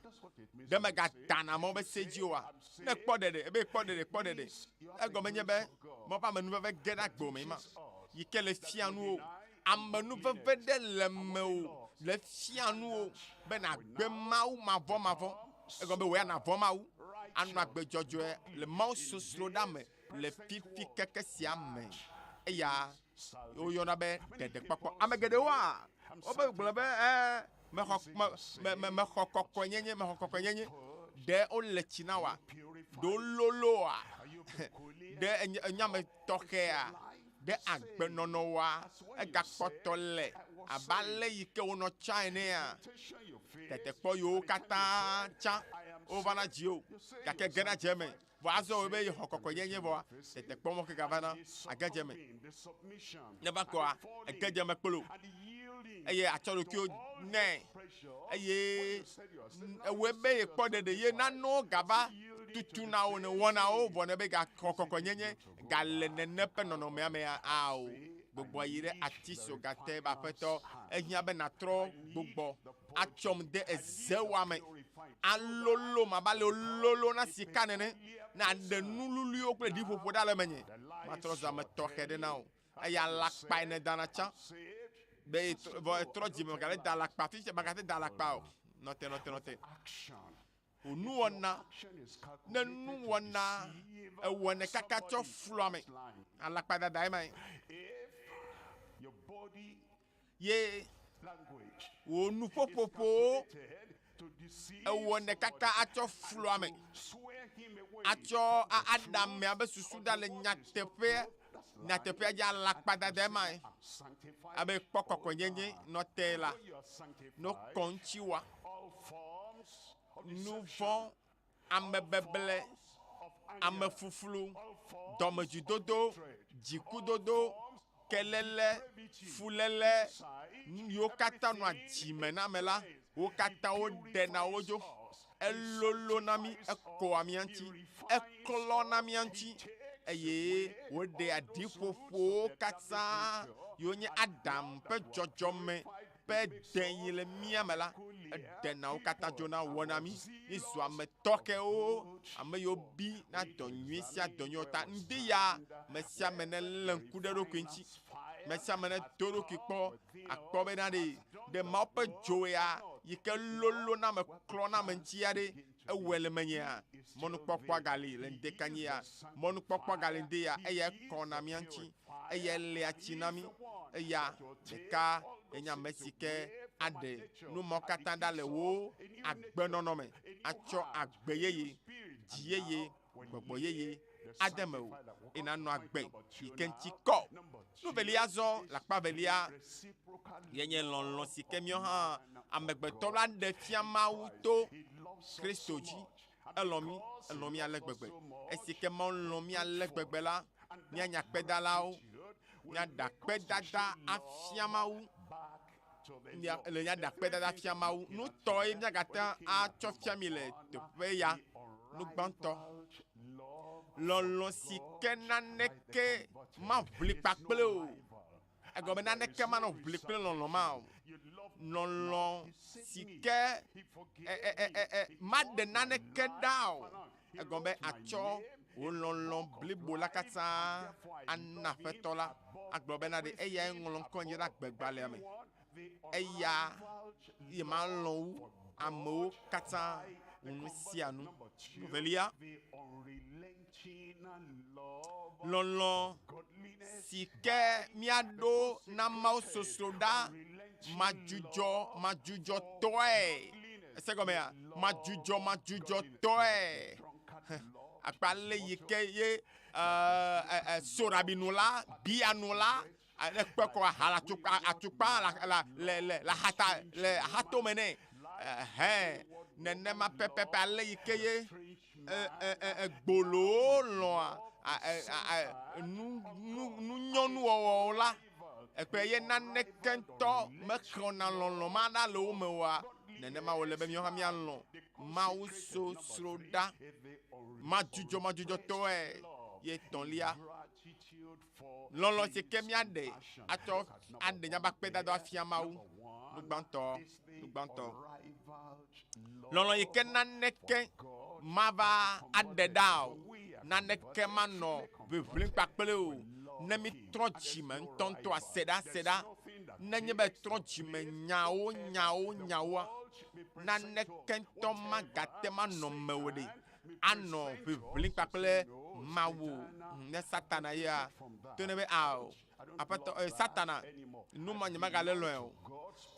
Ɖe megadana mɔ be sedzi oa? Ne kpɔ ɖeɖe, ebe kpɔ ɖeɖe, kpɔ ɖeɖe. Egɔme nye be mɔ ƒe amenuveve ge ɖe agbe me ma. Yi ke le fia nuwo. Amenuveve ɖe le mewò le fia nuwo be nàgbe Mawu mavɔmavɔ. Egɔme be wò ya nàvɔ̃ Mawu, anɔ agbe dzɔdzɔe le Mawu sosroɖa me le fifi keke sia me. Eya woyɔna be ɖeɖekpɔkpɔ. Ame geɖewoa, wobe gblɔ be ɛɛ mexɔ me me me mexɔ kɔkɔenyenye mexɔ kɔkɔenyenye. Ɖe wole tsi na woa? Ɖe wololoa? Ɖe enye enye ame tɔxɛa? Ɖe agbenɔnɔ woa? Egakpɔtɔ le abe ale yi ke wonɔ tsã enea? Tetekpɔ yiwo katã tsã wovana dziwò gake gena dze eme. Vɔ azɔ wòe be yexɔ kɔkɔenyenye vɔa, tetekpɔ mɔ ke gavana age dze eme. Ne va kɔa, ege dze eme kplo eye atsɔ ɖokuiwò nɛ eye ewɔe be yekpɔ ɖeɖe ye nanewo gava tutuna wò ne wɔna wo vɔ ne be gaxɔ kɔkɔenyenye gale nene ƒe nɔnɔmea mea? Ao, gbugbɔ yi ɖe atisoga te be aƒetɔ, ehiã be nàtrɔ gbugbɔ atsɔm de ezewa me, alolom abe ale wololona sika nene, ne aɖe nu luliwo kple ɖiƒoƒo ɖa le menye. Matrɔ zu ame tɔxɛ ɖe na wò. Eya alakpae nèdana tsã. Be vɔ etrɔ dzime megale da alakpa fifia megate da alakpa o. Nɔte nɔte nɔte. Wò nuwɔna ne nuwɔna ewɔnɛ kaka tsɔ fluame. Alakpa dada ema ye. Ye wò nuƒoƒoƒowo ewɔnɛ kaka atsɔ flu ame, atsɔ aɖe amea be susu ɖa le nyateƒea nyateƒea dzi alakpadada ema ye. Abe kpɔ kɔkɔenyenye nɔ te la, no kɔ ŋuti wa nuvɔ̃ amebeble, amefuflu, dɔmedzoedodo, dzikudodo, kelele, fuléle, nu yiwo katã nɔa dzime na ame la, wo katã woɖena wo dzo. Elolona mí, ekɔa mía ŋuti, eklɔna mía ŋuti eye wòɖea ɖiƒoƒowo katã yiwo nye Adam ƒe dzɔdzɔme ƒe de yi le mía me la, eɖena wo katã dzona wɔna mí. Mízu ame tɔxɛwo, ame yiwo bi na dɔ nyui sia dɔ nyui ta. Ŋdi ya, me sia ame nelé ŋku ɖe eɖokui ŋuti. Me sia ame nedo eɖokui kpɔ akpɔ bena ɖe ɖe Mawu ƒe dzo ya yi ke lolona ame klɔna ame ŋuti ya ɖe ewɔe le menyea? Mɔnukpɔkpɔa gali le ŋdekanyi ya. Mɔnukpɔkpɔa gali ŋdi ya eya ekɔna mía ŋuti. Eyae léa tsi na mí. Eya ɖeka enye ame si ke aɖe nu mawo katã ɖa le wò agbenɔnɔ me, atsɔ agbe yeye, dzi yeye, gbɔgbɔ yeye ade mewò eye nànɔ agbe yi ke ŋuti kɔ. Nu velia azɔ le akpa velia ye nye lɔlɔ̃ si ke míawo hã amegbetɔ la ɖe fia Mawu to Kristo dzi. Elɔ̃ mí, elɔ̃ mí ale gbegbe. Esi ke Mawu lɔ̃ mí ale gbegbe la, míanye akpedalawo, míaɖe akpedada afia Mawu. Mía, le míaɖe akpedada afia Mawu. Nu tɔe míagate ŋu atsɔ fia mi le teƒe ya. Nu gbãtɔ, lɔlɔ̃ si ke naneke maʋli kpakple o. Egɔme naneke manɔ ʋli kple lɔlɔ̃ ma o. Lɔlɔ̃ si ke e, e, e, e, e, maɖe naneke ɖa o. Egɔme be atsɔ wò lɔlɔ̃ blibo la katã ana Aƒetɔ la. Agblɔ bena ɖe eyae ŋlɔ ŋkɔ nye ɖe agbegbalẽa me. Eya ye malɔ̃ wu amewo katã wu nu sia nu. Nu velia, lɔlɔ̃ si ke míaɖo na Mawu sosroɖa madzudzɔ madzudzɔtɔe. Ese gɔmea? Madzudzɔ madzudzɔtɔe. Akpa ale yi ke ye soɖabinu la, biyanu la, ne kpe kɔ aha le atukpa atukpa le le le le axata le axatome nɛ. Ɛhɛn nenema pɛpɛpɛ ale yi ke ye gbolowo lɔ̃a nu nu nunyɔnuwɔwɔwo la, ekpe ye naneke ŋutɔ mexɔna lɔlɔ̃ ma ɖa le wo me oa, nenema wòle be míawo hã míalɔ̃ Mawu sosroɖa madzudzɔmadzudzɔtɔe. Ye etɔ̃lia, lɔlɔ̃ si ke míaɖe atsɔ aɖe míaƒe akpedada afia Mawu. Nu gbãtɔ, nu gbãtɔ. Lɔlɔ̃ yi ke naneke mava aɖe ɖa o, naneke manɔ ʋiʋlim kpakple o. Ne mítrɔ dzime ŋutɔŋutɔ ase ɖa ase ɖa, nenye be trɔ dzime nyawo nyawo nyawoa, naneke ŋutɔ magate manɔ mewò ɖe anɔ ʋiʋlim kpakple Mawu o. Ne Satana yea, to ne be ao. Aƒetɔ, eh, Satana, nu ma nye megale lɔe o.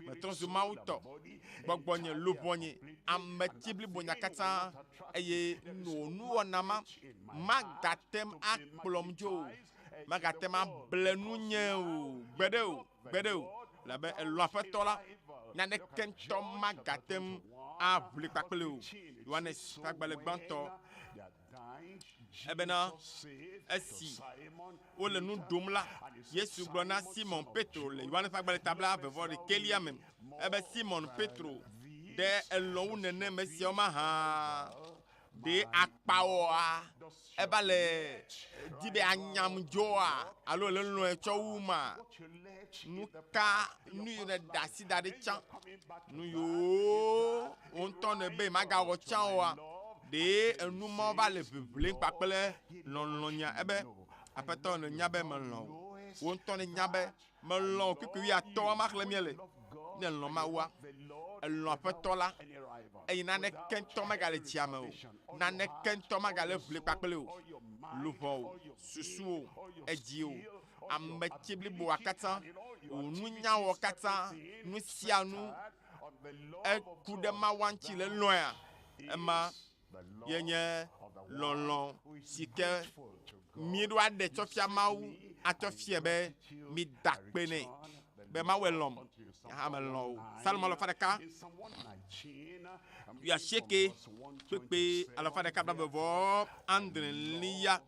Metrɔ zu Mawu tɔ. Gbɔgbɔ nye, luʋɔ nye, ameti blibo nya katã eye wò nuwɔna ma magate ŋu akplɔm dzo o. Magate ŋu able nunye o. Gbeɖe o, gbeɖe o. Elabe elɔ̃ Aƒetɔ la, naneke ŋutɔ magate ŋu aʋli kpakple o. Yohanes ƒe agbalẽ gbãtɔ ebena esi wole nu ɖum la, Yesu gblɔ na Simon Petro le Yohanes ƒe agbalẽ ta blaeve vɔ ɖekɛlia me ebe Simon Petro, ɖe elɔ̃ wu nenem esiawo mahã? Ɖe akpawɔa eva le di be anyam dzoa alo le lɔ̃e tsɔ wu ma? Nu ka nu yi ne ɖe asi da ɖi tsã? Nu yiwo wo ŋutɔ ne be magawɔ tsã oa? Ɖe enu mawo va le ʋiʋlim kpakple lɔlɔ̃nya ebe Aƒetɔ ne nya be melɔ̃ wò. Wò ŋutɔ ne nya be melɔ̃ wò kpukpui wuiatɔ̃a ma xlẽ míele. Ne elɔ̃ Mawua, elɔ̃ Aƒetɔ la eye naneke ŋutɔ megale dzia me o. Naneke ŋutɔ megale ʋli kpakple o. Luʋɔ o, susu o, edzi o, ametsi bliboa katã, wò nunyawɔ katã, nu sia nu eku ɖe Mawua ŋuti le lɔ̃ea, ema ye nye lɔlɔ̃ si ke míeɖo aɖe tsɔ fia Mawu atsɔ fia be mída akpe nɛ be Mawu elɔ̃m, nye hã melɔ̃ wò. Salomo alafa ɖeka wuiasieke kpekpe alafa ɖeka blaeve vɔ adrelia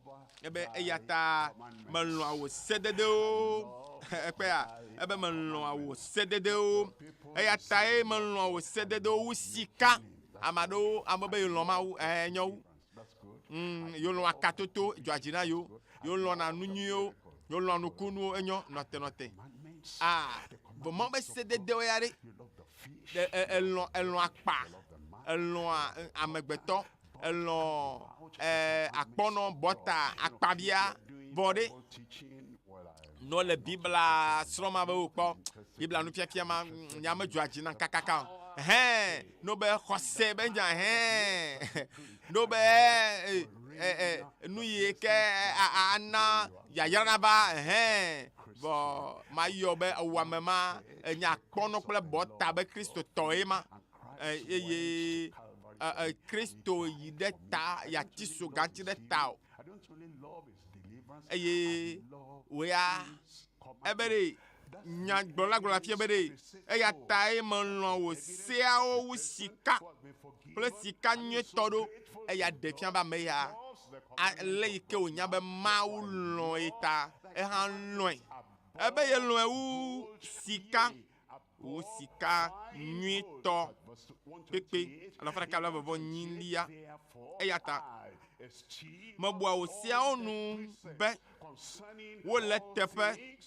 ebe eya ta melɔ̃a wò sededewo. Ekpea ebe melɔ̃a wò sededewo. Eya tae melɔ̃a wò sededewo wu sika. Ame aɖewo ame be yelɔ̃ Mawu ɛɛ nyɔ wu. Yolɔ̃ akatoto dzɔa dzi na yewo. Yolɔ̃na nu nyuiwo, yolɔ̃a nukunuwo enyɔ nɔte nɔte. Ah, vɔ Mawu be sededewo ya ɖe, ɖe elɔ̃ elɔ̃ akpa, elɔ̃a amegbetɔ, elɔ̃ akpɔnɔ, bɔta, akpabia, vɔ ɖe nɔ le Biblia srɔ̃m abe wokpɔ Biblia nufiafia ma nya medzɔa dzi na kakaka o. Hɛn, no be xɔse be nya hɛn, no be nu yi ke ana yayra nava hɛn, vɔ mayɔ be ewɔame ma enya akpɔnɔ kple bɔta be Kristotɔ ye ma eye Kristo yi ɖe ta yeati soga ŋuti ɖe ta o. Eye wò ya ebe ɖe nyagblɔla gblɔ afia be ɖe eya tae melɔ̃ wò seawo wu sika kple sika nyuietɔ ɖo. Eya ɖe fia be ame ya ale yi ke wònya be Mawu lɔ̃ ye ta eha lɔ̃e. Ebe yelɔ̃e wu sika wu sika nyuitɔ kpekpe alafa ɖeka blaeve vɔ enyilia. Eya ta mebua wò seawo nu be wole teƒe.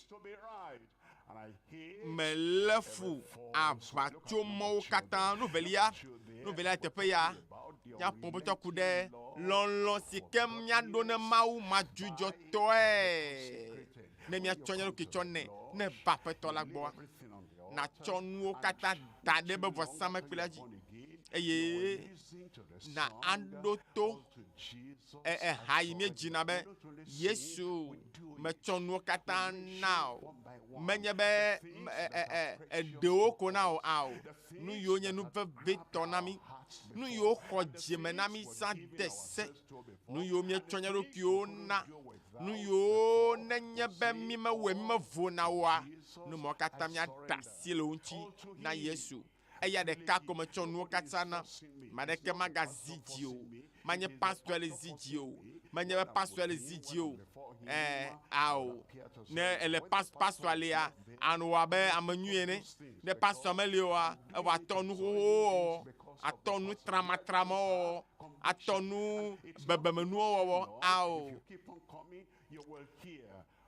Melé fu aʋatsomɔwo katã. Nu velia, nu velia teƒe ya, míaƒo ƒetɔ ku ɖe lɔlɔ̃ si ke míaɖo ne Mawu madzudzɔtɔe ne míatsɔ mía ɖokui tsɔ nɛ ne va Aƒetɔ la gbɔa. Nàtsɔ nuwo katã da ɖe eƒe vɔsamlekpui la dzi eye na aɖo to eha yi míedzina be Yesu metsɔ nuwo katã na o. Menye be eɖewo ko na o ao. Nu yiwo nye nu vevitɔ na mí, nu yiwo xɔ dzime na mí zã de se, nu yiwo míetsɔ mía ɖokuiwo na, nu yiwo nenye be mímewɔe mímevona oa, nu mawo katã míaɖe asi le wo ŋuti na Yesu. Eya ɖeka ko metsɔ nuwo katã na. Ame aɖeke magazi dzi o. Manye pastɔe le zi dzi o. Menye be pastɔe le zi dzi o. Ɛɛ, ao. Ne ele pas pastɔa lia, anɔ abe ame nyui ene. Ne pastɔa meli oa, evɔ atɔ nu xoxowo wɔwɔ, atɔ nu tramatramawo wɔwɔ, atɔ nu bebemenuwo wɔwɔ. Ao.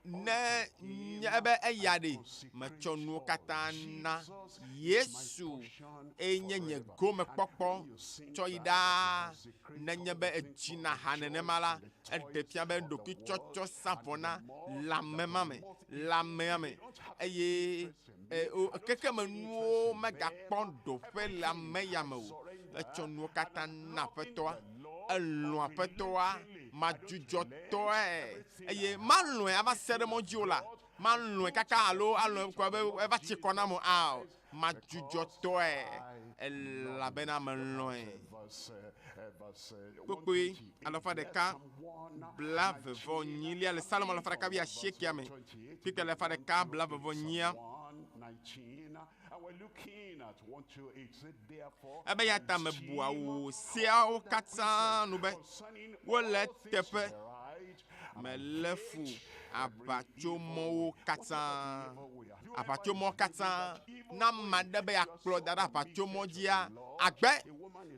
Ne nye be eya ɖe metsɔ nuwo katã na Yesu eye nye nye gomekpɔkpɔ tsɔ yi ɖaa. Nenye be edzina ha nenema la, eɖe fia be ɖokuitsɔtsɔ sa vɔ na lãme ma me, lãmea me eye xexemenuwo megakpɔ ɖoƒe le ame ya me o. Etsɔ nuwo katã na Aƒetɔa. Elɔ̃ Aƒetɔa. Madzudzɔtɔe eye malɔ̃e ava se ɖe mɔ dzi o la, malɔ̃e kaka alo alɔ̃e ko abe eva tsi kɔ nam o. Ao, madzudzɔtɔe elabena melɔ̃e. Kpukpui alafa ɖeka blaeve vɔ enyilia le Salomo alafa ɖeka wuiasiekea me. Kpukpui alafa ɖeka blaeve vɔ enyia. Ebe ya ta mebua wò seawo katã nu be wole eteƒe. Melé fu aʋatsomɔwo katã. Aʋatsomɔ katã. Ne ame aɖe be yeakplɔ da ɖe aʋatsomɔ dzia, agbe.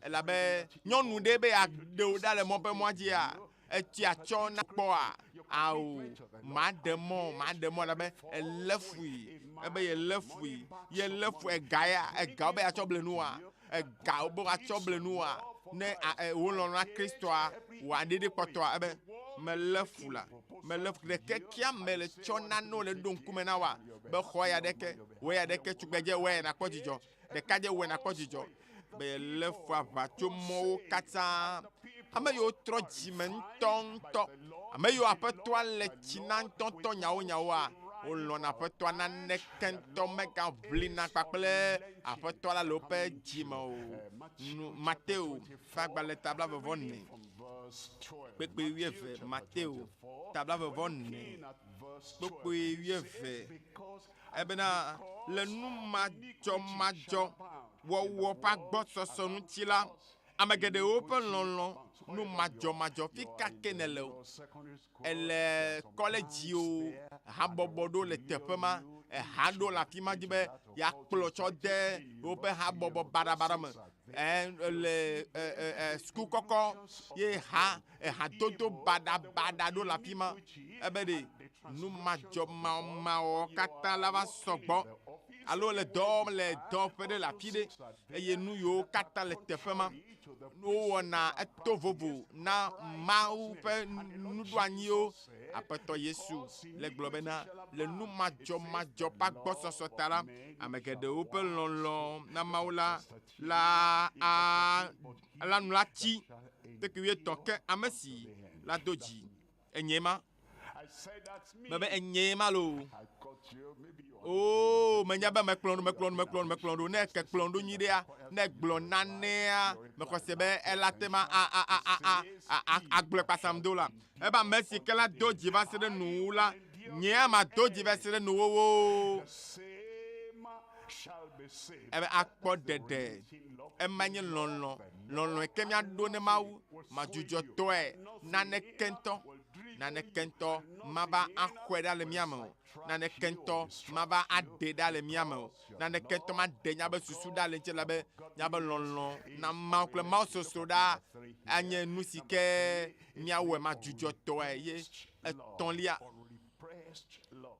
Elabe nyɔnu ɖe be yeaɖe wò ɖa le mɔ ƒe mɔa dzia, etsia tsɔ na kpɔa? Ao, maɖe mɔ, maɖe mɔ elabe elé fui. Ebe yelé fui. Yelé fu ega ya, ega wobe yeatsɔ ble nua? Ega wobe woatsɔ ble nua? Ne a, e, wò lɔlɔ̃ na Kristoa, wò aɖiɖi kpɔtɔa, ebe melé fu la, melé fu ɖeke kia me le tsɔ nanewo le ɖo ŋkume na woa, be xɔ ya ɖeke, wò ya ɖeke, tugbedze wò ya nakpɔ dzidzɔ, ɖekadze wò ya nakpɔ dzidzɔ. Be yelé fu aʋatsomɔwo katã. Ame yiwo trɔ dzime ŋutɔŋutɔ, ame yiwo Aƒetɔa le tsi na ŋutɔŋutɔ nyawonyawoa, wolɔ̃na Aƒetɔa naneke ŋutɔ megaʋlina kpakple Aƒetɔ la le woƒe dzime o. Nu, Mateo ƒe agbalẽ ta blaeve-vɔ-ene, kpukpui wuieve, Mateo ta blaeve-vɔ-ene, kpukpui wuieve. Ebena le nu madzɔmadzɔ wɔwɔ ƒe agbɔsɔsɔ ŋuti la, ame geɖewo ƒe lɔlɔ̃ nu madzɔmadzɔ. Fi ka ke nèle o, èle kɔledzi o, habɔbɔ ɖo le teƒe ma, eha ɖo le afi ma dzi be yeakplɔ tsɔ de woƒe habɔbɔ baɖabaɖa me. Ɛ, le ɛ, ɛ, ɛ, suku kɔkɔ ye ha ehadodo baɖabaɖa ɖo le afi ma. Ebe ɖe nu madzɔmawɔ katã la va sɔgbɔ alo le dɔ wɔm le dɔwɔƒe ɖe le afi ɖe eye nu yiwo katã le teƒe ma wowɔna eto vovo na Mawu ƒe nuɖoanyiwo. Aƒetɔ Yesu le gblɔ bena le nu madzɔmadzɔ ƒe agbɔsɔsɔ ta la, ame geɖewo ƒe lɔlɔ̃ na Mawu la la a la nu la tsi kpekpe wuietɔ̃ ke ame si la do dzi enyee ma. Mebe enyee ma loo. Oo, menya be mekplɔ ɖo, mekplɔ ɖo, mekplɔ ɖo, mekplɔ ɖo. Ne eke kplɔ ɖo nyui ɖea, ne gblɔ nanea, mexɔ se be ela te ma a a a a a a a agblɔe kpasam do la. Ebe ame si ke la do dzi va se ɖe nuwuwu la, nyea mado dzi va se ɖe nuwuwu. Ebe akpɔ ɖeɖe. Ema nye lɔlɔ̃. Lɔlɔ̃e ke míaɖo ne Mawu madzudzɔtɔe naneke ŋutɔ. Naneke ŋutɔ mava axɔe ɖa le mía me o. Naneke ŋutɔ mava aɖe ɖa le mía me o. Naneke ŋutɔ maɖe míaƒe susu ɖa le ŋuti elabe míaƒe lɔlɔ̃ na Mawu kple Mawu sosroɖa anye nu si ke míawɔe madzudzɔtɔe ye etɔ̃lia.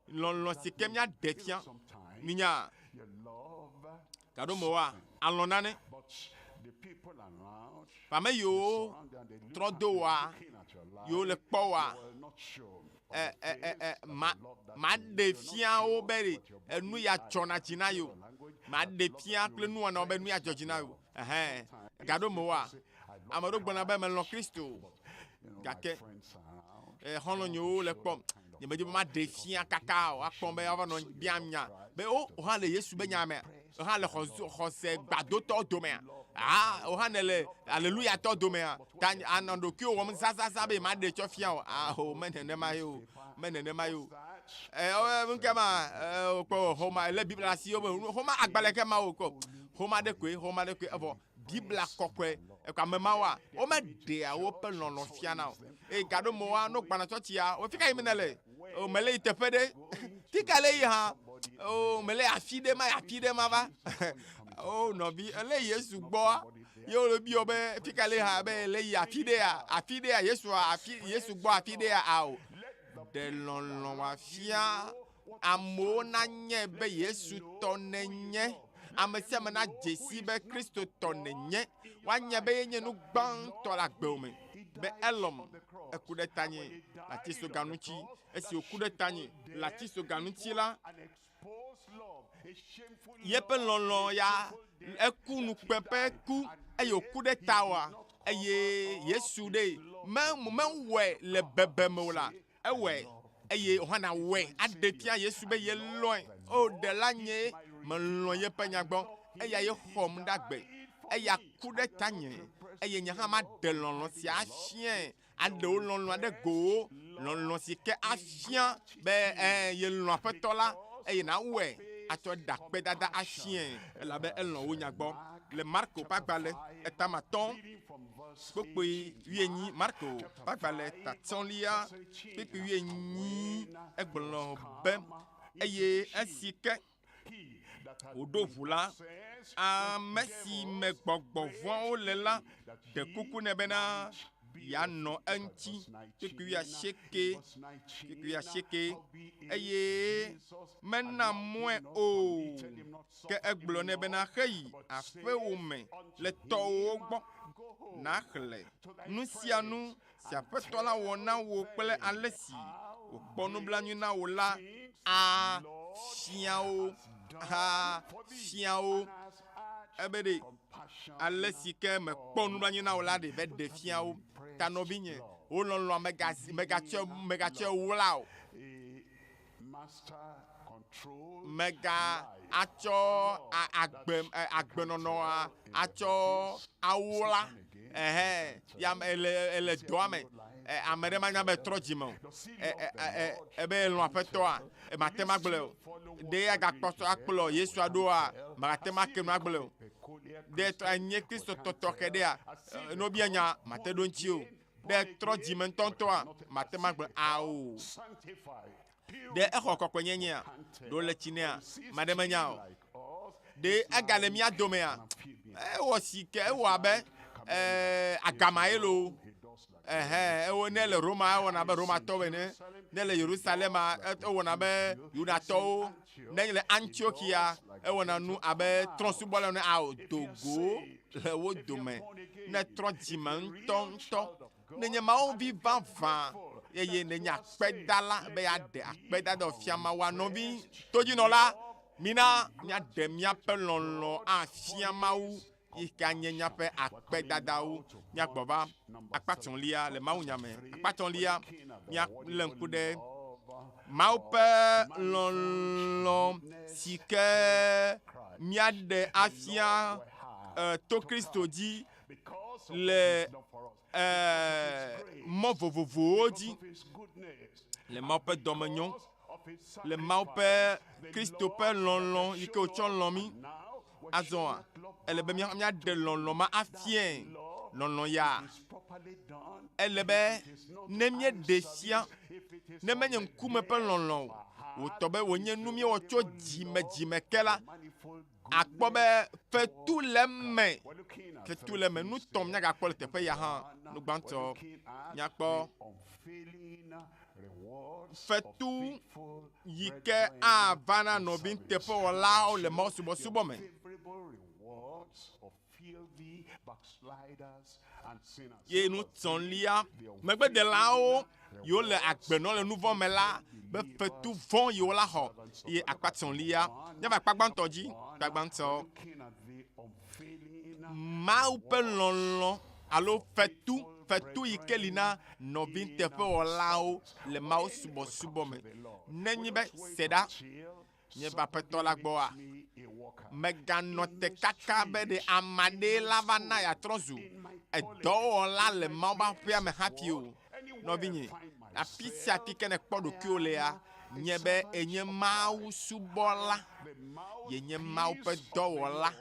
Lɔlɔ̃ si ke míaɖe fia minya gaɖo me oa, alɔ̃ nane. Ame yiwo trɔ do woa, yiwo le kpɔ woa, e, e, e, e, ma, maɖe fia wo be ɖe enu ya dzɔna dzi na yewo. Maɖe fia kple nuwɔnawo be nu ya dzɔ dzi na yewo. Ɛhɛn. Gaɖo me oa, ame ɖewo gblɔna be melɔ̃ Kristo gake e, xɔlɔ̃nyewo le kpɔm. Nyemedi be maɖe fia kaka o, akpɔm be woava nɔ biam nya be o, wò hã le Yesu be nya mea? Wò hã le xɔse gbadotɔwo domea? Ah, wò hã nèle aleluyatɔwo domea? Ta anɔ ɖokuiwò wɔm zazazã be maɖe tsɔ fia o. Aho, me nenema ye o, me nenema ye o. E, o, nu ke ma, e, kpɔ xɔma, lé Biblia ɖe asi, wo be, xɔma agbalẽ ke ma o, kpɔ, xɔma ɖe koe, xɔma ɖe koe, evɔ Biblia kɔkɔe, ekɔ ame mawoa, womeɖea woƒe lɔlɔ̃ fiana o. Eye gaɖo mewoa, no gbana tsɔtsia, wo fika yim nele? O, mele yi teƒe ɖe. Fika le yi hã? O, mele afi ɖe ma, afi ɖe ma va. O, nɔvi, ele Yesu gbɔa, ye wole biɔ be fika le hã be le yi afi ɖea, afi ɖea, Yesu afi, Yesu gbɔ afi ɖea, ao. Ɖe lɔlɔ̃ wòafia amewo nanye be Yesu tɔ nenye. Ame sia ame nadze si be Kristo tɔ nenye. Woanya be yenye nu gbãtɔ le agbe me, be elɔ̃m, eku ɖe tanye le atisoga ŋuti. Esi wòku ɖe tanye le atisoga ŋuti la, Yeƒe lɔlɔ̃ ya eku nukpe ƒe ku eye wòku ɖe tawòa eye Yesu ɖe me mewɔe le bebeme o la, ewɔe eye Yohana wɔe aɖe fia Yesu be yelɔ̃e. O ɖela nye, melɔ̃ yeƒe nya gbɔ. Eya ye xɔm ɖe agbe. Eya ku ɖe tanye eye nye hã maɖe lɔlɔ̃ sia afiae. Aɖe wò lɔlɔ̃a ɖe gowo, lɔlɔ̃ si ke afia be ẽ, yelɔ̃ Aƒetɔ la eye nàwɔe atsɔ ɖe akpedada afiae elabe elɔ̃ wò nya gbɔ. Le Marko ƒe agbalẽ etamatɔ̃ kpukpui wuienyi, Marko ƒe agbalẽ tatɔ̃lia kpukpui wuienyi egblɔ be, Eye esi ke wòɖo ʋu la, ame si me gbɔgbɔ vɔ̃awo le la ɖe kuku nɛ bena yeanɔ eŋuti kpukpui wuiasieke, kpukpui wuiasieke, eye mena mɔe o. Ke egblɔ nɛ bena, Heyi aƒewò me le tɔwòwo gbɔ, nàxlẽ nu sia nu si Aƒetɔ la wɔ na wò kple ale si wòkpɔ nublanui na wò la afia wo. Afia wo. Ebe ɖe ale si ke mekpɔ nublanui na wò la ɖe va ɖe fia wo. Ta nɔvinye, wò lɔlɔ̃a megazi megatsɔe megatsɔe wla o. Mega atsɔ agbe agbenɔnɔa atsɔ awla ehe ya ele ele dɔa me ame ɖe manya be trɔ dzime o ebe elɔ̃ aƒetɔa mate ŋu agblɔe o ɖe agakpɔtɔ akplɔ Yesua ɖoa magate ŋu ake nu agblɔe o ɖe enye Kristotɔ tɔxɛ ɖea ne wobia nya mate ɖo ŋuti o Ɖe trɔ dzime ŋutɔŋutɔa? Mate ŋu agblɔ ao. Ɖe exɔ kɔkɔenyenyea? Ɖe wole tsi nɛa? Ame aɖe menya o. Ɖe egale mía domea? Ewɔ si ke ewɔ abe ee, agama ye loo. Ehe, ewɔ ne le Roma ewɔna abe Romatɔwo ene. Ne le Yerusalema ewɔna abe Yudatɔwo. Ne le Antiochia ewɔna nu abe trɔ̃subɔlawo ene. Ao, do go le wo dome. Ne trɔ dzime ŋutɔŋutɔ, nenye Mawu vi vavã eye nenye akpedala be yeaɖe akpedada fia Mawua, nɔvi todzinɔla, mina míaɖe míaƒe lɔlɔ̃ afia Mawu yi ke anye míaƒe akpedadawo. Míagbɔ va akpa etɔ̃lia le mawunya me. Akpa etɔ̃lia, míalé ŋku ɖe Mawu ƒe lɔlɔ̃ si ke míaɖe afia to Kristo dzi le mɔ vovovowo dzi le Mawu ƒe dɔmenyo, le Mawu ƒe Kristo ƒe lɔlɔ̃ yi ke wòtsɔ lɔ̃ mí. Azɔa, ele be míaɖe lɔlɔ̃ ma afiae. Lɔlɔ̃ ya, ele be ne míeɖe fia, ne menye ŋkume ƒe lɔlɔ̃ o, wòtɔ be wònye nu míewɔ tso dzime dzime ke la, akpɔ be fetu le eme. Fetu le eme. Nu tɔ̃ míagakpɔ le teƒe ya hã. Nu gbãtɔ, míakpɔ fetu yi ke ava na nɔvi nuteƒewɔlawo le Mawu subɔsubɔ me. Ye nu tɔ̃lia, megbedelawo yiwo le agbe nɔ le nuvɔ̃ me la be fetu vɔ̃ yiwo la xɔ. Ye akpa tɔ̃lia, míava akpa gbãtɔ dzi, akpa gbãtɔ. Mawu ƒe lɔlɔ̃ alo fetu, fetu yi ke li na nɔvi nuteƒewɔlawo le Mawu subɔsubɔ me. Nenye be se ɖa, nye va Aƒetɔ la gbɔa, mèganɔ te kaka be ɖe ame aɖee la va na yeatrɔ zu edɔwɔla le Mawu ƒe aƒea me hafi o. Nɔvinye, afi sia afi ke nèkpɔ ɖokuiwò lea, nye be ènye Mawu subɔla, yenye Mawu ƒe dɔwɔla,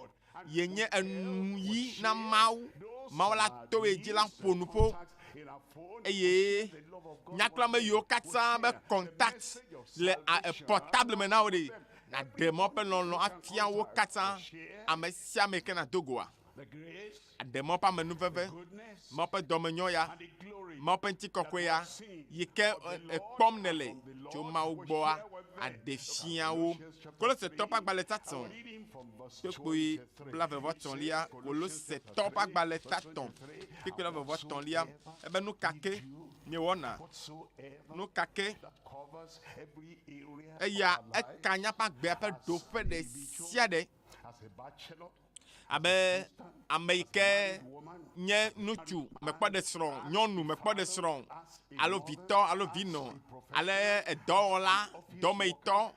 yenye enu yi na Mawu. Mawu la to ye dzi la ƒo nu ƒo eye nyakple ame yiwo katã be contact le portable me na wo ɖe, nàɖe mɔ ƒe lɔlɔ̃ afia wo katã, ame sia ame ke nàdo goa. Aɖe Mawu ƒe amenuveve, Mawu ƒe dɔmenyɔ ya, Mawu ƒe ŋutikɔkɔe ya yi ke ekpɔm nèle tso Mawu gbɔa, aɖe fia wo. Kolosetɔ ƒe agbalẽ tatɔ̃, kpukpui blaeve-vɔ-etɔ̃lia, Kolosetɔ ƒe agbalẽ tatɔ̃, kpukpui blaeve-vɔ-etɔ̃lia, ebe nu ka ke? Miewɔna nu ka ke eya eka míaƒe agbea ƒe ɖoƒe ɖe sia ɖe. Abe ame yi ke nye ŋutsu mekpɔ ɖe srɔ̃, nyɔnu mekpɔ ɖe srɔ̃, alo vitɔ alo vinɔ, ale edɔwɔla, dɔmeyitɔ,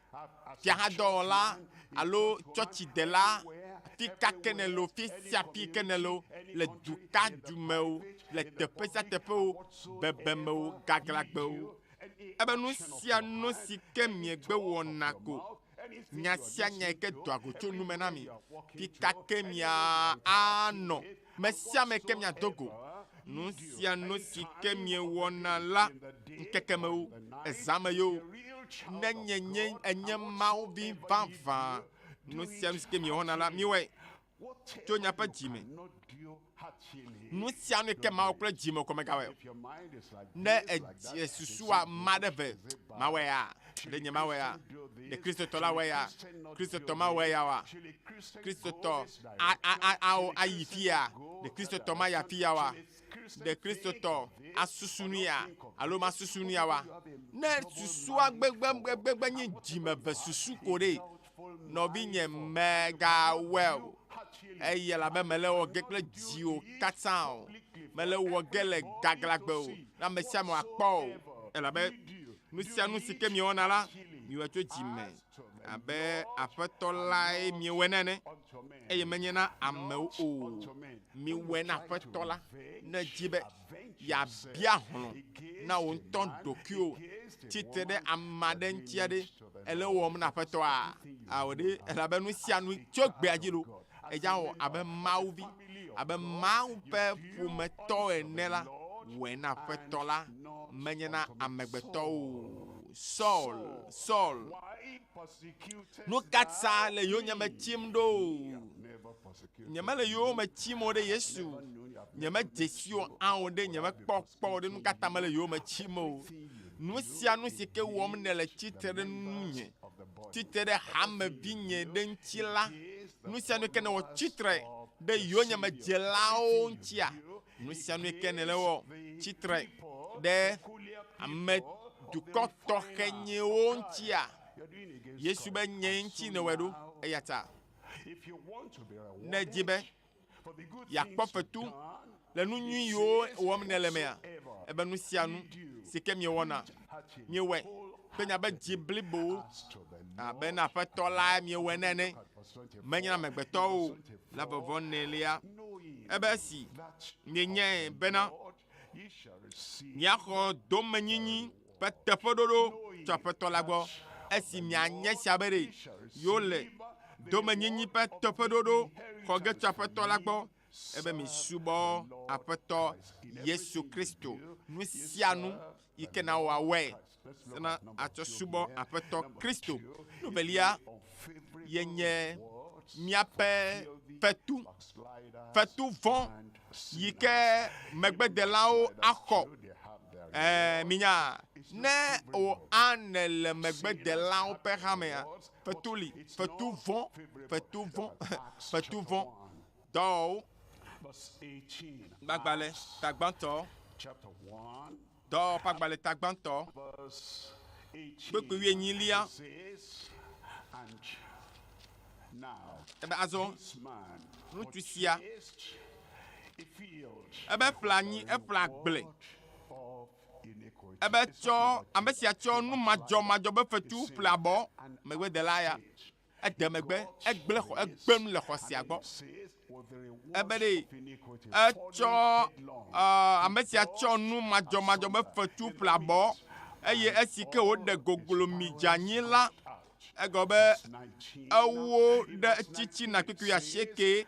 fiahadɔwɔla alo tsɔtsidela, fi ka ke nèle o, fi sia fi ke nèle o, le du ka du me o, le teƒe sia teƒe o, bebeme o, gaglãgbe o. Ebe nu sia nu si ke miegbe wɔna ko, nya sia nya yi ke doa go tso nu me na mi, fi ka ke mia anɔ, me sia me ke miado go, nu sia nu si ke miewɔna la, ŋkeke me o, ezã me ye o, ne nye nye enye Mawu vi vavã, nu sia nu si ke miewɔna la, miwɔe tso miaƒe dzi me. Nu sia nu yi ke Mawu kple dzi me ko megawɔe o. Ne edzi susua ma ɖe ve, mawɔe ya, ɖe nye mawɔe ya, ɖe Kristotɔ la wɔe ya, Kristotɔ mawɔe ya oa, Kristotɔ a a a ao ayi fia, ɖe Kristotɔ mayi afi ya oa, ɖe Kristotɔ asusu nu ya alo masusu nu ya oa. Ne susua gbegbe nye dzimeve susu ko ɖe, nɔvinye megawɔe o. Eye elabe mele wɔ ge kple dziwò katã o. Mele wɔ ge le gaglãgbe o, ne ame sia ame wòakpɔ o. Elabe nu sia nu si ke miewɔna la, miwɔe tso dzi me abe Aƒetɔ lae miewɔe na ene, eye menye na amewo o. Miwɔe na Aƒetɔ la, ne edzi be yeabia hlɔ̃ na wò ŋutɔ ɖokuiwò tsitre ɖe ame aɖe ŋuti aɖe. Ele wɔm na Aƒetɔa? Ao ɖe, elabe nu sia nu tso gbea dzi lo, edza wɔ abe Mawu vi, abe Mawu ƒe ƒometɔ ene la, wɔe na Aƒetɔ la, menye na amegbetɔwo o. Saul, Saul, nu ka ta le yonyeme tim ɖo? Nyemele yowòme tim o ɖe, Yesu. Nyemedze si wò hã o ɖe, nyemekpɔ kpɔ o ɖe, nu ka ta mele yowòme tim o? Nu sia nu si ke wɔm nèle tsitre ɖe nunye, tsitre ɖe hamevinye ɖe ŋuti la, nu sia nu ke nèwɔ tsitre ɖe yonyemedzelawo ŋutia, nu sia nu ke nèle wɔ tsitre ɖe ame dukɔ tɔxɛ nyewo ŋutia, Yesu be nye ŋuti nèwɔe ɖo. Eya ta ne èdi be yeakpɔ fetu le nu nyui yiwo wɔm nèle mea, ebe nu sia nu si ke miewɔna, miewɔe kple miaƒe dzi blibowo abe na Aƒetɔ lae miewɔe nɛ ene, menye na amegbetɔwo o. Le vɔvɔ̃ enelia, ebe esi mienyae bena miaxɔ domenyinyi ƒe teƒeɖoɖo tso Aƒetɔ la gbɔ, esi mianye sia be ɖe yewole domenyinyi ƒe teƒeɖoɖo xɔ ge tso Aƒetɔ la gbɔ, ebe misubɔ Aƒetɔ Yesu Kristo. Nu sia nu yi ke na wòawɔe sena atsɔ subɔ Aƒetɔ Kristo. Nu velia ye nye míaƒe fetu, fetu vɔ̃ yi ke megbedelawo axɔ. Ɛɛ, minya, ne wò ane le megbedelawo ƒe hamea, fetu li, fetu vɔ̃, fetu vɔ̃, fetu vɔ̃. Dɔwɔwɔwo Gbagbalẽ ta gbãtɔ. Dɔwɔwɔ ƒe agbalẽ ta gbãtɔ. Kpukpui wuienyilia. Ebe azɔ ŋutsu sia ebe ƒle anyi, eƒle agble. Ebe tsɔ ame sia tsɔ nu madzɔmadzɔ be fetu ƒle abɔ megbedela ya. Ede megbe, egblẽ xɔ, egbe nu le xɔ sia gbɔ. Ebe ɖe etsɔ ɔ, ame sia tsɔ nu madzɔmadzɔ be fetu ƒle abɔ eye esi ke wòɖe goglomi dze anyi la, egɔme be ewo ɖe tsitsina kpukpui asieke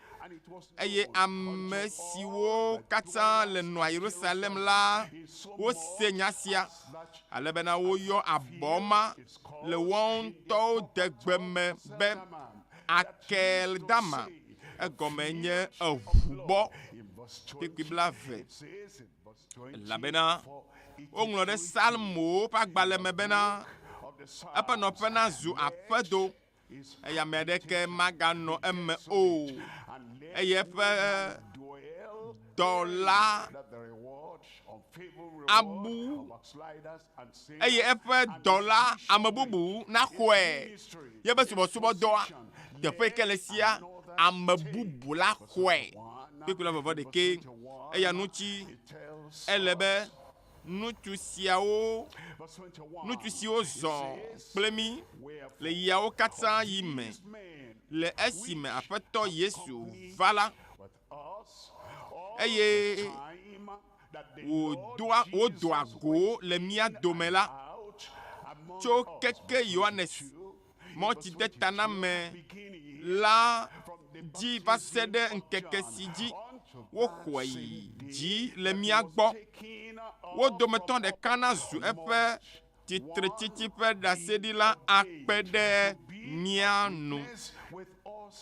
eye ame siwo katã le nɔa Yerusalem la wose nya sia ale bena woyɔ abɔ ma le woawo ŋutɔwo degbe me be Akeldama, egɔme nye eʋubɔ kpukpui blaeve. Elabena woŋlɔ ɖe Psalmowo ƒe agbalẽ me bena, Eƒe nɔƒe nazu aƒedo, eye ame aɖeke maganɔ eme o, eye eƒe dɔla abu eye eƒe dɔla ame bubu naxɔe. Yebe subɔsubɔdɔa teƒe yi ke le sia ame bubu la xɔe. Kpukpui la vɔvɔ ɖekɛ. Eya ŋuti ele be ŋutsu siawo, ŋutsu siwo zɔ kple mí le ɣiawo katã yi me le esime Aƒetɔ Yesu va la, eye wòdoa, wodoa go le mía dome la, tso keke Yohanes mɔtsidetaname la dzi va se ɖe ŋkeke si dzi woxɔe yi dzi le mía gbɔ. Wo dometɔ ɖeka nazu eƒe tsitretsitsi ƒe ɖaseɖila akpe ɖe mía nu.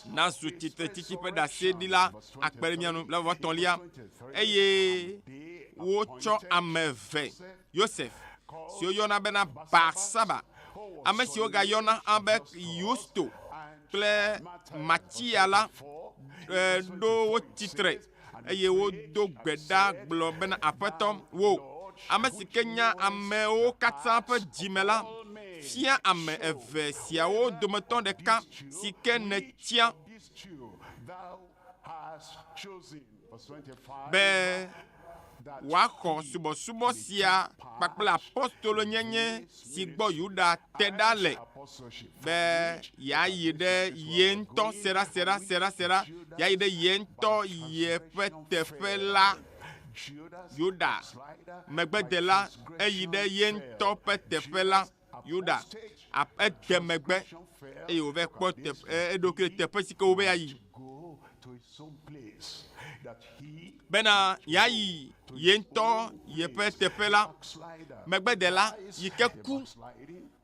Nazu tsitretsitsi ƒe ɖaseɖila akpe ɖe mía nu. Le vɔ tɔ̃lia, eye wotsɔ ame eve, Yosef, si woyɔna bena Barsaba, ame si wogayɔna hã be Yusto kple Matia la, e, ɖo wo tsitre eye wodo gbe ɖa gblɔ bena, Aƒetɔ, wò, ame si ke nya amewo katã ƒe dzime la, fia ame eve siawo dometɔ ɖeka si ke nètia be wòaxɔ subɔsubɔ sia kpakple apostolonyenye si gbɔ Yuda te ɖa le be yeayi ɖe ye ŋutɔ serasera serasera yeayi ɖe ye ŋutɔ yeƒe teƒe la. Yuda megbedela eyi ɖe ye ŋutɔ ƒe teƒe la. Yuda ede megbe eye wòva kpɔ eɖokui le teƒe si ke wobe yeayi bena yeayi ye ŋutɔ yeƒe teƒe la. Megbedela yi ke ku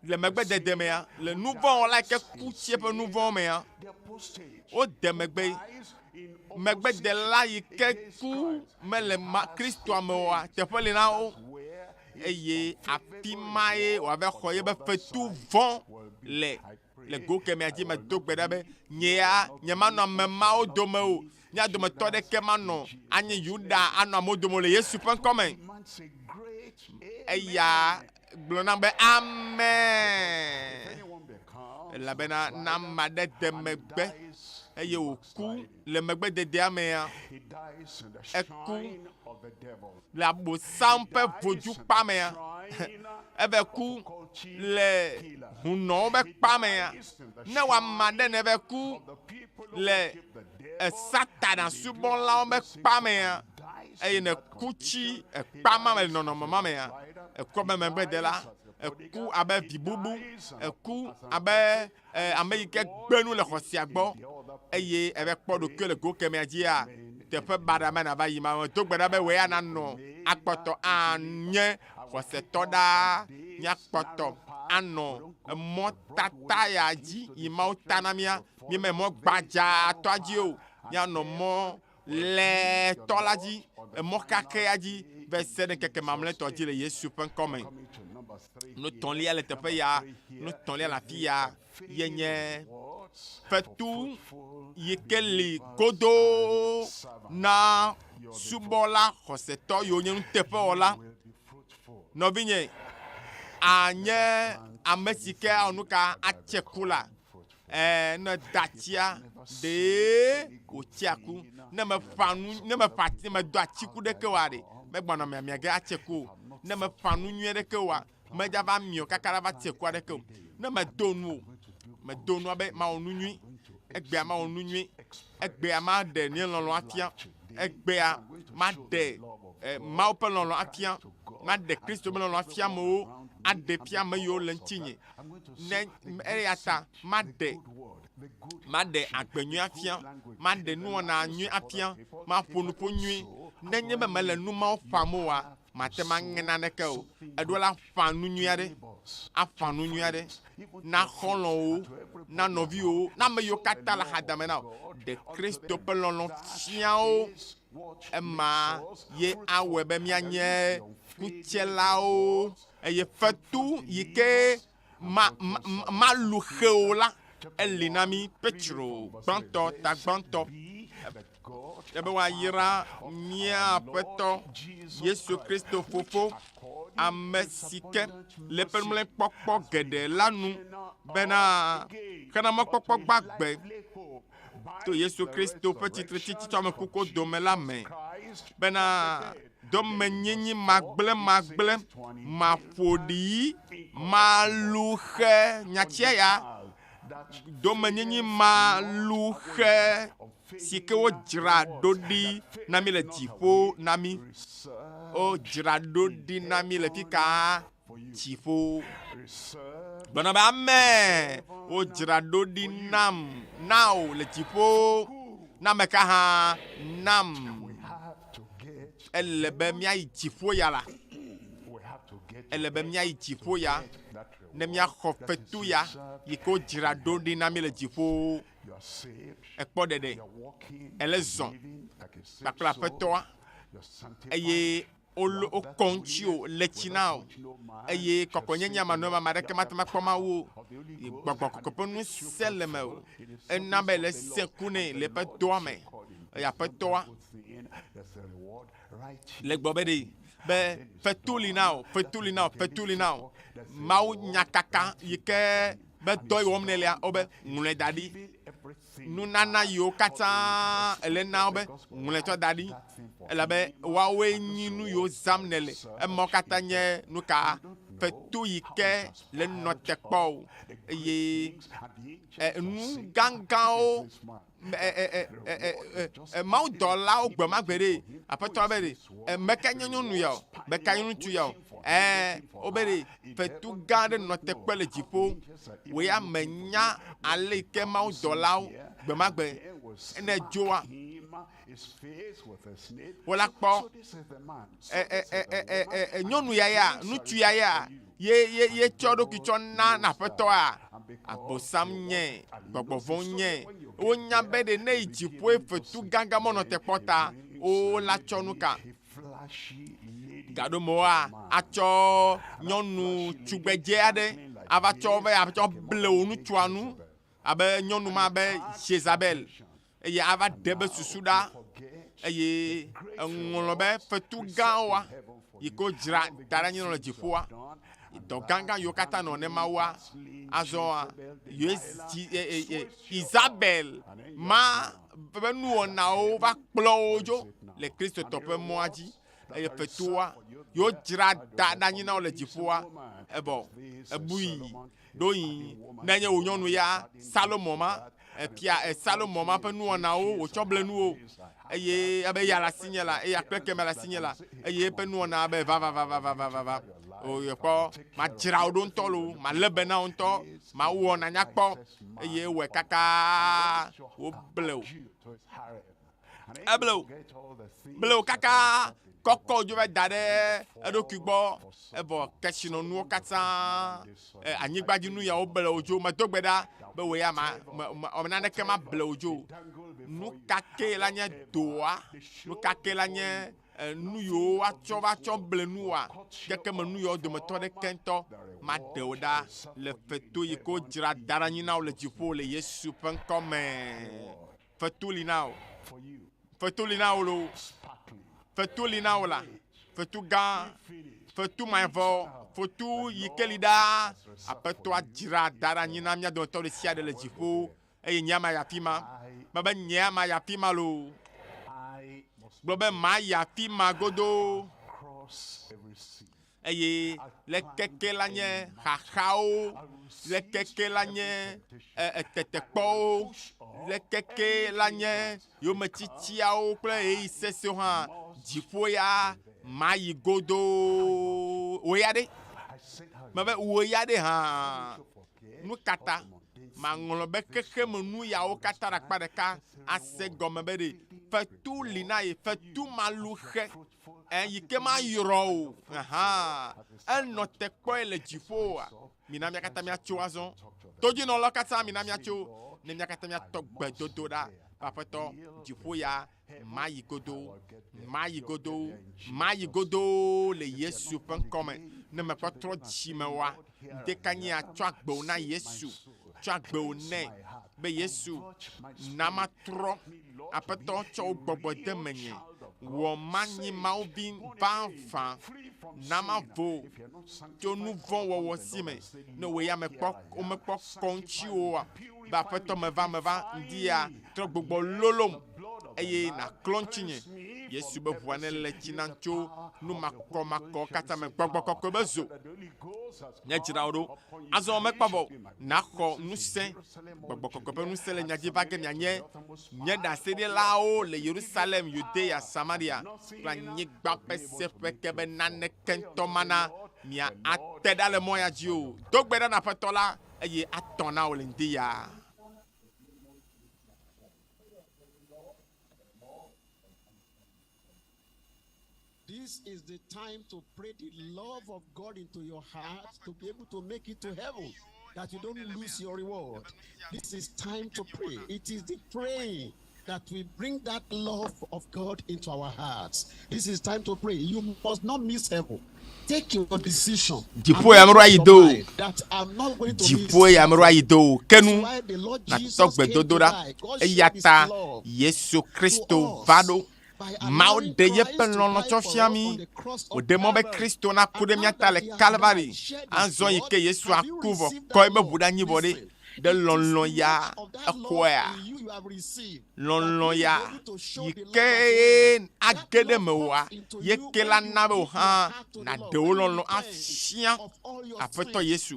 le megbedede mea, le nuvɔ̃wɔla yi ke ku tsi eƒe nuvɔ̃ mea, wode megbe. Megbedela yi ke ku mele Kristoa me oa, teƒe li na wo. eye afi mae wòava xɔ yeƒe fetu vɔ̃ le. Le go kemɛa dzi medo gbe ɖa be, nye ya nyemanɔ ame mawo dome o. Mía dometɔ aɖeke manɔ anyi Yuda anɔ amewo dome o le Yesu ƒe ŋkɔ me. Eya gblɔ nam be, Amen. Elabena ne ame aɖe de megbe eye wòku le megbededea mea, eku le Abosam ƒe vodukpa mea, eve ku le hunɔwo ƒe kpa mea, ne wò ame aɖe neve ku le Satana subɔlawo ƒe kpa mea, eye nèku tsi ekpa ma me le nɔnɔme ma mea, èku abe megbedela, èku abe vi bubu, èku abe ame yi ke gbe nu le xɔsea gbɔ eye eve kpɔ ɖokuiwò le go kemɛa dzia, teƒe baɖa ma nàva yi ma. Medo gbe ɖa be wò ya nanɔ akpɔtɔ anye xɔsetɔ ɖaa, míakpɔtɔ anɔ emɔ tata ya dzi yi Mawu ta na mía. Míeme mɔ gbadzatɔa dzi o, míanɔ mɔ le tɔ la dzi, emɔ kakɛa dzi va se ɖe ŋkeke mamlɛtɔ dzi le Yesu ƒe ŋkɔ me. Nu tɔ̃lia le teƒe ya, nu tɔ̃lia le afi ya ye nye fetu yi ke li godoo na subɔla xɔsetɔ yiwo nye nuteƒewɔla. Nɔvinye, anye ame si ke awɔ nu ka atse ku la Ɛɛ, ne datsia ɖee wòtsea ku. Ne meƒã nu, ne meƒã ati, ne medo atiku ɖeke oa ɖe, megbɔna miamia ge atse ku o. Ne meƒã nu nyui ɖeke oa, medzava miɔ kaka ɖa va tse ku aɖeke o. Ne medo nu o, medo nua be mawɔ nu nyui. Egbea mawɔ nu nyui. Egbea maɖe nye lɔlɔ̃ afia. Egbea maɖe eh, Mawu ƒe lɔlɔ̃ afia. Maɖe Kristo ƒe lɔlɔ̃ afia amewo, aɖe fia ame yiwo le ŋutinye. Ne eya ta maɖe maɖe agbe nyui afia, maɖe nuwɔna nyui afia, maƒo nuƒo nyui. Nenye be mele nu mawo ƒam oa, mate ŋu aŋe naneke o. Eɖo la ƒã nu nyui aɖe, aƒã nu nyui aɖe na xɔlɔ̃wo, na nɔviwòwo, na ame yiwo katã le axadame na wò. Ɖe Kristo ƒe lɔlɔ̃ fia wo. Ema ye awɔe be míanye kutselawo eye fetu yi ke ma, ma, malu xe o la, eli na mí. Petro gbãtɔ, ta gbãtɔ. Ebe woayra mía Aƒetɔ Yesu Kristo Fofo, ame si ke le eƒe nublanuikpɔkpɔ geɖe la nu bena xena mɔkpɔkpɔ gbagbe to Yesu Kristo ƒe tsitretsitsi tso ame kukuwo dome la me bena domenyinyi magblẽmagblẽ, maƒoɖi, maluxe, nyatia ya, domenyinyi maluxe si ke wodzra ɖo ɖi na mí le dziƒo na mí. Wodzra ɖo ɖi na mí le fika? Dziƒo. Gblɔna be ame wodzra ɖo ɖi nam, na wò le dziƒo. Na ame ka hã? Nam. Ele be míayi dziƒo ya la. Ele be míayi dziƒo ya ne míaxɔ fetu ya yi ke wodzra ɖo ɖi na mí le dziƒo. Èkpɔ ɖeɖe, èle zɔ kpakple Aƒetɔa, eye wokɔ ŋutiwò le tsi na wò, eye kɔkɔenyenye manɔe ame aɖeke mate ŋu akpɔ Mawu o. Gbɔgbɔ kɔkɔe ƒe ŋusẽ le mewò. Ena be èle sẽ ku nɛ le eƒe dɔa me. Eye Aƒetɔa le gblɔ be ɖe be fetu li na wò, fetu li na wò, fetu li na wò. Mawu nyakaka yi ke be dɔ yi wɔm nèlea, wobe ŋlɔe da ɖi. Nunana yiwo katã èle na wo be ŋlɔe tsɔ da ɖi elabe woawoe nyi nu yiwo zãm nèle. Emawo katã nye nu ka fetu yi ke le nɔ te kpɔ o eye nu gãgãwo mawudɔlawo gbe ma gbe ɖe aƒetɔ be ɖe meka nye nyɔnu ya o meka nye ŋutsu ya o ɛɛ wobe ɖe fetu gã aɖe nɔ te kpe le dziƒo wò ya menya ale yi ke mawudɔlawo gbe ma gbe ne dzoa wola kpɔ nyɔnu ya ya ŋutsu ya ya ye ye ye tsɔ ɖokui tsɔ na na aƒetɔa abosam nye gbɔgbɔ vɔ̃ nye wonya be ɖe ne yi dziƒoe fetu gãgã mɔnɔ te kpɔ ta wola tsɔ nu ka gaɖomewoa atsɔ nyɔnu tugbedze aɖe ava tsɔ be atsɔ ble wò ŋutsua nu abe nyɔnu ma be Jezabel eye ava ɖe be susu ɖa eye eŋlɔ be fetu gãwoa yi ke wodzra da ɖe anyi le dziƒoa dɔ gãgã yiwo katã nɔ ne Mawua azɔa Isabel ma ƒe nuwɔnawo va kplɔ wo dzo le Kristotɔ ƒe mɔa dzi eye fetua yiwo dzra da ɖe anyi na wo le dziƒoa ebɔ ebui Ɖoyi ne nye wò nyɔnu ya Salomo ma, efia Salomo ma ƒe nuwɔnawo wòtsɔ ble nuwo eye ebe eya le asinye la, eya kple keme le asinye la, eye eƒe nuwɔna abe vavavavavava. O yekpɔ, madzra wò ɖo ŋutɔ lo, malé be na wò ŋutɔ, mawɔ nànya kpɔ eye ewɔe kaka woble wò. Eble wò, ble wò kaka kɔkɔ dzo va da ɖe eɖokui gbɔ evɔ kesinɔnuwo katã anyigbadzinu yawo ble wò dzo. Medo gbe ɖa be wò ya ma, ma, ma, naneke mable wò dzo. Nu ka ke la nye doa, nu ka ke la nye nu yiwo woatsɔ va tsɔ ble nuwòa, keke me nu yawo dometɔ ɖeke ŋutɔ maɖe wò ɖa le feto yi ke wodzra da ɖe anyi na wò le dziƒo le Yesu ƒe ŋkɔ me. Fetu li na wò. Fetu li na wò loo. Fetu li na wò la. Fetu gã. Fetu mavɔ. Fetu yi ke li ɖaa. Aƒetɔa dzra da ɖe anyi na mía dometɔ ɖe sia ɖe le dziƒo eye nyea mayi afi ma. Mebe nyea mayi afi ma loo. Gblɔ be mayi afi ma godoo. Eye le keke la nye xaxawo, le keke la nye tetekpɔwo, le keke la nye yometsitsiawo kple ɣeyiɣi sesẽwo hã, dziƒo ya mayi godoo. Wò ya ɖe? Mebe wò ya ɖe hã? Nu ka ta maŋlɔ be xexemenu yawo katã ɖe akpa ɖeka ase gɔme be ɖe fetu li na ye, fetu maluxe Ẽ, yi ke mayrɔ o. Aha, enɔ te kpɔe le dziƒoa. Mina mía katã míatso azɔ. Todzinɔlawo katã, mina míatso, ne mía katã míatɔ gbe dodo ɖa. Aƒetɔ, dziƒo ya mayi godoo, mayi godoo, mayi godoo le Yesu ƒe ŋkɔ me. Ne mekpɔ trɔ dzime oa, ŋdekanye atsɔ agbewo na Yesu, tsɔ agbewo nɛ. Be Yesu, na matrɔ. Aƒetɔ, tsɔ wò gbɔgbɔ de menye. Wɔ manyi Mawu vi vavã. Na mavo tso nu vɔ̃ wɔwɔ si me. Ne wò ya mekpɔ, womekpɔ kɔ ŋutiwò oa, be Aƒetɔ meva, meva ŋdi ya, trɔ gbugbɔ lolom eye nàklɔ ŋutinye. Yesu be ʋua nelé tsi nam tso nu makɔmakɔwo katã me. Gbɔgbɔ kɔkɔe be zo nye dzra wò ɖo. Azɔ mekpɔ vɔ o, nàxɔ ŋusẽ. Gbɔgbɔ kɔkɔe ƒe ŋusẽ le mia dzi va ge mianye nye ɖaseɖilawo le Yerusalem, Yudea, Samaria kple anyigba ƒe seƒe ke be naneke ŋutɔ mana mia ate ɖa le mɔ ya dzi o. Do gbe ɖa na Aƒetɔ la eye atɔ na wò le ŋdi ya. This is the time to pray the love of God into your heart to be able to make it to heaven, that you don't lose your reward. This is time to pray. It is the praying that we bring that love of God into our hearts. This is time to pray. You must not miss heaven. Take your decision. Dziƒo ya meɖo ayi do o. That I'm not going to miss Dziƒo ya meɖo ayi do o. Ke nu That's why the Lord natɔ Jesus came to gbedodoɖa. die. God Eya showed his ta love Yesu Kristo va ɖo. Mawu ɖe yeƒe lɔlɔ̃ tsɔ fia mí. Wòɖe mɔ be Kristo naku ɖe mía ta le Kalvari. Azɔ yi ke Yesu aku vɔ kɔ eƒe ʋu ɖe anyi vɔ ɖe, ɖe lɔlɔ̃ ya exɔea? Lɔlɔ̃ ya yi ke age ɖe mewòa, ye ke la na be wò hã nàɖe wò lɔlɔ̃ afia Aƒetɔ Yesu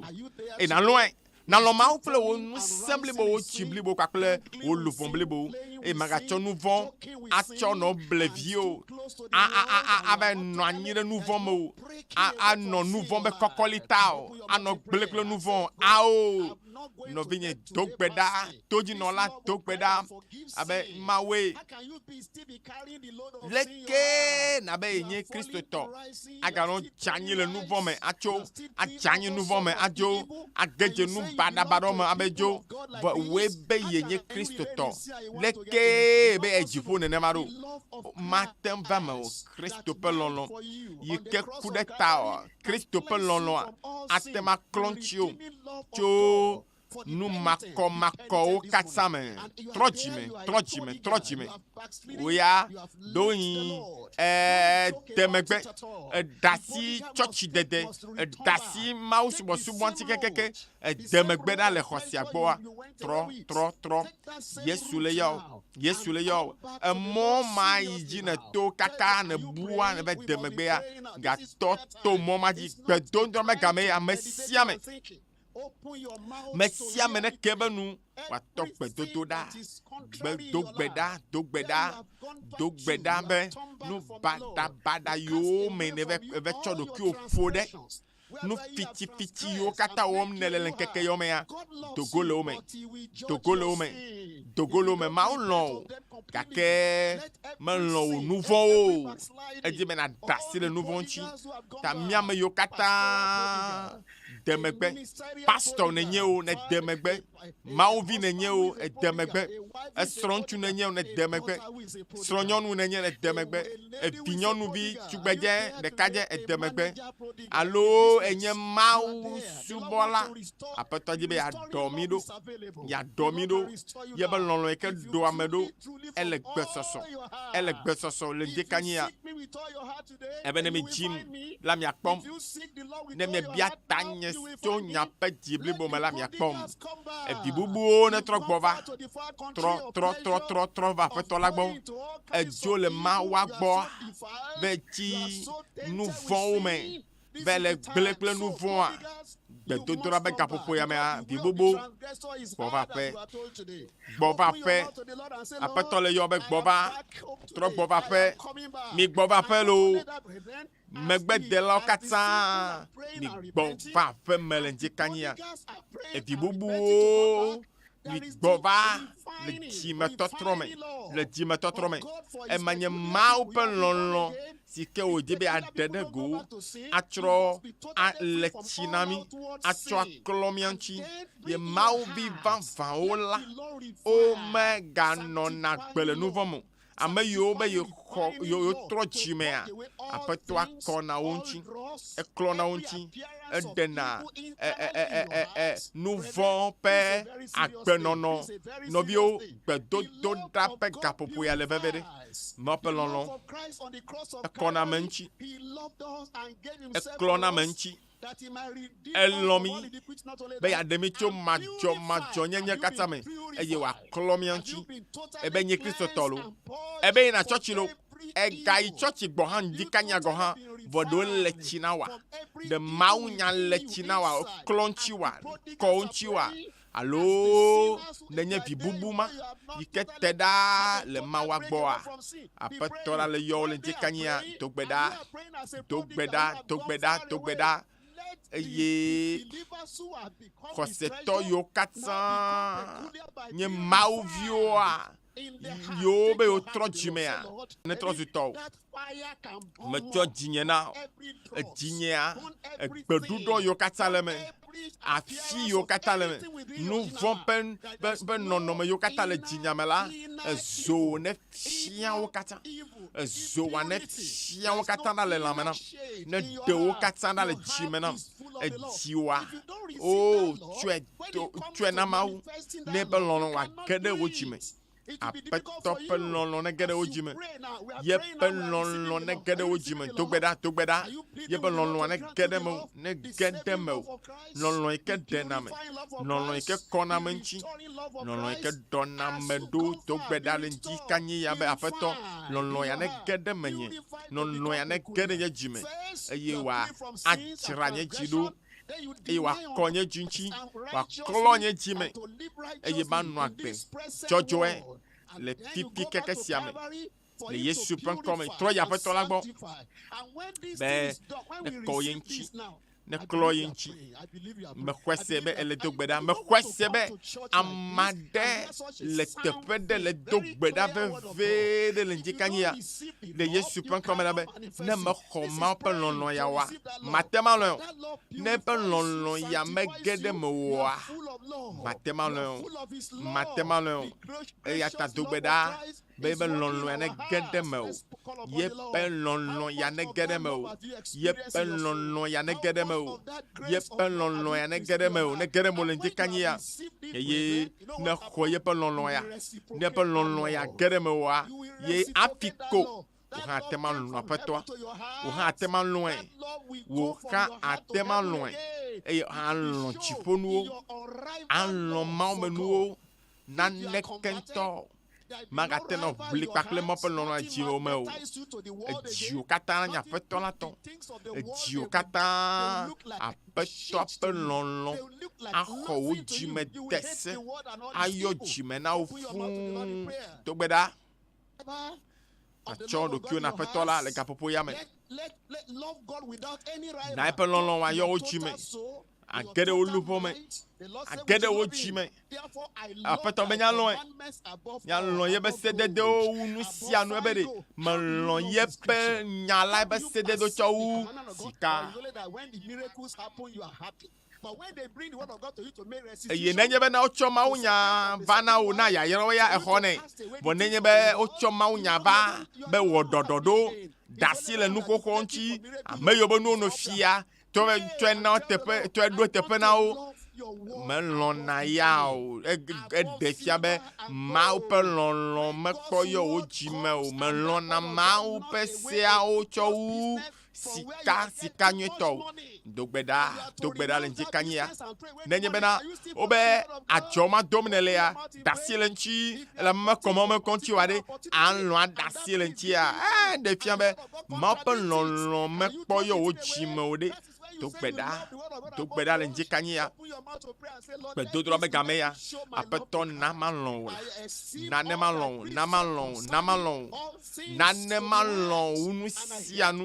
eye nàlɔ̃e. Nàlɔ̃ Mawu kple wò ŋusẽ blibo, wò dzi blibo kpakple wò luʋɔ blibo, eye mègatsɔ nu vɔ̃ atsɔ nɔ ble viwò a a a a ava nɔ anyi ɖe nu vɔ̃ me o, a anɔ nu vɔ̃ be kɔkɔli ta o, anɔ gblẽ kple nu vɔ̃ o. Ao, nɔvinye, do gbe ɖa, todzinɔla, do gbe ɖa abe Mawue. Leke nàbe yenye Kristotɔ aganɔ dze anyi le nu vɔ̃ me atso, adze anyi nu vɔ̃ me adzo, age dze nu baɖabaɖawo me abe dzo, vɔ wòe be yenye Kristotɔ. Leke be yeayi dziƒo nenema ɖo? Mate ŋu va eme o. Kristo ƒe lɔlɔ̃ yi ke ku ɖe tawòa, Kristo ƒe lɔlɔ̃a ate ŋu aklɔ ŋutiwò tso nu makɔmakɔwo katã me. Trɔ dzime, trɔ dzime, trɔ dzime. Wò ya ɖewohĩ ède megbe, èɖe asi tsɔtsidede, èɖe asi mawusubɔsubɔ ŋuti kekeake, ède megbe ɖa le xɔsea gbɔa, trɔ, trɔ, trɔ. Yesu le yɔ wò, Yesu le yɔ wò. Emɔ ma yi dzi nèto kaka nèbua nèva de megbea, gatɔ to mɔ ma dzi. Gbedodoɖa be game ye ame sia ame. Me sia ame neke eƒe nu wòatɔ gbedodo ɖa. Gbe do gbe ɖa, do gbe ɖa, do gbe ɖa be nu baɖabaɖa yiwo me nève eve tsɔ ɖokuiwò ƒo ɖe, nu fitifiti yiwo katã wɔm nèle le ŋkeke yawo mea, do go le wo me, do go le wo me, do go le wo me. Mawu lɔ̃ wò gake melɔ̃ wò nu vɔ̃wo o. Edi be nàɖe asi le nu vɔ̃ ŋuti. Ta mía ame yiwo katã de megbe. Pastor nènye o, nède megbe. Mawuvi nènye o, ède megbe. Esrɔ̃ŋutsu nènye o, nède megbe. Srɔ̃nyɔnu nènye, nède megbe. Evinyɔnuvi tugbedze ɖekadze, ède megbe. Alo ènye Mawu subɔla. Aƒetɔ di be yeaɖɔ mí ɖo, yeaɖɔ mí ɖo. Yeƒe lɔlɔ̃ yi ke ɖoa ame ɖo, ele gbesɔsɔ, ele gbesɔsɔ le ŋdekanyia. Ebe ne midzim la, miakpɔm. Ne miebia tanye tso miaƒe dzi blibo me la, miakpɔm. Evi bubuwo netrɔ gbɔ va. Trɔ, trɔ, trɔ, trɔ, trɔ va Aƒetɔ la gbɔ. Edzo le Mawua gbɔ be tsi nu vɔ̃wo me be le gblẽ kple nu vɔ̃a. Gbedodoɖa be gaƒoƒo ya mea, vi bubu gbɔ va aƒe. Gbɔ va aƒe. Aƒetɔ le yɔ be gbɔ va. Trɔ gbɔ va aƒe. Mi gbɔ va aƒe loo. Megbedelawo katã, mi gbɔ va aƒe me le ŋdikanyia. Evi bubuwo, mi gbɔ va le dzimetɔtrɔ me, le dzimetɔtrɔ me. Ema nye Mawu ƒe lɔlɔ̃ si ke wòdi be yeaɖe ɖe go, atrɔ ale tsi na mí, atsɔ aklɔ mía ŋuti. Ye Mawu vi vavãwo la, womeganɔna agbe le nu vɔ̃ me o. Ame yiwo be yexɔ yewotrɔ dzimea, Aƒetɔa kɔna wo ŋuti, eklɔna wo ŋuti, eɖena e, e, e, e, e, e, nu vɔ̃ ƒe agbenɔnɔ. Nɔviwo, gbedodoɖa ƒe gaƒoƒo ya le veve ɖe. Mawu ƒe lɔlɔ̃ ekɔna ame ŋuti, eklɔna ame ŋuti. Elɔ̃ mí be yeaɖe mí tso madzɔmadzɔnyenye katã me eye wòaklɔ mía ŋuti. Ebe nye Kristotɔ lo. Ebe yina tsɔtsi lo. Egayi tsɔtsi gbɔ hã ŋdi kanya gɔ hã vɔ ɖewo le tsi na wa. Ɖe Mawu nya le tsi na wa, klɔ ŋuti wa, kɔ ŋuti wa. Alo nenye vi bubu ma yi ke te ɖa le Mawua gbɔa, Aƒetɔ la le yɔwò le ŋdikanyia, do gbe ɖa, do gbe ɖa, do gbe ɖa, do gbe ɖa. Eye xɔsetɔ yiwo katã nye Mawu viwoa, yiwo be yewotrɔ dzimea, netrɔ zu tɔwò. Metsɔ dzinye na wò. Edzinyea, egbeɖuɖɔ yiwo katã le eme, afi yiwo katã le eme, nu vɔ̃ ƒe, ƒe, ƒe nɔnɔme yiwo katã le dzinya me la, ezo ne fia wo katã. Ezo wa ne fia wo katã ɖa le lãme nam. Ne ɖe wo katã ɖa le dzi me nam. Edzi wa, o, tsɔe do, tsɔe na Mawu, ne eƒe lɔlɔ̃ wòage ɖe wò dzi me. Aƒetɔ ƒe lɔlɔ̃ nege ɖe wo dzi me. Yeƒe lɔlɔ̃ nege ɖe wo dzi me. Do gbe ɖa, do gbe ɖa. Yeƒe lɔlɔ̃a nege ɖe mewò, nege ɖe mewò. Lɔlɔ̃ yi ke ɖena ame, lɔlɔ̃ yi ke kɔna ame ŋuti, lɔlɔ̃ yi ke ɖɔna ame ɖo. Do gbe ɖa le ŋdi kanyi ya be Aƒetɔ, lɔlɔ̃ ya nege ɖe menye, lɔlɔ̃ ya nege ɖe nye dzi me eye wòadzra nye dzi ɖo eye wòakɔ nye dzi ŋuti, wòaklɔ nye dzi me, eye manɔ agbe dzɔdzɔe le fifi keke sia me. Le Yesu ƒe ŋkɔ me, trɔ yi Aƒetɔ la gbɔ be nekɔ ye ŋuti, neklɔ ye ŋuti. Mexɔe se be ele do gbe ɖa. Mexɔe se be ame aɖe le teƒe ɖe le do gbe ɖa vevie ɖe le ŋdikanyia ya. Le Yesu ƒe ŋkɔ me la be ne mexɔ Mawu ƒe lɔlɔ̃ ya oa, mate ŋu alɔ̃e o. Ne eƒe lɔlɔ̃ ya mege ɖe mewò oa, mate ŋu alɔ̃e o. Mate ŋu alɔ̃e o. Eya ta do gbe ɖa be yeƒe lɔlɔ̃ ya nege ɖe mewò. Yeƒe lɔlɔ̃ ya nege ɖe mewò. Yeƒe lɔlɔ̃ ya nege ɖe mewò. Yeƒe lɔlɔ̃ ya nege ɖe mewò. Nege ɖe mewò le ŋdikanyia ya. Eye ne xɔ yeƒe lɔlɔ̃ ya, ne eƒe lɔlɔ̃ ya ge ɖe mewòa, ye afi ko Wò hã ate ŋu alɔ̃ Aƒetɔa. Wò hã ate ŋu alɔ̃e. Wò hã ate ŋu alɔ̃e. Eye alɔ̃ dziƒonuwo, alɔ̃ mawumenuwo, naneke ŋutɔ magate nɔ ʋli kpakple Mawu ƒe lɔlɔ̃ le dziwò me o. Edziwò katã nye Aƒetɔ la tɔ. Edziwò katã Aƒetɔa ƒe lɔlɔ̃ axɔ wò dzime de se, ayɔ dzime na wò fũu. Do gbe ɖa. Nàtsɔ ɖokuiwò na Aƒetɔ la le gaƒoƒo ya me. Na eƒe lɔlɔ̃ wòayɔ wò dzi me, age ɖe wò luʋɔ me, age ɖe wò dzi me. Aƒetɔ be nyalɔ̃e, nyalɔ̃ yeƒe sededewo wu nu sia nu. Ebe ɖe melɔ̃ yeƒe nya la, eƒe sededewo tsɔ wu sika. Eye nenye bena wotsɔ mawunya va na wò na yayrawo ya exɔnɛ. Vɔ nenye be wotsɔ mawunya va be wɔ ɖɔɖɔɖo, da asi le nuxoxo ŋuti, ame yiwo be nuwo no fia, tsɔe tsɔe na wo teƒe, tsɔe ɖo teƒe na wo, melɔ̃na ya o. Eɖe fia be Mawu ƒe lɔlɔ̃ mekpɔ yɔ wò dzi me o. Melɔ̃na Mawu ƒe seawo tsɔ wu sika, sika nyuitɔ o. Do gbe ɖa, do gbe ɖa le ŋdi kanyia. Nenye bena wobe adzɔ ma dom nèlea, da asi le ŋuti, ele mekɔ mɔ mekɔ ŋuti wa ɖe, alɔ̃ ada asi le ŋutia. Ɛɛ, ɖe fia be Mawu ƒe lɔlɔ̃ mekpɔ yɔ wò dzi me o ɖe. Do gbe ɖa, do gbe ɖa le ŋdi kanyia. Gbedodoɖa be game ya. Aƒetɔ na malɔ̃ wò la. Na ne malɔ̃ wò, na malɔ̃ wò, na malɔ̃ wò. Na ne malɔ̃ wu nu sia nu,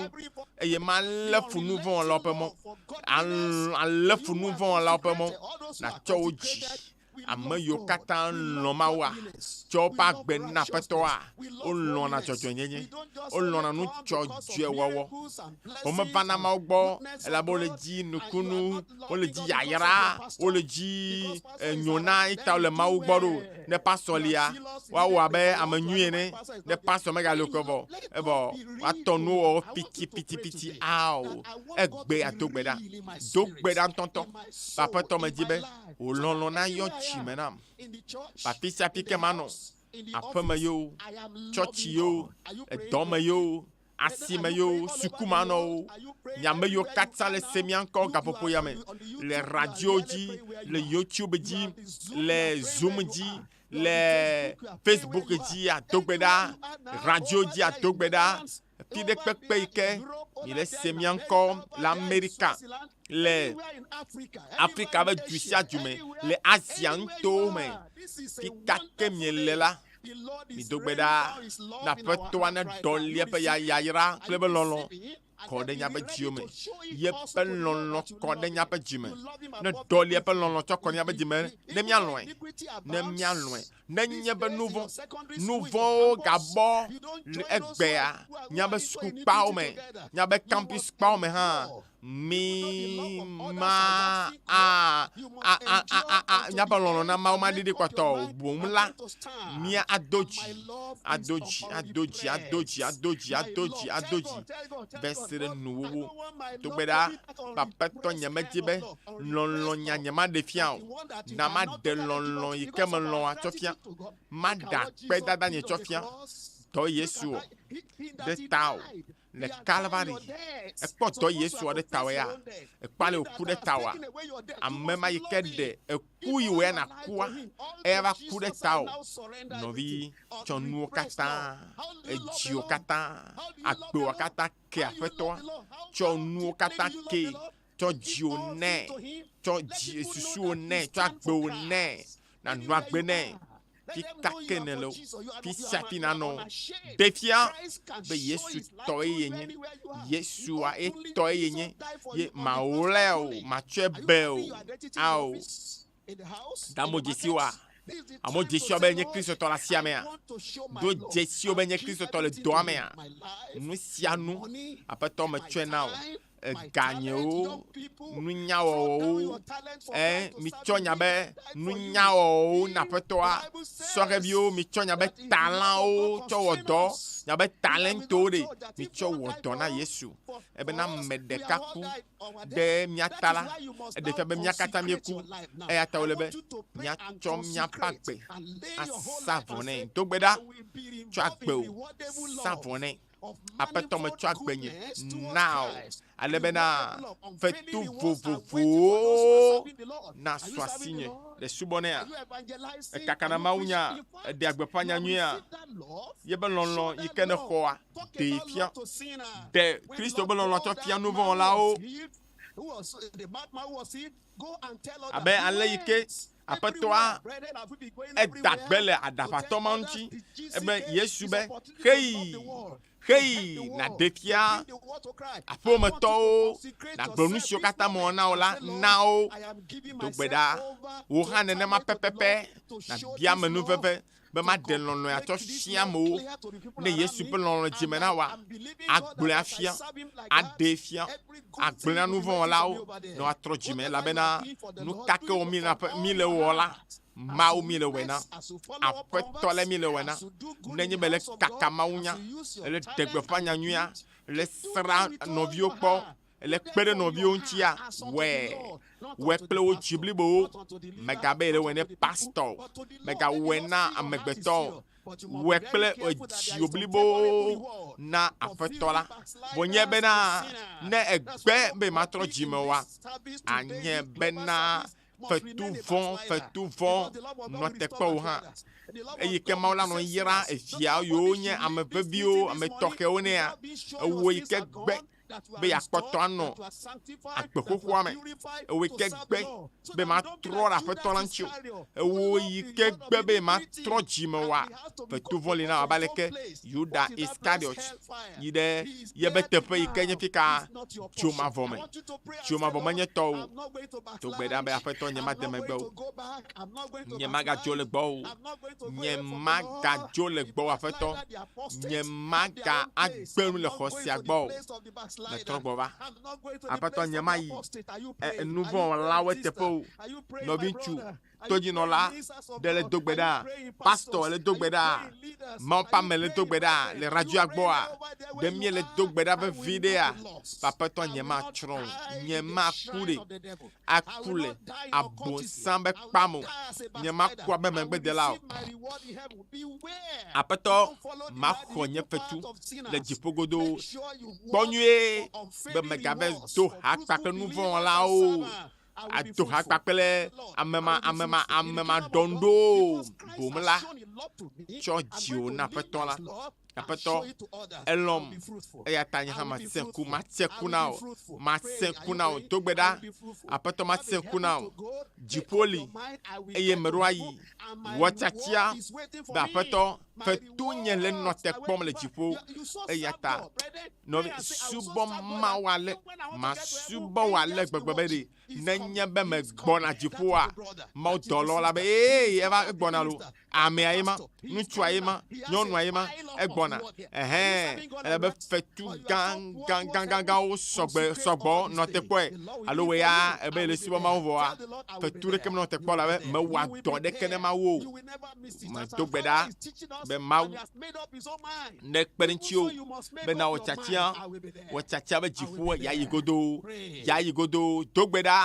eye malé fu nu vɔ̃ wɔlawo ƒe mɔ. Alé fu nu vɔ̃ wɔlawo ƒe mɔ. Nàtsɔ wò dzi Ame yiwo katã lɔ̃ Mawua, tsɔ woƒe agbe na Aƒetɔa, wolɔ̃na dzɔdzɔenyenye, wolɔ̃na nu dzɔdzɔe wɔwɔ. Womevana Mawu gbɔ elabe wole dzi nukunu, wole dzi yayra, wole dzi enyo na eta wole Mawu gbɔ ɖo. Ne pastor lia, woawɔ abe ame nyui ene. Ne pastor megali o ke vɔ, evɔ woatɔ nuwo wɔwɔ pitipitipiti. Ao, egbe ado gbe ɖa. Do gbe ɖa ŋutɔŋutɔ. Be Aƒetɔ medi be wò lɔlɔ̃ nayɔ dzi me nam. Be afi sia afi ke manɔ, aƒeme yoo, tsɔtsi yoo, edɔ me yoo, asime yoo, suku manɔ o, mi ame yiwo katã le se mía ŋkɔ gaƒoƒo ya me, le radio dzi, le YouTube dzi, le Zoom dzi, le Facebook dzi ado gbe ɖa, radio dzi ado gbe ɖa, fi ɖe kpekpe yi ke mi le se mía ŋkɔ le Amerika, le Afrika be du sia du me, le Asia nutowo me, fi ka ke miele la, Mido gbe ɖa na Aƒetɔa ne ɖɔli eƒe yayra kple eƒe lɔlɔ̃ kɔ ɖe míaƒe dziwo me. Yeƒe lɔlɔ̃ kɔ ɖe míaƒe dzi me. Ne ɖɔli eƒe lɔlɔ̃ tsɔ kɔ ɖe míaƒe dzi me, ne míalɔ̃e, ne míalɔ̃e. Nenye be nuvɔ̃, nuvɔ̃wo gabɔ le egbea míaƒe sukukpawo me, míaƒe kampuskpawo me hã, Mi ma a a a a a a míaƒe lɔlɔ̃ na Mawu maɖiɖi kpɔtɔ o. Boŋ la, mía ado dzi, ado dzi, ado dzi, ado dzi, ado dzi, ado dzi, ado dzi va se ɖe nuwuwu. Do gbe ɖa, Aƒetɔ, nyemedi be lɔlɔ̃nya nyemaɖe fia o. Na maɖe lɔlɔ̃ yi ke melɔ̃a tsɔ fia. Maɖe akpedada nye tsɔ fia. Dɔ Yesu o ɖe tawò. le Kalvari. Ekpɔ dɔ Yesua ɖe tawò ya? Ekpɔ ale wòku ɖe tawòa? Ame ma yi ke ɖe eku yi wò ya nàkua, eya va ku ɖe tawò. Nɔvi, tsɔ nuwo katã, edziwò katã, agbewò katã ke Aƒetɔa. Tsɔ nuwo katã ke, tsɔ dziwò nɛ, tsɔ dzi susuwò nɛ, tsɔ agbewò nɛ, nànɔ agbe nɛ. Fi ka ke nèle o, fi sia fi nànɔ o, ɖe fia be Yesu tɔe yenye. Yesua ye tɔe yenye. Ye mawlɛ o, matsɔe be o. Ao. Da amewo dzesi oa? Amewo dzesi be nye Kristotɔ le asia mea? Do dzesi wo be nye Kristotɔ le dɔa mea? Nu sia nu, Aƒetɔ metsɔe na wò. Eganyewo, nunyawɔwɔwo, ɛ, mitsɔ nya be nunyawɔwɔwo na Aƒetɔa. Sɔhɛviwo, mitsɔ nya be talãwo tsɔ wɔ dɔ, nya be talentowo ɖe, mitsɔ wɔ dɔ na Yesu. Ebena ame ɖeka ku ɖe mía ta la, eɖe fia be mía katã míeku. Eya ta wòle be míatsɔ míaƒe agbe asa vɔ nɛ. Do gbe ɖa, tsɔ agbewò sa vɔ nɛ. Aƒetɔ metsɔ agbenye na wò, ale bena fetu vovovowo nasu asinye. Le subɔnɛa, ekakana mawunya, eɖea gbeƒã nyanyuia, yebe lɔlɔ̃ yi ke nexɔa, ɖee fia. Ɖe Kristo ƒe lɔlɔ̃ tsɔ fia nuvɔ̃wɔlawo abe ale yi ke Aƒetɔa eda gbe le aɖaʋatɔ ma ŋuti ebe Yesu be, Xeyi, xeyi nàɖe fia aƒewòmetɔwo, nàgblɔ nu siwo katã mewɔ na wò la na wo. Do gbe ɖa, wò hã nenema pɛpɛpɛ nàbia amenuveve be maɖe lɔlɔ̃e atsɔ fia amewo. Ne Yesu ƒe lɔlɔ̃ le dzime na wòa, agblɔe afia, aɖee fia, agblɔe na nuvɔ̃wɔlawo ne woatrɔ dzime elabena nu ka ke wɔm míle wɔ la, Mawu míle wɔe na. Aƒetɔ lae míle wɔe na. Nenye be le kaka mawunya, le ɖe gbeƒã nyanyuia, le srã nɔviwo kpɔ, le kpe ɖe nɔviwo ŋutia, wɔe. Wɔe kple wò dzi blibowo. Mègabe yele wɔe ne pastɔ o. Mègawɔe na amegbetɔ o. Wɔe kple dziwò blibowo na Aƒetɔ la. Vɔ nye bena ne ègbe be matrɔ dzime oa, anye bena fetu vɔ̃, fetu vɔ̃ nɔ te kpe wò hã. Eyi ke Mawu la nɔ yra evia yiwo nye ame veviwo, ame tɔxɛwo nɛa, ewò yi ke gbe. be yeakpɔtɔ anɔ agbe xoxoa me. Ewòe ke gbe be matrɔ ɖe Aƒetɔ la ŋuti o. Ewò yi ke gbe be matrɔ dzime oa, fetu vɔ̃ li na wò abe aleke Yuda Iskariot yi ɖe yebe teƒe yi ke nye fika dzo mavɔ me. Dzo mavɔ menye tɔwò o. Do gbe ɖa be, Aƒetɔ, nyemade megbe o. Nyemagadzo le gbɔwò o. Nyemagadzo le gbɔwò, Aƒetɔ. Nyemaga agbe nu le xɔ sia gbɔ o. Metrɔ gbɔ va. Aƒetɔ, nyemayi nuvɔ̃wɔlawo teƒe o. Nɔviŋutsu, tɔdzinɔla ɖe le do gbe ɖa, pastɔ le do gbe ɖa, Mawu ƒe ame le do gbe ɖa le radioa gbɔa, ɖe míele do gbe ɖa vevi ɖea? Aƒetɔ, nyematsrɔ̃ o, nyemaku ɖe aku le abosam be kpa me o, nyemaku abe megbedela o. Aƒetɔ, maxɔ nye fetu le dziƒo godoo. Kpɔ nyuie be mègave do ha kpakple nuvɔ̃wɔlawo o. Ado ha kpakple ame ma, ame ma, ame ma ɖɔŋɖo boŋ la, tsɔ dziwò na Aƒetɔ la. Aƒetɔ, èlɔ̃m, eya ta nye hã masẽ ku, masẽ ku na wò, masẽ ku na wò. Do gbe ɖa, Aƒetɔ, masẽ ku na wò. Dziƒo li, eye meɖo ayi. Wɔ tiatia be Aƒetɔ, fetu nye le nɔ te kpɔm le dziƒo. Eya ta, nɔvi, subɔ Mawu ale, masubɔ wò ale gbegbe be ɖe nenye be megbɔna dziƒoa, Mawu dɔlɔ la be, ee, eva egbɔna lo, amea ye ma, ŋutsua ye ma, nyɔnua ye ma, egbɔna. Ɛhɛn, ele be fetu gã, gã, gã, gã, gãwo sɔgbe, sɔgbɔ nɔ te kpɔe. Alo wò ya, ebe yele subɔ Mawu vɔa, fetu ɖeke menɔ te kpɔ o, elabe mewɔa dɔ ɖeke ne Mawu o. Medo gbe ɖa be Mawu nekpe ɖe ŋutiwò be nawɔ tiatia, wɔ tiatia be dziƒo yeayi godoo, yeayi godoo. Do gbe ɖa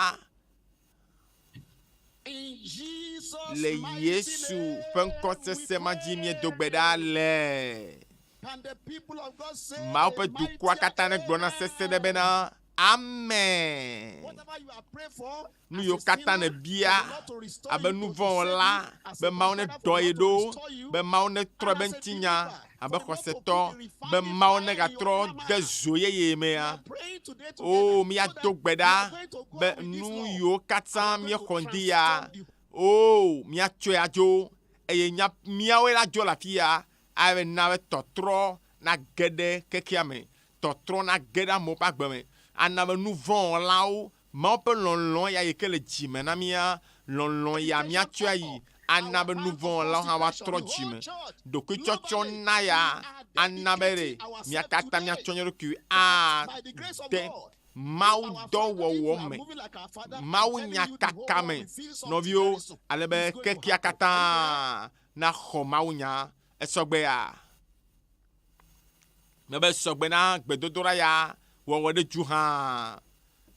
le Yesu ƒe ŋkɔ sese ma dzi míedo gbe ɖa le. Mawu ƒe dukɔa katã negblɔ na sese ɖe bena, Amen. Nu yiwo katã nèbia abe nuvɔ̃wɔla be Mawu neɖɔ ye ɖo, be Mawu netrɔ eƒe ŋutinya abe xɔsetɔ, be Mawu negatrɔ de zo yeye mea, o míado gbe ɖa be nu yiwo katã míexɔ ŋdi ya, o míatsɔe adzo eye míawoe la dzo le afi ya ava na be tɔtrɔ nage ɖe xexea me, tɔtrɔ nage ɖe amewo ƒe agbe me, ana be nuvɔ̃wɔlawo Mawu ƒe lɔlɔ̃ ya yi ke le dzi me na mía, lɔlɔ̃ ya míatsɔe ayi ana be nuvɔ̃wɔlawo hã woatrɔ dzi me. Ɖokuitsɔtsɔ na ya ana be ɖe mía katã míatsɔ mía ɖokui ade Mawu dɔwɔwɔ me, Mawu nyakaka me, nɔviwo, ale be xexea katã naxɔ mawunya. Esɔgbea? Mebe sɔgbe na gbedodoɖa ya wɔwɔ ɖe dzu hã.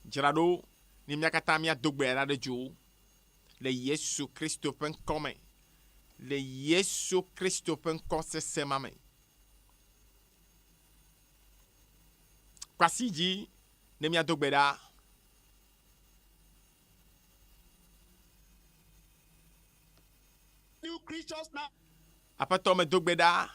Dzra ɖo ne mía katã míado gbe ɖa ɖe dzo le Yesu Kristo ƒe ŋkɔ me, le Yesu Kristo ƒe ŋkɔ sese ma me. Kpasi dzi ne míado gbe ɖa. Aƒetɔ, medo gbe ɖa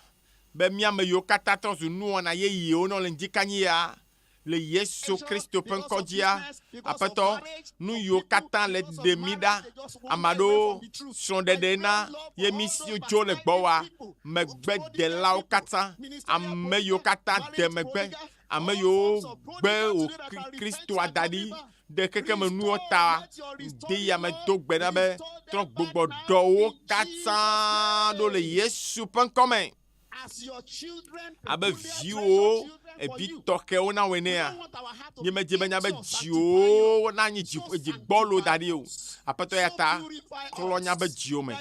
be mía ame yiwo katã trɔ zu nuwɔna yeyewo ne wole ŋdikanyi ya le Yesu Kristo ƒe ŋkɔ dzia, Aƒetɔ, nu yiwo katã le ɖe mí ɖa, ame aɖewo srɔ̃ɖeɖe na ye mí dzo le gbɔwòa, megbedelawo katã, ame yiwo katã de megbe, ame yiwo gbe wò Kristoa da ɖi ɖe xexemenuwo ta, ŋdi ya medo gbe na be trɔ gbugbɔ ɖɔ wo katã ɖo le Yesu ƒe ŋkɔ me. Abe viwòwo, evi tɔxɛwo na wò enea, míemedi be míabe dziwo nanyi dzi gbɔlo da ɖi o. Aƒetɔ ya ta, klɔ míabe dziwo me,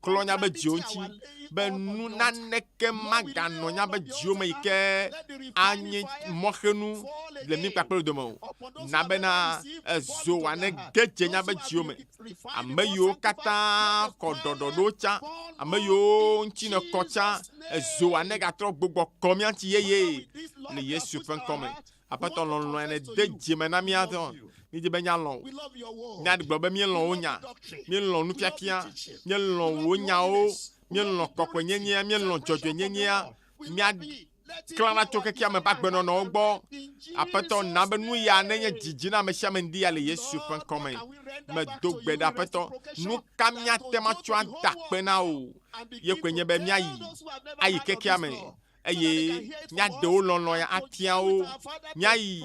klɔ míabe dziwo ŋuti be nu naneke maganɔ míabe dziwo me yi ke anye mɔxenu le mí kpakple wò dome o. Na bena ezo wòane ge dze míabe dziwo me. Ame yiwo katã xɔ ɖɔɖɔɖo tsã, ame yiwo ŋuti nèkɔ tsã, ezo wòanegatrɔ gbugbɔ kɔ mía ŋuti yeyee le Yesu ƒe ŋkɔ me. Aƒetɔ lɔlɔ̃e nède dzi me na mía tɔ. Mídi be míalɔ̃ wò. Míagblɔ be míelɔ̃ wò nya, míelɔ̃ nufiafia, míelɔ̃ wò nyawo, míelɔ̃ kɔkɔenyenyea, míelɔ̃ dzɔdzɔenyenyea. Mía klã ɖa tso xexea me ƒe agbenɔnɔwo gbɔ. Aƒetɔ, na be nu ya nenye didi na ame sia ame ŋdi ya le Yesu ƒe ŋkɔ me. Medo gbe ɖa, Aƒetɔ, nu ka míate ŋu atsɔ ada akpe na wò? Ye koe nye be míayi ayi xexea me eye míaɖe wo lɔlɔ̃ ya afia wo. Míayi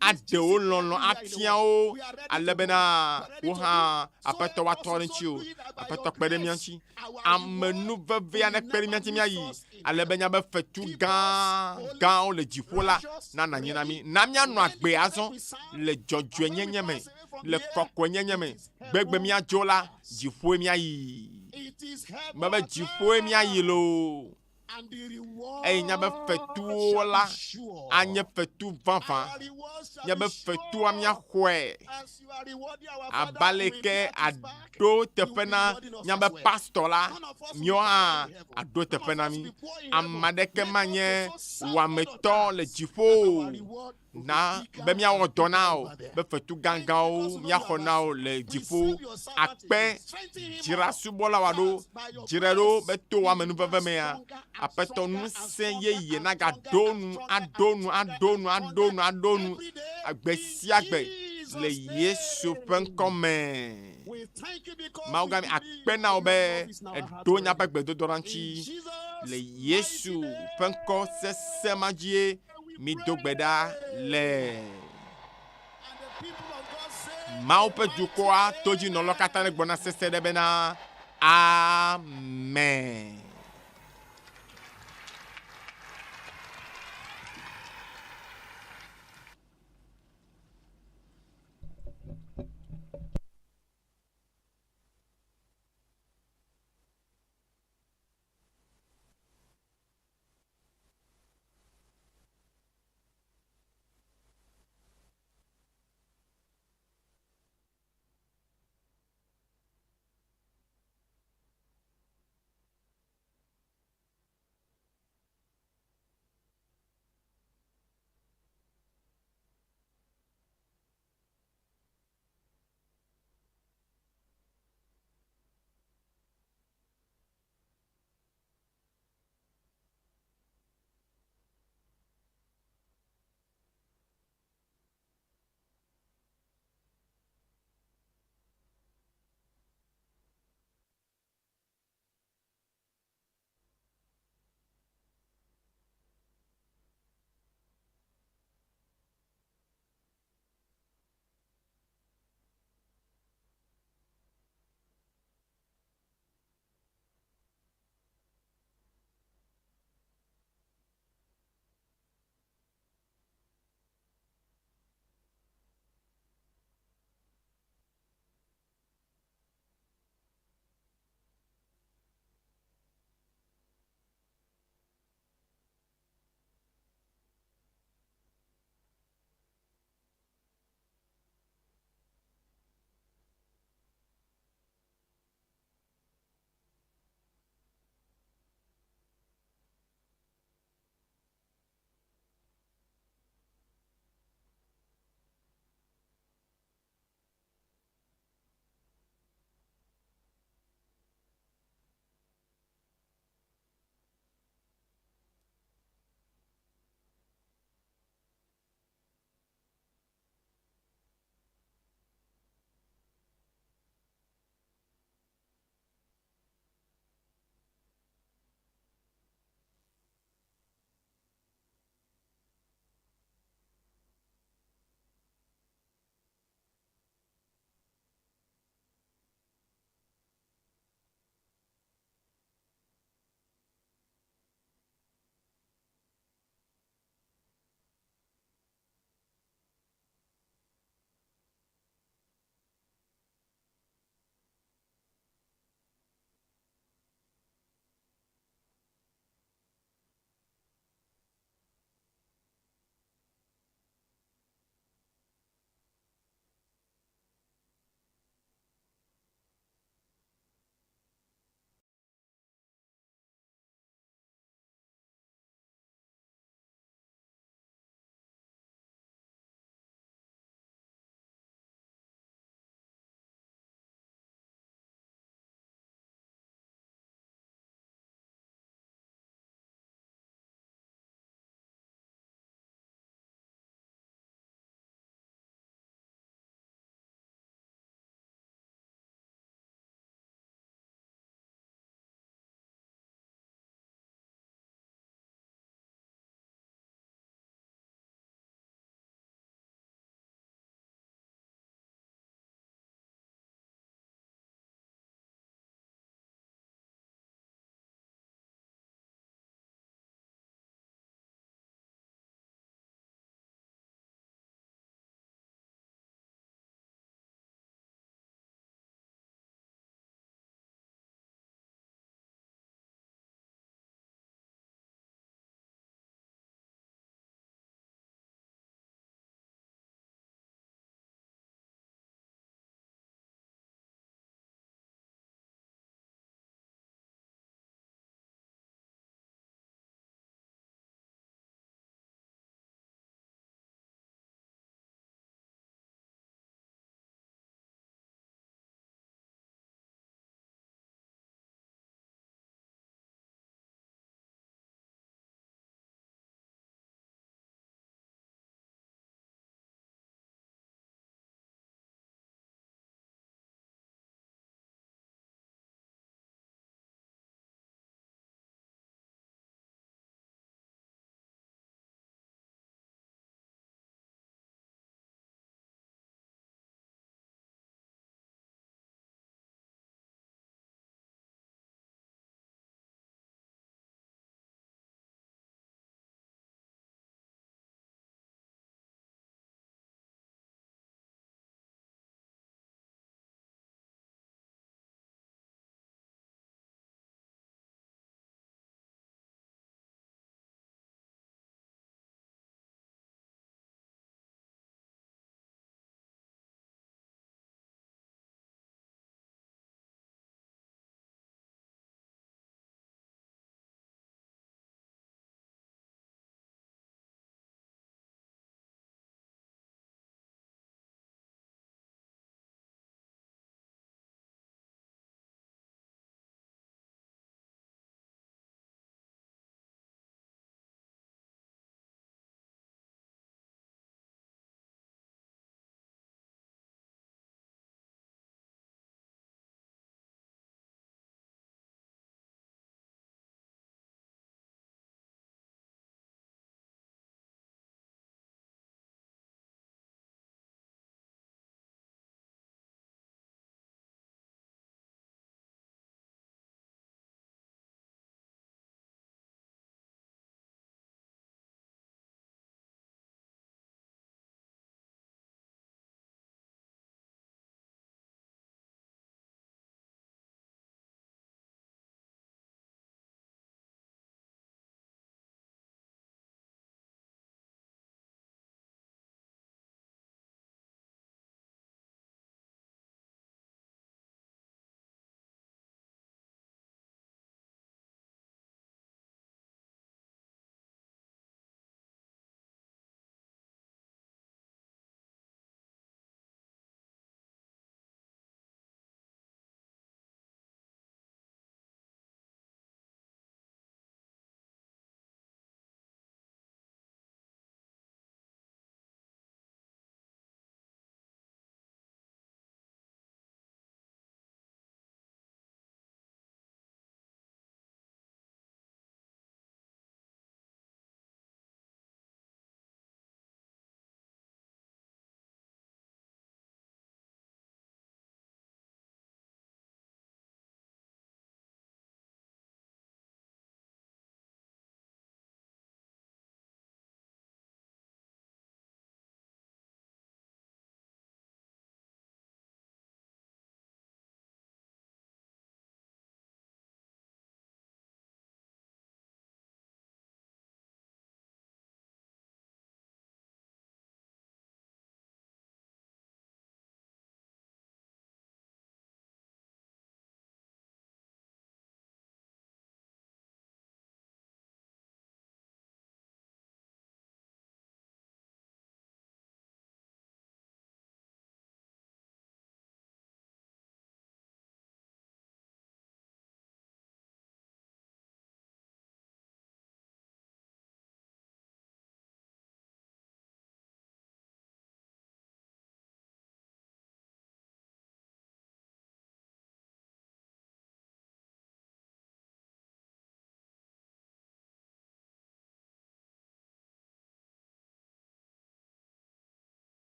aɖe wo lɔlɔ̃ afia wo ale bena wo hã Aƒetɔ woatrɔ ɖe ŋutiwò. Aƒetɔ kpe ɖe mía ŋuti. Amenuvevea nekpe ɖe mía ŋuti míayi ale be míabe fetu gã gãwo le dziƒo la nanɔ anyi na mí. Na míanɔ agbe azɔ le dzɔdzɔenyenye me, le kɔkɔenyenye me. Gbegbe míadzo la, dziƒoe míayi. Mebe dziƒoe míayi loo. Eye míabe fetuwo la anye fetu vavã. Míabe fetua míaxɔe abe aleke aɖo teƒe na míabe pastɔ la, míawo hã aɖo teƒe na mí. Ame aɖeke manye wɔametɔ le dziƒo o. Na be míawɔ dɔ na wò be fetu gãgãwo míaxɔ na wò le dziƒo. Akpe dzra subɔlawo aɖo dzrae ɖo be to wò amenuveve mea, Aƒetɔ ŋusẽ yeye nagaɖo nu, aɖo nu, aɖo nu, aɖo nu, aɖo nu gbe sia gbe le Yesu ƒe ŋkɔ me. Mawu gã mi akpe na wò be èɖo míaƒe gbedodoɖa ŋuti le Yesu ƒe ŋkɔ sesẽ ma dzie. Mido gbe ɖa le Mawu ƒe dukɔa todzinɔlawo katã negblɔ na sese ɖe bena, Amen.